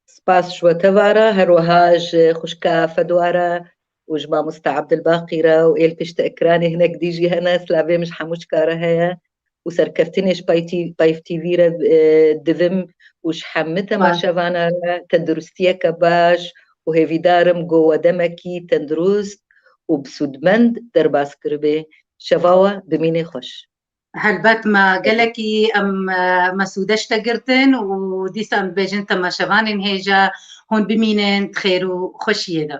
Spas ji we tevara, her wiha ji xwişka Fedwa re û ji mamosta Abdulbaqî re û ê li pişt ekranê hinek dî jî hene, silavê min ji hemû çika re heye û serkeftinê ji Pay T-, Payv T V re, e, divim û ji hemî temaşevana re tenduristiyeke baş û hêvîdar im ku we demekî tendurist û bi sûdmend derbas kiribe. Şeva we bimîne xweş. Helbet me gelekî em, e, mesûde ji te girtin û dîsa em dibêjin temaşevanên hêja hûn bimînin di xêr û xweşiyê de.